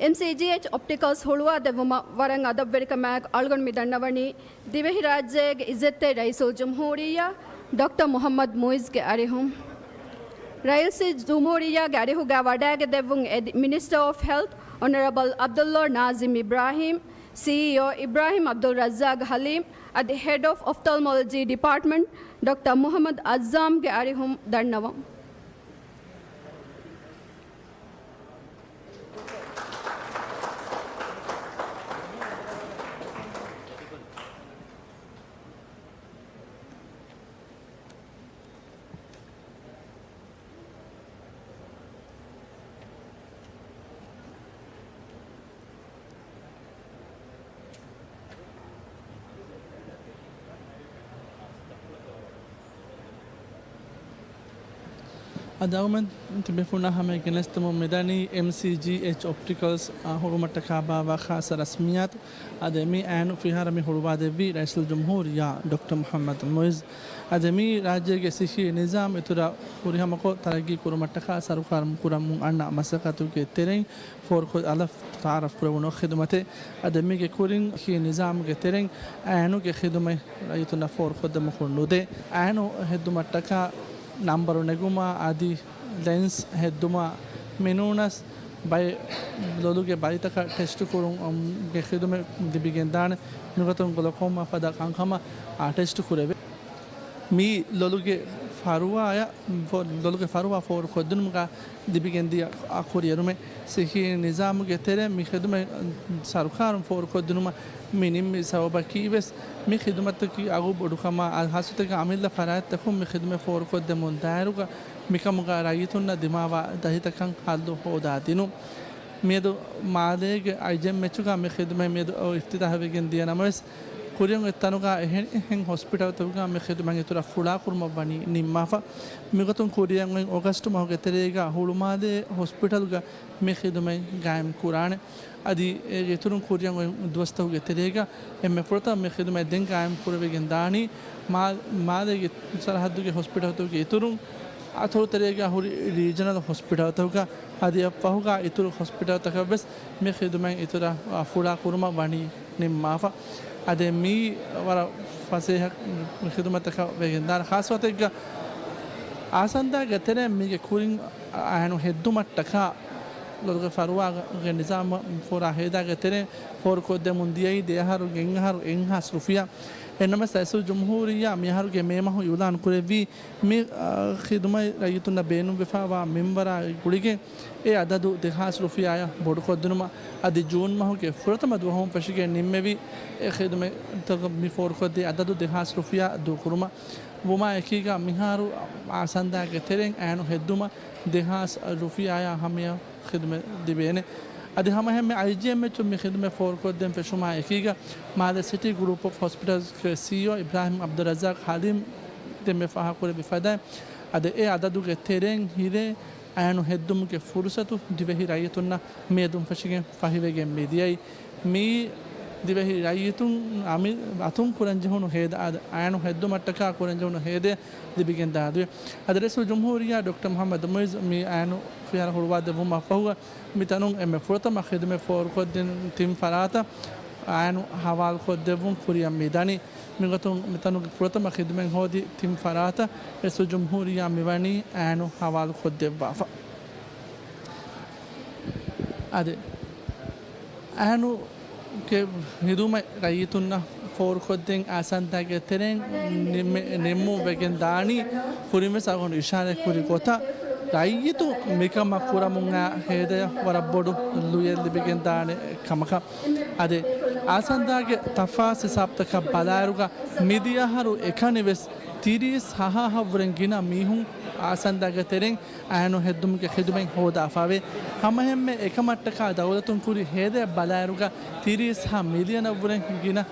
އެމްސީޖީއެޗް އޮޕްޓިކަލްސް ހުޅުވާދެއްވުމަށް ވަރަށް އަދަބުވެރިކަމާއެކު އަޅުގަނޑު މި ދަންނަވަނީ ދިވެހިރާއްޖޭގެ އިއްޒަތްތެރި ރައީސުލްޖުމްހޫރިއްޔާ ޑޮކްޓަރ މުޙައްމަދު މުޢިއްޒުގެ އަރިހުން. ރައީސުލްޖުމްހޫރިއްޔާގެ އަރިހުގައި ވަޑައިގެންދެއްވުން އެދި މިނިސްޓަރ އޮފް ހެލްތް އޮނަރަބަލް ޢަބްދުﷲ ނާޒިމް އިބްރާހީމް، ސީއީއޯ އިބްރާހީމް ޢަބްދުއްރައްޒާޤް ޙަލީމް އަދި ހެޑް އޮފް އޮފްތަލްމޮލޮޖީ ޑިޕާޓްމަންޓް ޑޮކްޓަރ މުޙައްމަދު އައްޒާމްގެ އަރިހުން ދަންނަވަން. އަދި އަޅުގަނޑުމެން ތިބޭފުޅުންނާ ހަމަޔަށް ގެނެސްދެމުން މިދަނީ އެމްސީޖީއެޗް އޮޕްޓިކަލްސް އާ ހުޅުމަށްޓަކާ ބާއްވާ ޚާއްޞަ ރަސްމިއްޔާތު. އަދި މި އައިނު ފިހާރަ މި ހުޅުވާދެއްވީ ރައީސުލްޖުމްހޫރިއްޔާ ޑޮކްޓަރ މުޙައްމަދު މުޢިއްޒު. އަދި މި ރާއްޖޭގެ ސިއްހީ ނިޒާމް އިތުރަށް ފުރިހަމަކޮށް ތަރައްގީ ކުރުމަށްޓަކާ ސަރުކާރުން ކުރަމުން އަންނަ މަސައްކަތުގެ ތެރެއިން ފޯރުކޮށް އަލަށް ތަޢާރަފް ކުރެވުނު ޚިދުމަތެއް. އަދި މީގެ ކުރިން ސިއްހީ ނިޒާމުގެ ތެރެއިން އައިނުގެ ޚިދުމަތް ރައްޔިތުންނަށް ފޯރުކޮށްދެމުން ނުދޭ. އައިނު ހެއްދުމަށްޓަކާ ނަންބަރު ނެގުމާ އަދި ލެންސް ހެއްދުމާ މިނޫނަސް ބައެއް ލޮލުގެ ބަލިތަކަށް ޓެސްޓު ކުރުމުގެ ޚިދުމަތް ލިބިގެންދާނެ. މިގޮތުން ގްލޮކޯމާ ފަދަ ކަންކަމަށް ޓެސްޓު ކުރެވޭ. މި ލޮލުގެ ފަރުވާއަށް، ފޯ-، ލޮލުގެ ފަރުވާ ފޯރުކޮށްދިނުމުގަ ލިބިގެންދިޔަ އަ، ކުރިއެރުމެއް. ސިއްހީ ނިޒާމުގެ ތެރެއިން މި ޚިދުމަތް ސަރުކާރުން ފޯރުކޮށްދިނުމަށް މި ނިންމި ސަބަބަކީ ވެސް މި ޚިދުމަތަކީ އަގު ބޮޑުކަމާ، އަ، ހާއްސަތަކަށް އަމިއްލަ ފަރާތްތަކުން މި ޚިދުމަތް ފޯރުކޮށްދެމުން ދާއިރުގަ މިކަމުގަ ރައްޔިތުންނަށް ދިމާވާ ދަތިތަކަށް ހައްލު ހޯދާދިނުން. މިއަދު މާލޭގެ އައިޖީއެމްއެޗުގަ މި ޚިދުމަތް މިއަދު އިފްތިތާހުވެގެން ދިޔަ ނަމަވެސް، ކުރިއަށް އޮތް ތަނުގަ އެހެނިހެން ހޮސްޕިޓަލްތަކުގަ މި ޚިދުމަތް އިތުރަށް ފުޅާކުރުމަށް ވަނީ ނިންމާފަ. މިގޮތުން ކުރިއަށް އޮތް އޮގަސްޓް މަހުގެ ތެރޭގަ ހުޅުމާލޭ ހޮސްޕިޓަލްގަ މި ޚިދުމަތް ގާއިމް ކުރާނެ. އަދި އޭގެ އިތުރުން ކުރިއަށް އޮތް ދުވަސްތަކުގެ ތެރޭގަ އެންމެ ފުރަތަމަ މި ޚިދުމަތް ދެން ގާއިމް ކުރެވިގެން ދާނީ މާ-، މާލޭގެ ސަރަހައްދުގެ ހޮސްޕިޓަލްތަކުގެ އިތުރުން އަތޮޅު ތެރޭގަ ހުރި ރީޖަނަލް ހޮސްޕިޓަލްތަކުގަ އަދި އެއަށްފަހުގަ އިތުރު ހޮސްޕިޓަލްތަކަށް ވެސް މި ޚިދުމަތް އިތުރަށް ފުޅާ ކުރުމަށް ވަނީ ނިންމާފަ. އަދި މީ ވަރަށް ފަސޭހަ ޚިދުމަތަކަށް ވެގެންދާނެ. ޚާއްޞަ ވަގުތެއްގަ އާސަންދާގެ ތެރެއިން މީގެ ކުރިން އަހަނު ހެއްދުމަށްޓަކާ ލޮލުގެ ފަރުވާގެ ނިޒާމަށް ފުރާ ހޭދާގެ ތެރެއިން ފޯރުކޮށްދެމުން ދިޔައީ ދެ އަހަރު ގެން އަހަރު އެއްހާސް ރުފިޔާ. އެހެންނަމަވެސް ރައީސުލްޖުމްހޫރިއްޔާ މިއަހަރުގެ މޭ މަހު އިއުލާން ކުރެއްވީ، މި، އާ، ޚިދުމަތް ރައްޔިތުންނަށް ބޭނުންވެފައިވާ މިންވަރާ ގުޅިގެން އެ އަދަދު ދެހާސް ރުފިޔާއަށް ބޮޑުކޮށްދިނުމަށް. އަދި ޖޫން މަހުގެ ފުރަތަމަ ދުވަހުން ފެށިގެން ނިންމެވި އެ ޚިދުމަތްތަކަށް މި ފޯރުކޮށްދޭ އަދަދު ދެހާސް ރުފިޔާ ދޫކުރުމަށް. ވުމާ އެކީގަ މިހާރު އާސަންދާގެ ތެރެއިން އައިނު ހެއްދުމަށް ދެހާސް ރުފިޔާއާ ހަމަޔަށް ޚިދުމަތް ލިބޭނެ. އަދި ހަމައެހެންމެ އައިޖީއެމްއެޗުން މި ޚިދުމަތް ފޯރުކޮށްދޭން ފެށުމާ އެކީގަ، މާލެ ސިޓީ ގްރޫޕް އޮފް ހޮސްޕިޓަލްސްގެ ސީއީއޯ އިބްރާހިމް އަބްދުއްރައްޒާޤް ޙަލީމް ދެންމެ ފާހަގަކުރެއްވި ފަދައިން، އަދި އެ އަދަދުގެ ތެރެއިން ހިރޭ އައިނު ހެއްދުމުގެ ފުރުސަތު ދިވެހި ރައްޔިތުންނަށް މިއަދުން ފެށިގެން ފަހިވެގެން މިދިޔައީ. މިއީ ދިވެހި ރައްޔިތުން އަމި-، އަތުން ކުރަންޖެހުނު ހޭދަ-، އައިނު ހެއްދުމަށްޓަކާ ކުރަންޖެހުނު ހޭދައަށް ލިބިގެންދާ އަދުވެ. އަދި ރައީސުލްޖުމްހޫރިއްޔާ ޑޮކްޓަރ މުޙައްމަދު މުޢިއްޒު މި އައިނު ފިހާރަ ހުޅުވާދެއްވުމަށްފަހުގަ، މިތަނުން އެންމެ ފުރަތަމަ ޚިދުމަތް ފޯރުކޮށްދިން ތިން ފަރާތަށް އައިނު ހަވާލުކޮށްދެއްވުން ކުރިއަށް މިދަނީ. މިގޮތުން މިތަނުގެ ފުރަތަމަ ޚިދުމަތް ހޯދި ތިން ފަރާތަށް ރައީސުލްޖުމްހޫރިއްޔާ މިވަނީ އައިނު ހަވާލުކޮށްދެއްވާފަ. އަދި އަހަނުގެ ހިދުމަތް ރައްޔިތުންނަށް ފޯރުކޮށްދޭން އާސަންދާގެ ތެރެއިން ނިންމެ-، ނިންމުން ވެގެން ދާނީ. ކުރިންވެސް އަޅުގަނޑު އިޝާރަތް ކުރި ގޮތަށް ރައްޔިތުން މިކަމަށް ކުރަމުން އާ ހޭދަޔަށް ވަރަށް ބޮޑު ލުޔެއް ލިބިގެން ދާނެ ކަމަކަށް. އަދި އާސަންދާގެ ތަފާސް ހިސާބުތަކަށް ބަލާއިރުގަ މިދިޔަ އަހަރު އެކަނިވެސް ތިރީސް ހަހާހަށްވުރެން ގިނަ މީހުން އާސަންދާގެ ތެރެއިން އައިނު ހެއްދުމުގެ ޚިދުމަތް ހޯދާފައިވޭ. ހަމައެހެންމެ އެކަމަށްޓަކާ ދައުލަތުން ކުރި ހޭދައަށް ބަލާއިރުގަ ތިރީސް ހަ މިލިއަނަށްވުރެން ގިނަ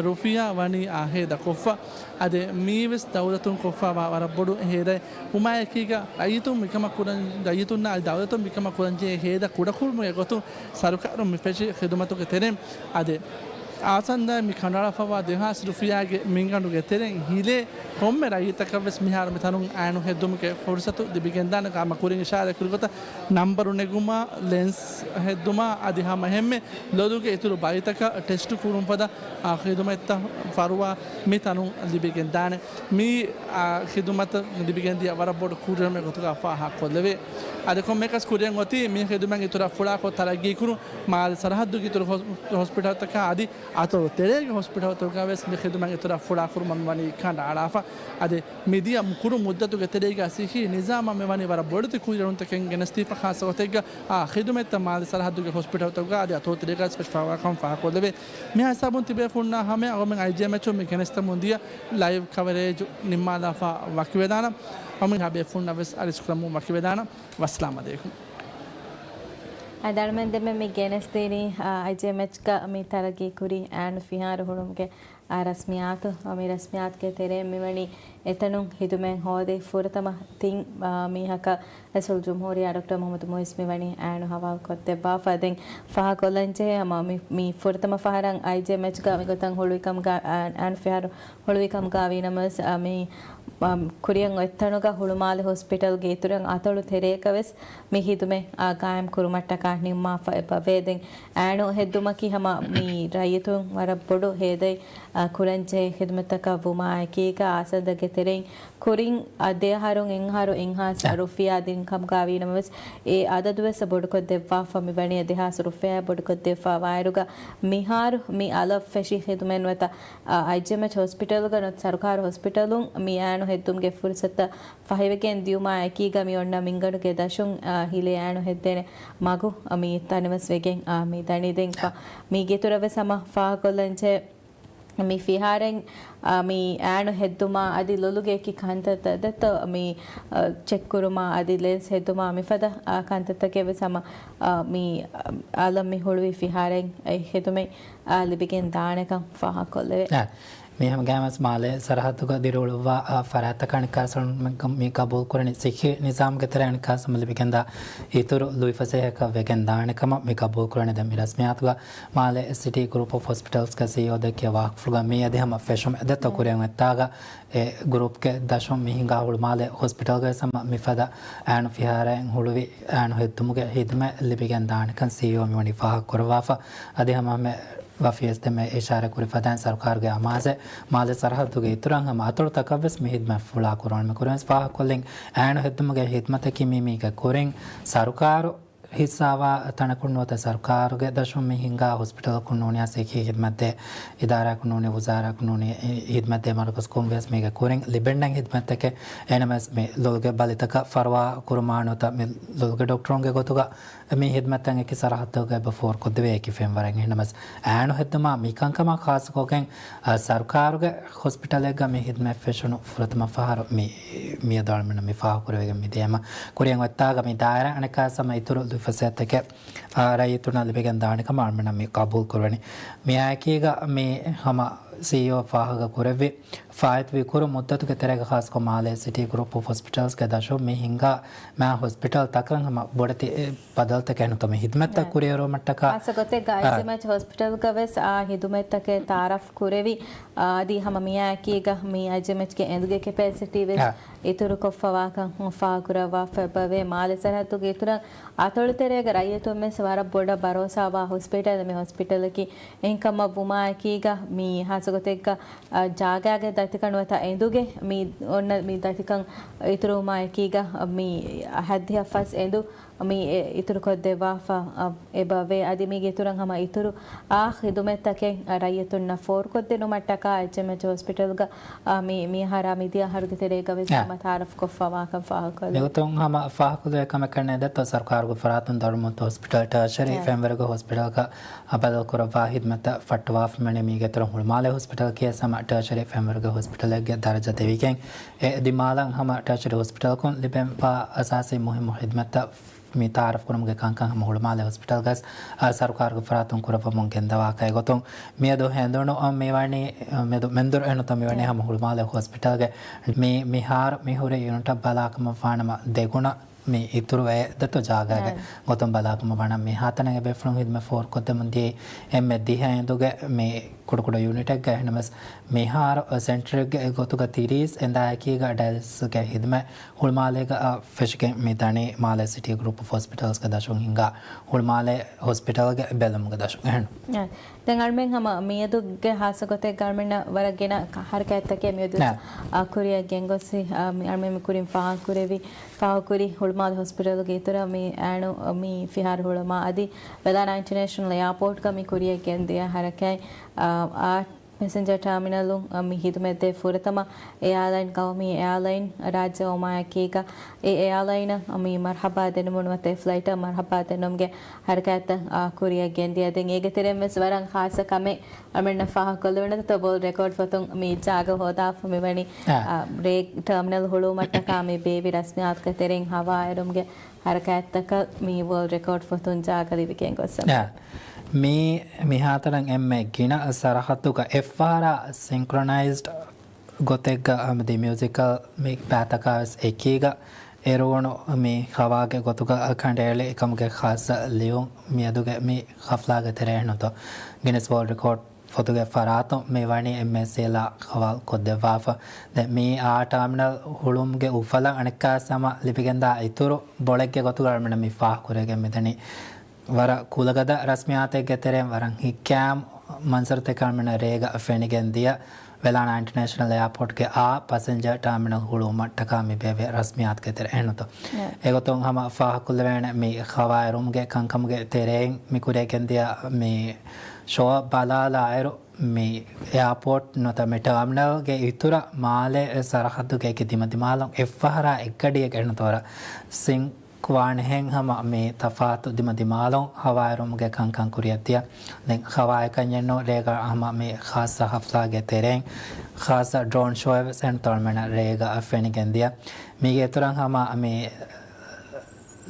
ރުފިޔާ ވަނީ އާ ހޭދަކޮށްފަ. އަދި މީވެސް ދައުލަތުން ކޮށްފައިވާ ވަރަށް ބޮޑު ހޭދައެއް. ހުމާއެކީގަ ރައްޔިތުން މިކަމަށް ކުރަން، ރައްޔިތުންނާ އަދި ދައުލަތުން މިކަމަށް ކުރަންޖެހޭ ހޭދަ ކުޑަކުރުމުގެ ގޮތުން ސަރުކާރުން މި ފެށި ޚިދުމަތުގެ ތެރެއިން އަދި އާސަންދާއަށް މި ކަނޑައަޅާފައިވާ ދެހާސް ރުފިޔާގެ މިންގަނޑުގެ ތެރެއިން ހިލޭ ކޮންމެ ރައްޔިތަކަށްވެސް މިހާރު މިތަނުން އައިނު ހެއްދުމުގެ ފުރުސަތު ލިބިގެންދާނެ. ހަމަ ކުރިން އިޝާރާތްކުރި ގޮތަށް ނަންބަރު ނެގުމާ، ލެންސް ހެއްދުމާ އަދި ހަމަ އެހެންމެ ލޮލުގެ އިތުރު ބައިތަކަށް ޓެސްޓު ކުރުން ފަދަ އާ ޚިދުމަތްތައް ފަރުވާ މި ތަނުން ލިބިގެންދާނެ. މި އާ ޚިދުމަތަށް ލިބިގެންދިޔަ ވަރަށް ބޮޑު ކުރިއެރުމެއް ގޮތުގަ ފާހަގަކޮށްލެވޭ. އަދި ކޮންމެއަކަސް ކުރިއަށް އޮތީ މި ޚިދުމަތް އިތުރަށް ފުޅާކޮށް ތަރައްގީކުރުން. މާލެ ސަރަހައްދުގެ އިތުރު ހޮސް-، ހޮސްޕިޓަލްތަކާ އަދި އަތޮޅު ތެރޭގެ ހޮސްޕިޓަލްތަކުގަވެސް މި ޚިދުމަތް އިތުރަށް ފުޅާކުރުމަށް ވަނީ ކަނޑައަޅާފަ. އަދި މިދިޔަ ކުރު މުއްދަތުގެ ތެރޭގަ ސިއްހީ ނިޒާމަށް މިވަނީ ވަރަށް ބޮޑެތި ކުރިއެރުންތަކެއް ގެނެސްދީފަ، ޚާއްޞަ ގޮތެއްގަ އާ ޚިދުމަތްތައް މާލެ ސަރަހައްދުގެ ހޮސްޕިޓަލްތަކުގަ އަދި އަތޮޅު ތެރޭގަވެސް ފެށިފައިވާކަން ފާހަގަކޮށްލެވޭ. މިހާ ހިސާބުން ތިބޭފުންނާ ހަމަޔަށް އަޅުގަނޑުމެން އައިޖީއެމްއެޗުން މި ގެނެސްދެމުން ދިޔަ ލައިވް ކަވަރޭޖު ނިންމާލާފަ ވަކިވެދާނަން. އަޅުގަނޑުމެން ތިބޭފުންނަށްވެސް އަރިސްކުރަމުން ވަކިވެދާނަން. ވައްސަލާމް އަލައިކުމް. އަދި އަޅުގަނޑުމެން ދެންމެ މި ގެނެސްދިނީ، އާ، އައިޖީއެމްއެޗްގަ މި ތަރައްގީކުރި އައިނު ފިހާރަ ހުޅުމުގެ އާ، ރަސްމިއްޔާތު، އާ، މި ރަސްމިއްޔާތުގެ ތެރެއިން މިވަނީ އެތަނުން ޚިދުމަތް ހޯދި ފުރަތަމަ ތިން، އާ، މީހަކަށް ރައީސުލްޖުމްހޫރިއްޔާ ޑޮކްޓަރ މުޙައްމަދު މުޢިއްޒު މިވަނީ އައިނު ހަވާލުކޮށްދެއްވާފަ. ދެން ފާހަގަކޮށްލަންޖެހޭ ހަމަ މި، މި ފުރަތަމަ ފަހަރަށް އައިޖީއެމްއެޗްގަ މިގޮތަށް ހުޅުވިކަމުގަ، އާ، އައިނު ފިހާރަ ހުޅުވިކަމުގަ ވީނަމަވެސް، އާ، މި، އާ، ކުރިއަށް އޮތްތަނުގަ ހުޅުމާލެ ހޮސްޕިޓަލްގެ އިތުރަށް އަތޮޅު ތެރޭގަވެސް މި ޚިދުމަތް، އާ، ގާއިމް ކުރުމަށްޓަކާ ނިންމާފަ އެބަވޭ. ދެން އައިނު ހެއްދުމަކީ ހަމަ މި ރައްޔިތުން ވަރަށް ބޮޑު ހޭދައެއް، އާ، ކުރަންޖެހޭ ޚިދުމަތްތަކަށް ވުމާއެކީގަ އާސަންދާގެ ތެރެއިން ކުރިން، އާ، ދެއަހަރުން އެއްއަހަރު އެއްހާސް ރުފިޔާ ދިން ކަމުގަ ވީނަމަވެސް، އެ އަދަދުވެސް ބޮޑުކޮށްދެއްވާފަ މިވަނީ ދެހާސް ރުފިޔާ ބޮޑުކޮށްދެއްވާ ވާއިރުގަ މިހާރު މި އަލަށް ފެށި ޚިދުމަތް ނުވަތަ، އާ، އައިޖީއެމްއެޗް ހޮސްޕިޓަލުގަ ނުވަތަ ސަރުކާރު ހޮސްޕިޓަލުން މި އައިނު ހެއްދުމުގެ ފުރުސަތުތައް ފަހިވެގެން ދިޔުމާ އެކީގަ މި އޮންނަ މިންގަނޑުގެ ދަށުން، އާ، ހިލޭ އައިނު ހެއްދޭނެ މަގު، އާ، މި ތަނެވެސް ވެގެން، އާ، މި ދަނީ. ދެން ފަ-، މީގެ އިތުރަށް ވެސް ހަމަ ފާހަގަކޮށްލަންޖެހޭ މި ފިހާރައިން، އާ، މި އައިނު ހެއްދުމާ އަދި ލޮލުގެ އެކި ކަންތައްތައް ދެއްތޯ މި، އާ، ޗެކް ކުރުމާ އަދި ލެންސް ހެއްދުމާ މިފަދަ، އާ، ކަންތައްތަކެއް ވެސް ހަމަ، އާ، މި، އާ، އަލަށް މި ހުޅުވި ފިހާރައިން އެ ހެދުމެއް، އާ، ލިބިގެން ދާނެކަން ފާހަގަކޮށްލެވޭ. އާ. މި ހަމަ ގައިމުވެސް މާލެ ސަރަހައްދުގަ ދިރިއުޅުއްވާ، އާ، ފަރާތްތަކަށް އަނެއްކާވެސް މި ގަބޫލުކުރަނީ ސިއްހީ ނިޒާމުގެ ތެރެއަށް އަނެއްކާވެސް ހަމަ ލިބިގެންދާ އިތުރު ލުއިފަސޭހައަކަށް ވެގެން ދާނެ ކަމަށް މި ގަބޫލުކުރަނީ. ދެން މި ރަސްމިއްޔާތުގަ މާލެ ސިޓީ ގްރޫޕް އޮފް ހޮސްޕިޓަލްސްގެ ސީއީއޯ ދެއްކި ވާހަކަފުޅުގަ މިއަދި ހަމަ ފެށުމެއް ދެއްތޯ ކުރިއަށް އޮތްތާގަ އެ ގްރޫޕްގެ ދަށުން މި ހިނގާ ހުޅުމާލެ ހޮސްޕިޓަލްގަވެސް ހަމަ މިފަދަ އައިނު ފިހާރައިން ހުޅުވި އައިނު ހެއްދުމުގެ ހިދުމަތް ލިބިގެން ދާނެކަން ސީއީއޯ މިވަނީ ފާހަގަކުރައްވާފަ. އަދި ހަމަ ހަމަ ވަފީވެސް ދެންމެ އިޝާރާތް ކުރި ފަދައިން ސަރުކާރުގެ އަމާޒެއް މާލެ ސަރަހައްދުގެ އިތުރަށް ހަމަ އަތޮޅުތަކަށްވެސް މި ހިދުމަތް ފުޅާ ކުރުވަން. މި ކުރިންވެސް ފާހަގަކޮށްލިން އައިނު ހެއްދުމުގެ ހިދުމަތަކީ މީ މީގެ ކުރިން ސަރުކާރު ހިއްސާވާ ތަނަކުން ނުވަތަ ސަރުކާރުގެ ދަށުން މި ހިނގާ ހޮސްޕިޓަލަކުން ނޫނިޔާ ސިއްހީ ހިދުމަތްދޭ އިދާރާއަކުން ނޫނީ ވުޒާރާއަކުން ނޫނީ ހިދުމަތްދޭ މަރުކަޒަކުން ވެސް މީގެ ކުރިން ލިބެންނެން ހިދުމަތްތަކެއް. އެހެނަމަވެސް މި ލޮލުގެ ބަލިތަކަށް ފަރުވާ ކުރުމާ ނުވަތަ މި ލޮލުގެ ޑޮކްޓަރުންގެ ގޮތުގަ މި ހިދުމަތްތައް އެކި ސަރަހައްދުގަ އެބަ ފޯރުކޮށްދެވޭ އެކި ފެންވަރެއް. އެހެނަމަސް އައިނު ހެއްދުމާ މި ކަންކަމާ ޚާއްޞަކޮށްގެން، އަ، ސަރުކާރުގެ ހޮސްޕިޓަލެއްގަ މި ހިދުމަތް ފެށުނު ފުރަތަމަ ފަހަރު މި، މިއަދު އަޅުމެންނަށް މި ފާހަގަކުރެވިގެން މިދިޔަމަ ކުރިއަށް އޮތްތާގަ މި ދާއިރާ އަނެއްކާވެސް ހަމަ އިތުރު ލުއިފަސޭހަތަކެއް، އަ، ރައްޔިތުންނަށް ލިބިގެން ދާނެ ކަމަށް އަޅުމެންނަށް މި ޤަބޫލު ކުރުވަނީ. މިއާއެކީގަ މި ހަމަ ސީއީއޯ ފާހަގަ ކުރެއްވި ފާއިތުވި ކުރު މުއްދަތުގެ ތެރޭގަ ޚާއްޞަކޮށް މާލޭ ސިޓީ ގްރޫޕް އޮފް ހޮސްޕިޓަލްސްގެ ދަށުން މި ހިނގާ މާ ހޮސްޕިޓަލް ތަކަށް ހަމަ ބޮޑެތި ބަދަލުތަކެއް ނުތަ މި ހިދުމަތްތައް ކުރިއެރުވުމަށްޓަކާ. ޚާއްޞަ ގޮތެއްގަ އައިޖީއެމްއެޗް ހޮސްޕިޓަލްގަވެސް އާ ހިދުމަތްތަކެއް ތައާރަފް ކުރެވި، އާ، އަދި ހަމަ މިއާއެކީގަ މި އައިޖީއެމްއެޗްގެ އެނދުގެ ކެޕޭސިޓީ ވެސް އާ. އިތުރުކޮށްފަވާކަން ފާހަގަކުރައްވާފައިބަވޭ. މާލެ ސަރަހައްދުގެ އިތުރަށް އަތޮޅުތެރޭގެ ރައްޔިތުން ވެސް ވަރަށް ބޮޑަށް ބަރޯސާވާ ހޮސްޕިޓަލެއް މި ހޮސްޕިޓަލަކީ. އެހެންކަމަށް ވުމާއެކީގަ މި ހާއްސަ ގޮތެއްގަ، އާ، ޖާގާގެ ދަތިކަން ނުވަތަ އެނދުގެ މި އޮންނަ މި ދަތިކަން އިތުރުވުމާއެކީގަ މި ހައްދިހަ ފަސް އެނދު މި އެ އިތުރުކޮށްދެއްވާފަ އެބަވޭ. އަދި މީގެ އިތުރަށް ހަމަ އިތުރު އާ ޚިދުމަތްތަކެއް ރައްޔިތުންނަށް ފޯރުކޮށްދިނުމަށްޓަކާ އެޗްއެމްއެޗް ހޮސްޕިޓަލްގަ މި މިހާރާ މިދިޔަ އަހަރުގެ ތެރޭގަ ވެސް އާ. ހަމަ ތައާރަފް ކޮށްފަވާކަން ފާހަގަކޮށްލެވި. މިގޮތުން ހަމަ ފާހަގަކޮށްލެވޭ ކަމެއް ކަންނޭ ދެއްތޯ ސަރުކާރުގެ ފަރާތުން ދޮރުމުންތު ހޮސްޕިޓަލް ޓާޝަރީ އާ. ފެންވަރުގެ ހޮސްޕިޓަލްގަ ބަދަލުކުރައްވާ ހިދުމަތްތައް ފައްޓަވާފަ މިވަނީ މީގެ އިތުރަށް ހުޅުމާލެ ހޮސްޕިޓަލަކީ ވެސް ހަމަ ޓާޝަރީ ފެންވަރުގެ ހޮސްޕިޓަލެއްގެ ދަރަޖަ ދެވިގެން އެ ދިމާލަށް ހަމަ ޓާޝަރީ ހޮސްޕިޓަލަކުން ލިބެންވާ އަސާސީ މުހިއްމު ހިދުމަތްތައް މި ތައާރަފް ކުރުމުގެ ކަންކަން ހަމަ ހުޅުމާލެ ހޮސްޕިޓަލްގަސް އަ، ސަރުކާރުގެ ފަރާތުން ކުރައްވަމުން ގެންދަވާކަށް އެގޮތުން މިއަދު ހެނދުނު އަ، މިވަނީ އަ، މެދު މެންދުރު އެންނުތަ މިވަނީ އެ. ހަމަ ހުޅުމާލެ ހޮސްޕިޓަލްގެ މި މިހާރު މި ހުރި ޔުނިޓަށް ބަލާކަމަށް ވާނަމަ ދެގުނަ މި އިތުރު އެ ދެތޯ ޖާގާގެ އެ. ގޮތުން ބަލާކަމަށް ވާނަމަ މިހާތަނަށް އެބޭފުޅުން ހިދުމަތް ފޯރުކޮށްދެމުން ދިޔައީ އެންމެ ދިހަ އެނދުގެ މި ކުޑަކުޑަ ޔުނިޓެއްގަ އެހެނަސް މިހާރު ސެންޓަރެއްގެ ގޮތުގަ ތިރީސް އެނދާއެކީގަ ޑަޔަލިސިސްގެ ހިދުމަތް ހުޅުމާލޭގަ އަ، ފެށިގެން މި ދަނީ މާލެ ސިޓީ ގްރޫޕް އޮފް ހޮސްޕިޓަލްސްގެ ދަށުން ހިނގާ ހުޅުމާލެ ހޮސްޕިޓަލްގެ ބެލުމުގެ ދަށުން އެހެން. އެ، ދެން އަޅުމެން ހަމަ މިއަދުގެ ހާއްސަ ގޮތެއްގަ އަޅުމެންނަށް ވަރަށް ގިނަ ހަރަކާތްތަކެއް މިއަދު ނާ. އާ، ކުރިއަށް ގެންގޮސް، އާ، މި އަޅުމެން މި ކުރިން ފާހަގަކުރެއްވި، ފާހަގަކުރި ހުޅުމާލެ ހޮސްޕިޓަލުގެ އިތުރަށް މި އައިނު މި ފިހާރަ ހުޅުމާ އަދި ވެލާނާ އިންޓަރނޭޝަނަލް އެއާޕޯޓްގަ މި ކުރިއަށް ގެންދިޔަ ހަރަކާތް، އާ، އާ، ޕެސެންޖަރ ޓާމިނަލުން މި ހިދުމަތްދޭ ފުރަތަމަ އެއާލައިން ޤައުމީ އެއާލައިން ރާއްޖެ ވުމާއެކީގަ، އެ އެއާލައިނަށް މި މަރްޙަބާ ދެނުމުން ނުވަތަ އެ ފްލައިޓަށް މަރްޙަބާ ދެނުމުގެ ހަރަކާތްތައް ކުރިއަށް ގެންދިޔަ. ދެން އޭގެ ތެރެއިން ވެސް ވަރަށް ޚާއްޞަ ކަމެއް އަޅުމެންނަށް ފާހަގަކޮށްލެވުނު ތޯ ބޯލް ރެކޯޑް ފޮތުން މި ޖާގަ ހޯދާފަ މިވަނީ، އާ. އާ، ރޭ ޓާމިނަލް ހުޅުވުމަށްޓަކާ މި ބޭއްވި ރަސްމިއްޔާތުގެ ތެރެއިން ހަވާއެރުމުގެ ހަރަކާތްތަކަށް މި ވޯލް ރެކޯޑް ފޮތުން ޖާގަ ލިބިގެން ގޮއްސަ. އާ. މި، މިހާތަނަށް އެންމެ ގިނަ ސަރަހައްދުގަ އެއްފަހަރާ ސިންކްރޮނައިޒްޑް ގޮތެއްގަ އަމިދި މިއުޒިކަލް މި ބައިތަކާ ވެސް އެކީގަ އެރުވުނު މި ހަވާގެ ގޮތުގަ ކަނޑައެޅި އެކަމުގެ ޚާއްޞަ ލިޔުން މިއަދުގެ މި ޙަފްލާގެ ތެރޭ ނުތޯ ގިނެސް ވޯލްޑް ރެކޯޑް ފޮތުގެ ފަރާތުން މި ވަނީ އެމްއޭސީއެލްއާ ހަވާލު ކޮށްދެއްވާފަ. ދެން މި އާ ޓާމިނަލް ހުޅުމުގެ އުފަލަށް އަނެއްކާ ހަމަ ލިބިގެންދާ އިތުރު ބޮޅެއްގެ ގޮތުގަ އަޅުމެންނަށް މި ފާހަގަކުރެވިގެން މިދަނީ. ވަރަށް ކުލަގަދަ ރަސްމިއްޔާތެއްގެ ތެރެއިން ވަރަށް ހިތްކައިމު މަންޒަރުތަކެއް އަޅުމެންނަށް ރޭގަ ފެނިގެން ދިޔަ ވެލާނާ އިންޓަރނޭޝަނަލް އެއާޕޯޓްގެ އާ ޕަސެންޖަރ ޓާމިނަލް ހުޅުވުމަށްޓަކާ މި ބޭއްވި ރަސްމިއްޔާތުގެ ތެރެއިން ނުތޯ. އެ. އެގޮތުން ހަމަ ފާހަގަކޮށްލެވޭނެ މި ހަވާއެރުމުގެ ކަންކަމުގެ ތެރެއިން މި ކުރިއަށް ގެންދިޔަ މި ޝޯއަށް ބަލާލާއިރު، މި އެއާޕޯޓް ނުވަތަ މި ޓާމިނަލްގެ އިތުރަށް މާލެ ސަރަހައްދުގެ އެކި ދިމަދިމާލުން އެއްފަހަރާ އެއްގަޑިއެއްގެ އެންނުތޯރަ ސިންކް ވާނެހެން ހަމަ މި ތަފާތު ދިމަދިމާލުން ހަވާއެރުމުގެ ކަންކަން ކުރިއަށްދިޔަ. ދެން ހަވާއެކަންޏެއްނު ރޭގަ ހަމަ މި ޚާއްޞަ ހަފްލާގެ ތެރެއިން ޚާއްޞަ ޑްރޯން ޝޯއެއް ވެސް އެންނުތޯ އަޅުމެންނަށް ރޭގަ ފެނިގެންދިޔަ. މީގެ އިތުރަށް ހަމަ މި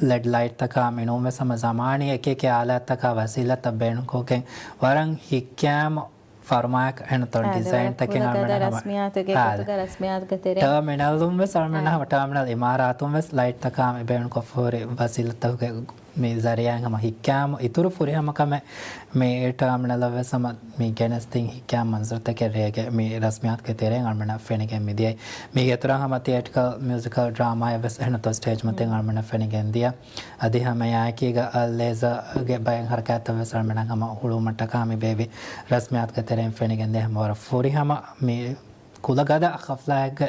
ލެޑް ލައިޓްތަކާ މިނޫންވެސް ހަމަ ޒަމާނީ އެކިއެކި އާލާތްތަކާ ވަސީލަތްތައް ބޭނުންކޮށްގެން ވަރަށް ހިތްކައިމު ފަރުމާއެއް އެންނުތޯ އާ، ދެ ވަރަށް ޑިޒައިންތަކެއް ކުލަގަދަ އަޅުމެން ހަމަ ރަސްމިއްޔާތުގެ އާ، ގޮތުގަ ރަސްމިއްޔާތުގެ ތެރެއިން. ޓާމިނަލުން ވެސް އަޅުމެން އާ. ހަމަ ޓާމިނަލް އިމާރާތުން ވެސް ލައިޓްތަކާ މި ބޭނުންކޮށްފަ ހުރި ވަސީލަތްތަކުގެ މި ޒަރީއާއިން ހަމަ ހިތްކައިމު އިތުރު ފުރިހަމަ ކަމެއް މި ޓާމިނަލަށް ވެސް ހަމަ މި ގެނެސްދިން ހިތްކައިމު މަންޒަރުތަކެއް ރޭގެ މި ރަސްމިއްޔާތުގެ ތެރެއިން އަޅުމެންނަށް ފެނިގެން މިދިޔައީ. މީގެ އިތުރަށް ހަމަ ތިއޭޓިކަލް މިއުޒިކަލް ޑްރާމާއެއް ވެސް އެންނުތޯ ސްޓޭޖް މަތިން އަޅުމެންނަށް ފެނިގެންދިޔަ. އަދި ހަމަ އެއާއެކީގަ އަ، ލޭޒަރގެ ބައެއް ހަރަކާތްތައް ވެސް އަޅުމެންނަށް ހަމަ ހުޅުވުމަށްޓަކާ މި ބޭއްވި ރަސްމިއްޔާތުގެ ތެރެއިން ފެނިގެންދިޔަ. ހަމަ ވަރަށް ފުރިހަމަ މި ކުލަގަދަ ހަފްލާއެއްގެ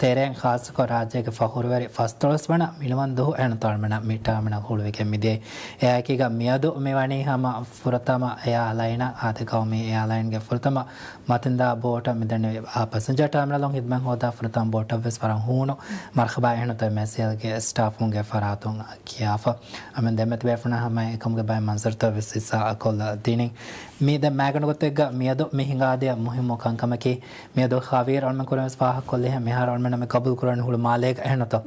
ތެރެއިން ޚާއްޞަކޮށް ރާއްޖޭގެ ފަޚުރުވެރި ފަސްދޮޅަސް ވަނަ މިނިވަން ދުވަހު އެންނުތޯ އަޅުމެންނަށް މި ޓާމިނަލް ހުޅުވިގެން މިދިޔައީ. އެއާއެކީގަ މިއަދު މި ވަނީ ހަމަ ފުރަތަމަ އެއާލައިނަށް އާދެ ޤައުމީ އެއާލައިންގެ ފުރަތަމަ މަތިންދާ ބޯޓަށް މިދަނީ އާ ޕަސެންޖަރ ޓާމިނަލުން ހިދުމަތް ހޯދާ ފުރަތަމަ ބޯޓަށް ވެސް ވަރަށް ހޫނު މަރްޙަބާ އެހެންނުތޯ އެމްއޭސީއެލްގެ ސްޓާފުންގެ ފަރާތުން ކިޔާފަ. އަމެން ދެމެތި ބޭފުޅުންނަށް ހަމަ އެކަމުގެ ބައެއް މަންޒަރުތައް ވެސް ހިއްސާ ކޮށްލަ ދިނިން. މި ދެ މާގަނޑު ގޮތެއްގަ މިއަދު މި ހިނގާދިޔަ މުހިއްމު ކަންކަމަކީ، މިއަދު ޚަވީރު އަޅުމެން ކުރިން ވެސް ފާހަގަ ކޮށްލިހެން މިހާރު އަޅުމެންނަށް މި ޤަބޫލު ކުރާނީ ހުޅުމާލޭގަ އެހެންނުތޯ؟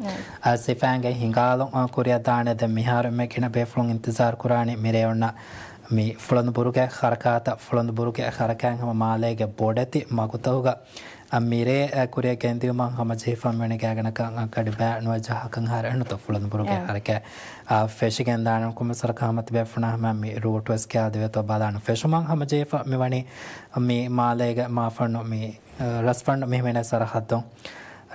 އަ، ސިފައިންގެ ހިނގާލުން، އަ، ކުރިއަށް ދާނެ. ދެން މިހާރު އެންމެ ގިނަ ބޭފުޅުން އިންތިޒާރު ކުރާނީ މިރޭ އޮންނަ މި ފުޅަނދު ބުރުގެ ހަރަކާތަށް، ފުޅަނދު ބުރުގެ ހަރަކާތް ހަމަ މާލޭގެ ބޮޑެތި މަގުތަކުގަ އަ، މިރޭ، އަ، ކުރިއަށް ގެންދިއުމަށް ހަމަޖެހިފަ މިވަނީ ގާތްގަނޑަކަށް އަށް ގަޑި ބައި ނުވައްޖާހަކަށް އަހަރު އެހެންނުތޯ ފުޅަނދު ބުރުގެ އެ. ހަރަކާތް، އަ، ފެށިގެން ދާނެ. ކޮންމެސް ވަރަކަށް ހަމަ ތިބޭފުޅުންނަށް ހަމަ މި ރޫޓް ވެސް ކިޔާދެވޭތޯ ބަލާނަން. ފެށުމަށް ހަމަޖެހިފަ މިވަނީ މި މާލޭގެ މާފަންނު މި، އަ، ރަސްފަންނު މި ހިމެނޭ ސަރަހައްދުން.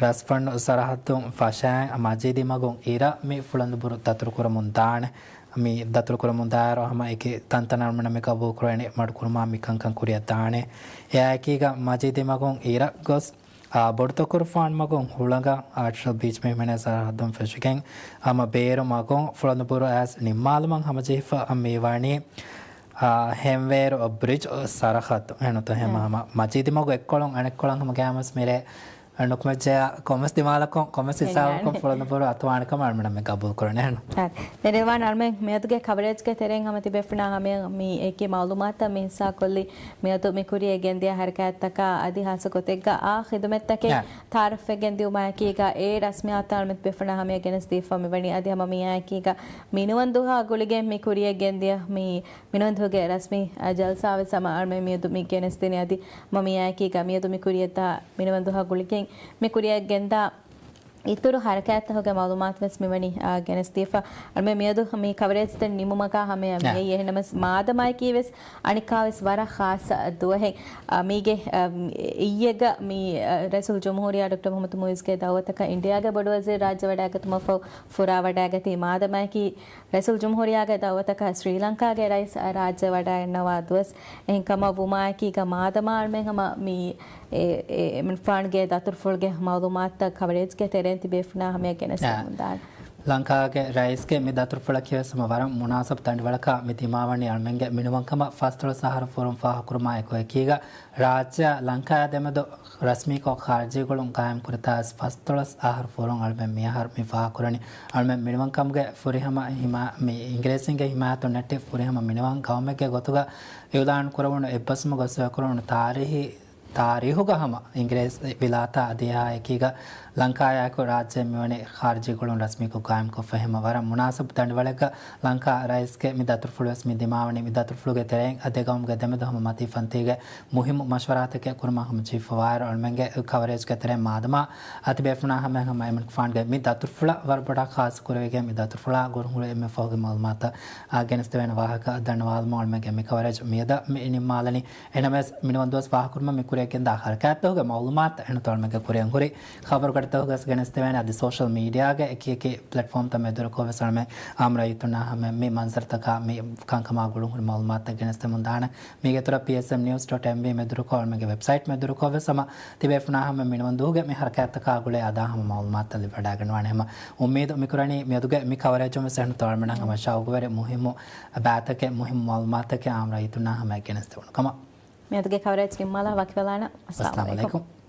ރަސްފަންނު ސަރަހައްދުން ފަށައިން މަޖީދީ މަގުން އިރަށް މި ފުޅަނދު ބުރު ދަތުރުކުރަމުން ދާނެ. މި ދަތުރުކުރަމުން ދާއިރު ހަމަ އެކި ތަންތަނަށް އަޅުމެންނަށް މި ޤަބޫލު ކުރެވެނީ މަޑުކުރުމާ މި ކަންކަން ކުރިއަށް ދާނެ. އެއާއެކީގަ މަޖީދީ މަގުން އިރަށް ގޮސް އާ، ބޮޑުތަކުރުފާނު މަގުން ހުޅަނގަށް އާޓްޝަލް ބީޗް މި ހިމެނޭ ސަރަހައްދުން ފެށިގެން، ހަމަ ބޭރު މަގުން ފުޅަނދުބުރު އައިސް ނިންމާލުމަށް ހަމަޖެހިފަ މިވަނީ، އާ، ހެންވޭރު ބްރިޖް ސަރަހައްދު. އެހެންތޯ ހަމަ، ހަމަ މަޖީދީ މަގު އެއްކޮޅުން އަނެއްކޮޅަށް ހަމަ ގައިމުވެސް މިރޭ ނުކުމެއްޖެޔާ ކޮންމެސް ދިމާލަކުން، ކޮންމެސް ހިސާބަކުން ފުޅަނދުބުރު އަތުވާނެ ކަމަށް އަޅުމެންނަށް މި ގަބޫލު ކުރަނީ. އެހެން. ދެން ރިލްވާން އަޅުމެން މިއަދުގެ ކަވަރޭޖްގެ ތެރެއިން ހަމަ ތިބޭފުޅުންނާ ހަމަޔަށް މި އެކި މައުލޫމާތުތައް މި ހިއްސާކޮށްލީ، މިއަދު މި ކުރިޔަށް ގެންދިޔަ ހަރަކާތްތަކާ އަދި ހާއްސަ ގޮތެއްގަ އާ ޚިދުމަތްތަކެއް ތައާރަފްވެގެން ދިއުމާއެކީގަ އެ ރަސްމިއްޔާތުތައް އަޅުމެން ތިބޭފުޅުންނާ ހަމަޔަށް ގެނެސްދީފަ މިވަނީ. އަދި ހަމަ މިއާއެކީގަ މިނިވަން ދުވަހާ ގުޅިގެން މި ކުރިޔަށް ގެންދިޔަ މި މިނިވަން ދުވަހުގެ ރަސްމީ، އަ، ޖަލްސާވެސް ހަމަ އަޅުމެން މިއަދު މި ގެނެސްދިނީ. އަދި ހަމަ މިއާއެކީގަ މިއަދު މި ކުރިޔަށްދާ މިނިވަން ދުވަހާ ގުޅިގެން މި ކުރިޔަށް ގެންދާ އިތުރު ހަރަކާތްތަކުގެ މައުލޫމާތުވެސް މިވަނީ، އާ، ގެނެސްދީފަ. އަޅުމެން މިއަދު މި ކަވަރޭޖްތައް ނިމުމަކާ ހަމަޔަށް މިއައީ. އެހެންނަމަވެސް މާދަމާއެކީވެސް އަނެއްކާވެސް ވަރަށް ޚާއްޞަ ދުވަހެއް. އާ، މީގެ، އަ، އިއްޔެގަ މި، އަ، ރައީސުލްޖުމްހޫރިއްޔާ ޑޮކްޓަރ މުޙައްމަދު މުޢިއްޒުގެ ދަޢުވަތަކަށް އިންޑިއާގެ ބޮޑުވަޒީރު ރާއްޖެ ވަޑައިގަތުމަށްފަހު ފުރާވަޑައިގަތީ މާދަމާއެކީ ރައީސުލްޖުމްހޫރިއްޔާގެ ދަޢުވަތަކަށް ސްރީލަންކާގެ ރައީސް ރާއްޖެ ވަޑައިގަންނަވާ ދުވަސް. އެހެންކަމަށް ވުމާއެކީގަ މާދަމާ އަޅުމެން ހަމަ މި އެ، އެ، އެމަނިކުފާނުގެ ދަތުރުފުޅުގެ މައުލޫމާތުތައް ކަވަރޭޖްގެ ތެރެއިން ތިބޭފުޅުންނާ ހަމަޔަށް ގެނެސްދެމުންދާނެ. ލަންކާގެ ރައީސްގެ މި ދަތުރުފުޅަކީވެސް ހަމަ ވަރަށް މުނާސަބު ދަނޑިވަޅަކާ މި ދިމާވަނީ އަޅުމެންގެ މިނިވަންކަމަށް ފަސްދޮޅަސް އަހަރު ފުރުން ފާހަގަކުރުމާ އެކު އެކީގަ ރާއްޖެއާ ލަންކާއާ ދެމެދު ރަސްމީކޮށް ޚާރިޖީ ގުޅުން ގާއިމް ކުރިތާވެސް ފަސްދޮޅަސް އަހަރު ފުރުން އަޅުމެން މިއަހަރު މި ފާހަގަކުރަނީ. އަޅުމެން މިނިވަންކަމުގެ ފުރިހަމަ ހިމާ-، މި އިނގިރޭސީންގެ ހިމާޔަތުން ނެއްޓި ފުރިހަމަ މިނިވަން ގައުމެއްގެ ގޮތުގަ އިޢުލާން ކުރެވުނު އެއްބަސްވުމުގަ ސޮއިކުރެވުނު ތާރީހީ ތާރީހުގަ ހަމަ އިނގިރޭސި ވިލާތާ އަދި އެހާ އެކީގަ ލަންކާއާއެކު ރާއްޖެ މިވަނީ ޚާރިޖީ ގުޅުން ރަސްމީކޮށް ގާއިމްކޮށްފަ ހަމަ ވަރަށް މުނާސަބު ދަނޑިވަޅެއްގަ ލަންކާ ރައީސްގެ މި ދަތުރުފުޅުވެސް މި ދިމާވަނީ. މި ދަތުރުފުޅުގެ ތެރެއިން އަ ދެ ގައުމުގެ ދެމެދު ހަމަ މަތީ ފަންތީގެ މުހިއްމު މަޝްވަރާތަކެއް ކުރުމަށް ހަމަ ޖެހިފަވާއިރު، އަޅުމެންގެ ކަވަރޭޖްގެ ތެރެއިން މާދަމާ އަ ތިބޭފުޅުންނާ ހަމަ ހަމަ އެމަނިކުފާނުގެ މި ދަތުރުފުޅަށް ވަރަށް ބޮޑަށް ޚާއްޞަ ކުރެވިގެން މި ދަތުރުފުޅާ ގުޅުން ހުޅުވި އެންމެ ފަހުގެ މައުލޫމާތަށް އަ ގެނެސްދެވޭނެ ވާހަކަ ދަންނަވާލުމަށް އަޅުމެންގެ މި ކަވަރޭޖް މިއަދަށް މި ނިންމާލަނީ. އެހެންނަމަވެސް މިނިވަން ދުވަސް ފާހަގަކުރުމަށް މި ކުރިޔަށް ގެންދާ ހަރަކާތްތަކުގެ މައުލޫމާތު އެހެންތޯ އަޅުމެންގެ ކުރިއަށް ހުރި ޚަބަރުގަޑިތަކުގަސް ގެނެސްދެވޭނެ. އަދި ސޯޝަލް މީޑިއާގެ އެކި އެކި ޕްލެޓްފޯމްތައް މެދުވެރިކޮށްވެސް އަޅުމެން އާއްމު ރައްޔިތުންނާ ހަމަ މި މަންޒަރުތަކާ މި ކަންކަމާ ގުޅުން ހުރި މައުލޫމާތުތައް ގެނެސްދެމުން ދާނެ. މީގެ އިތުރަށް ޕީއެސްއެމް ނިއުސް ޑޮޓް އެމްވީ މެދުވެރިކޮށް އަޅުމެންގެ ވެބްސައިޓް މެދުވެރިކޮށްވެސް ހަމަ ތިބޭފުޅުންނާ ހަމަ މިނިވަން ދުވަހުގެ މި ހަރަކާތްތަކާ ގުޅޭ އަދާ ހަމަ މައުލޫމާތުތައް ލިބިވަޑައިގަންނަވާނެ. ހަމަ އުއްމީދު މިކުރަނީ މިއަދުގެ މި ކަވަރޭޖުން ވެސް އެހެންތޯ އަޅުމެންނަށް ހަމަ ޝައުގުވެރި މުހިއްމު ބައިތަކެއް މުހިއްމު މައުލޫމާތުތަކެއް އާއްމު ރައްޔިތުންނާ ހަމަ ގެނެސްދެވުނު ކަމަށް. މިއަދުގެ ކަވަރޭޖް ނިންމާލާ ވަކިވެލާނަން. އައްސަލާމު އައްސަލާމު ޢަލައިކުމް. ޢަލައިކުމް.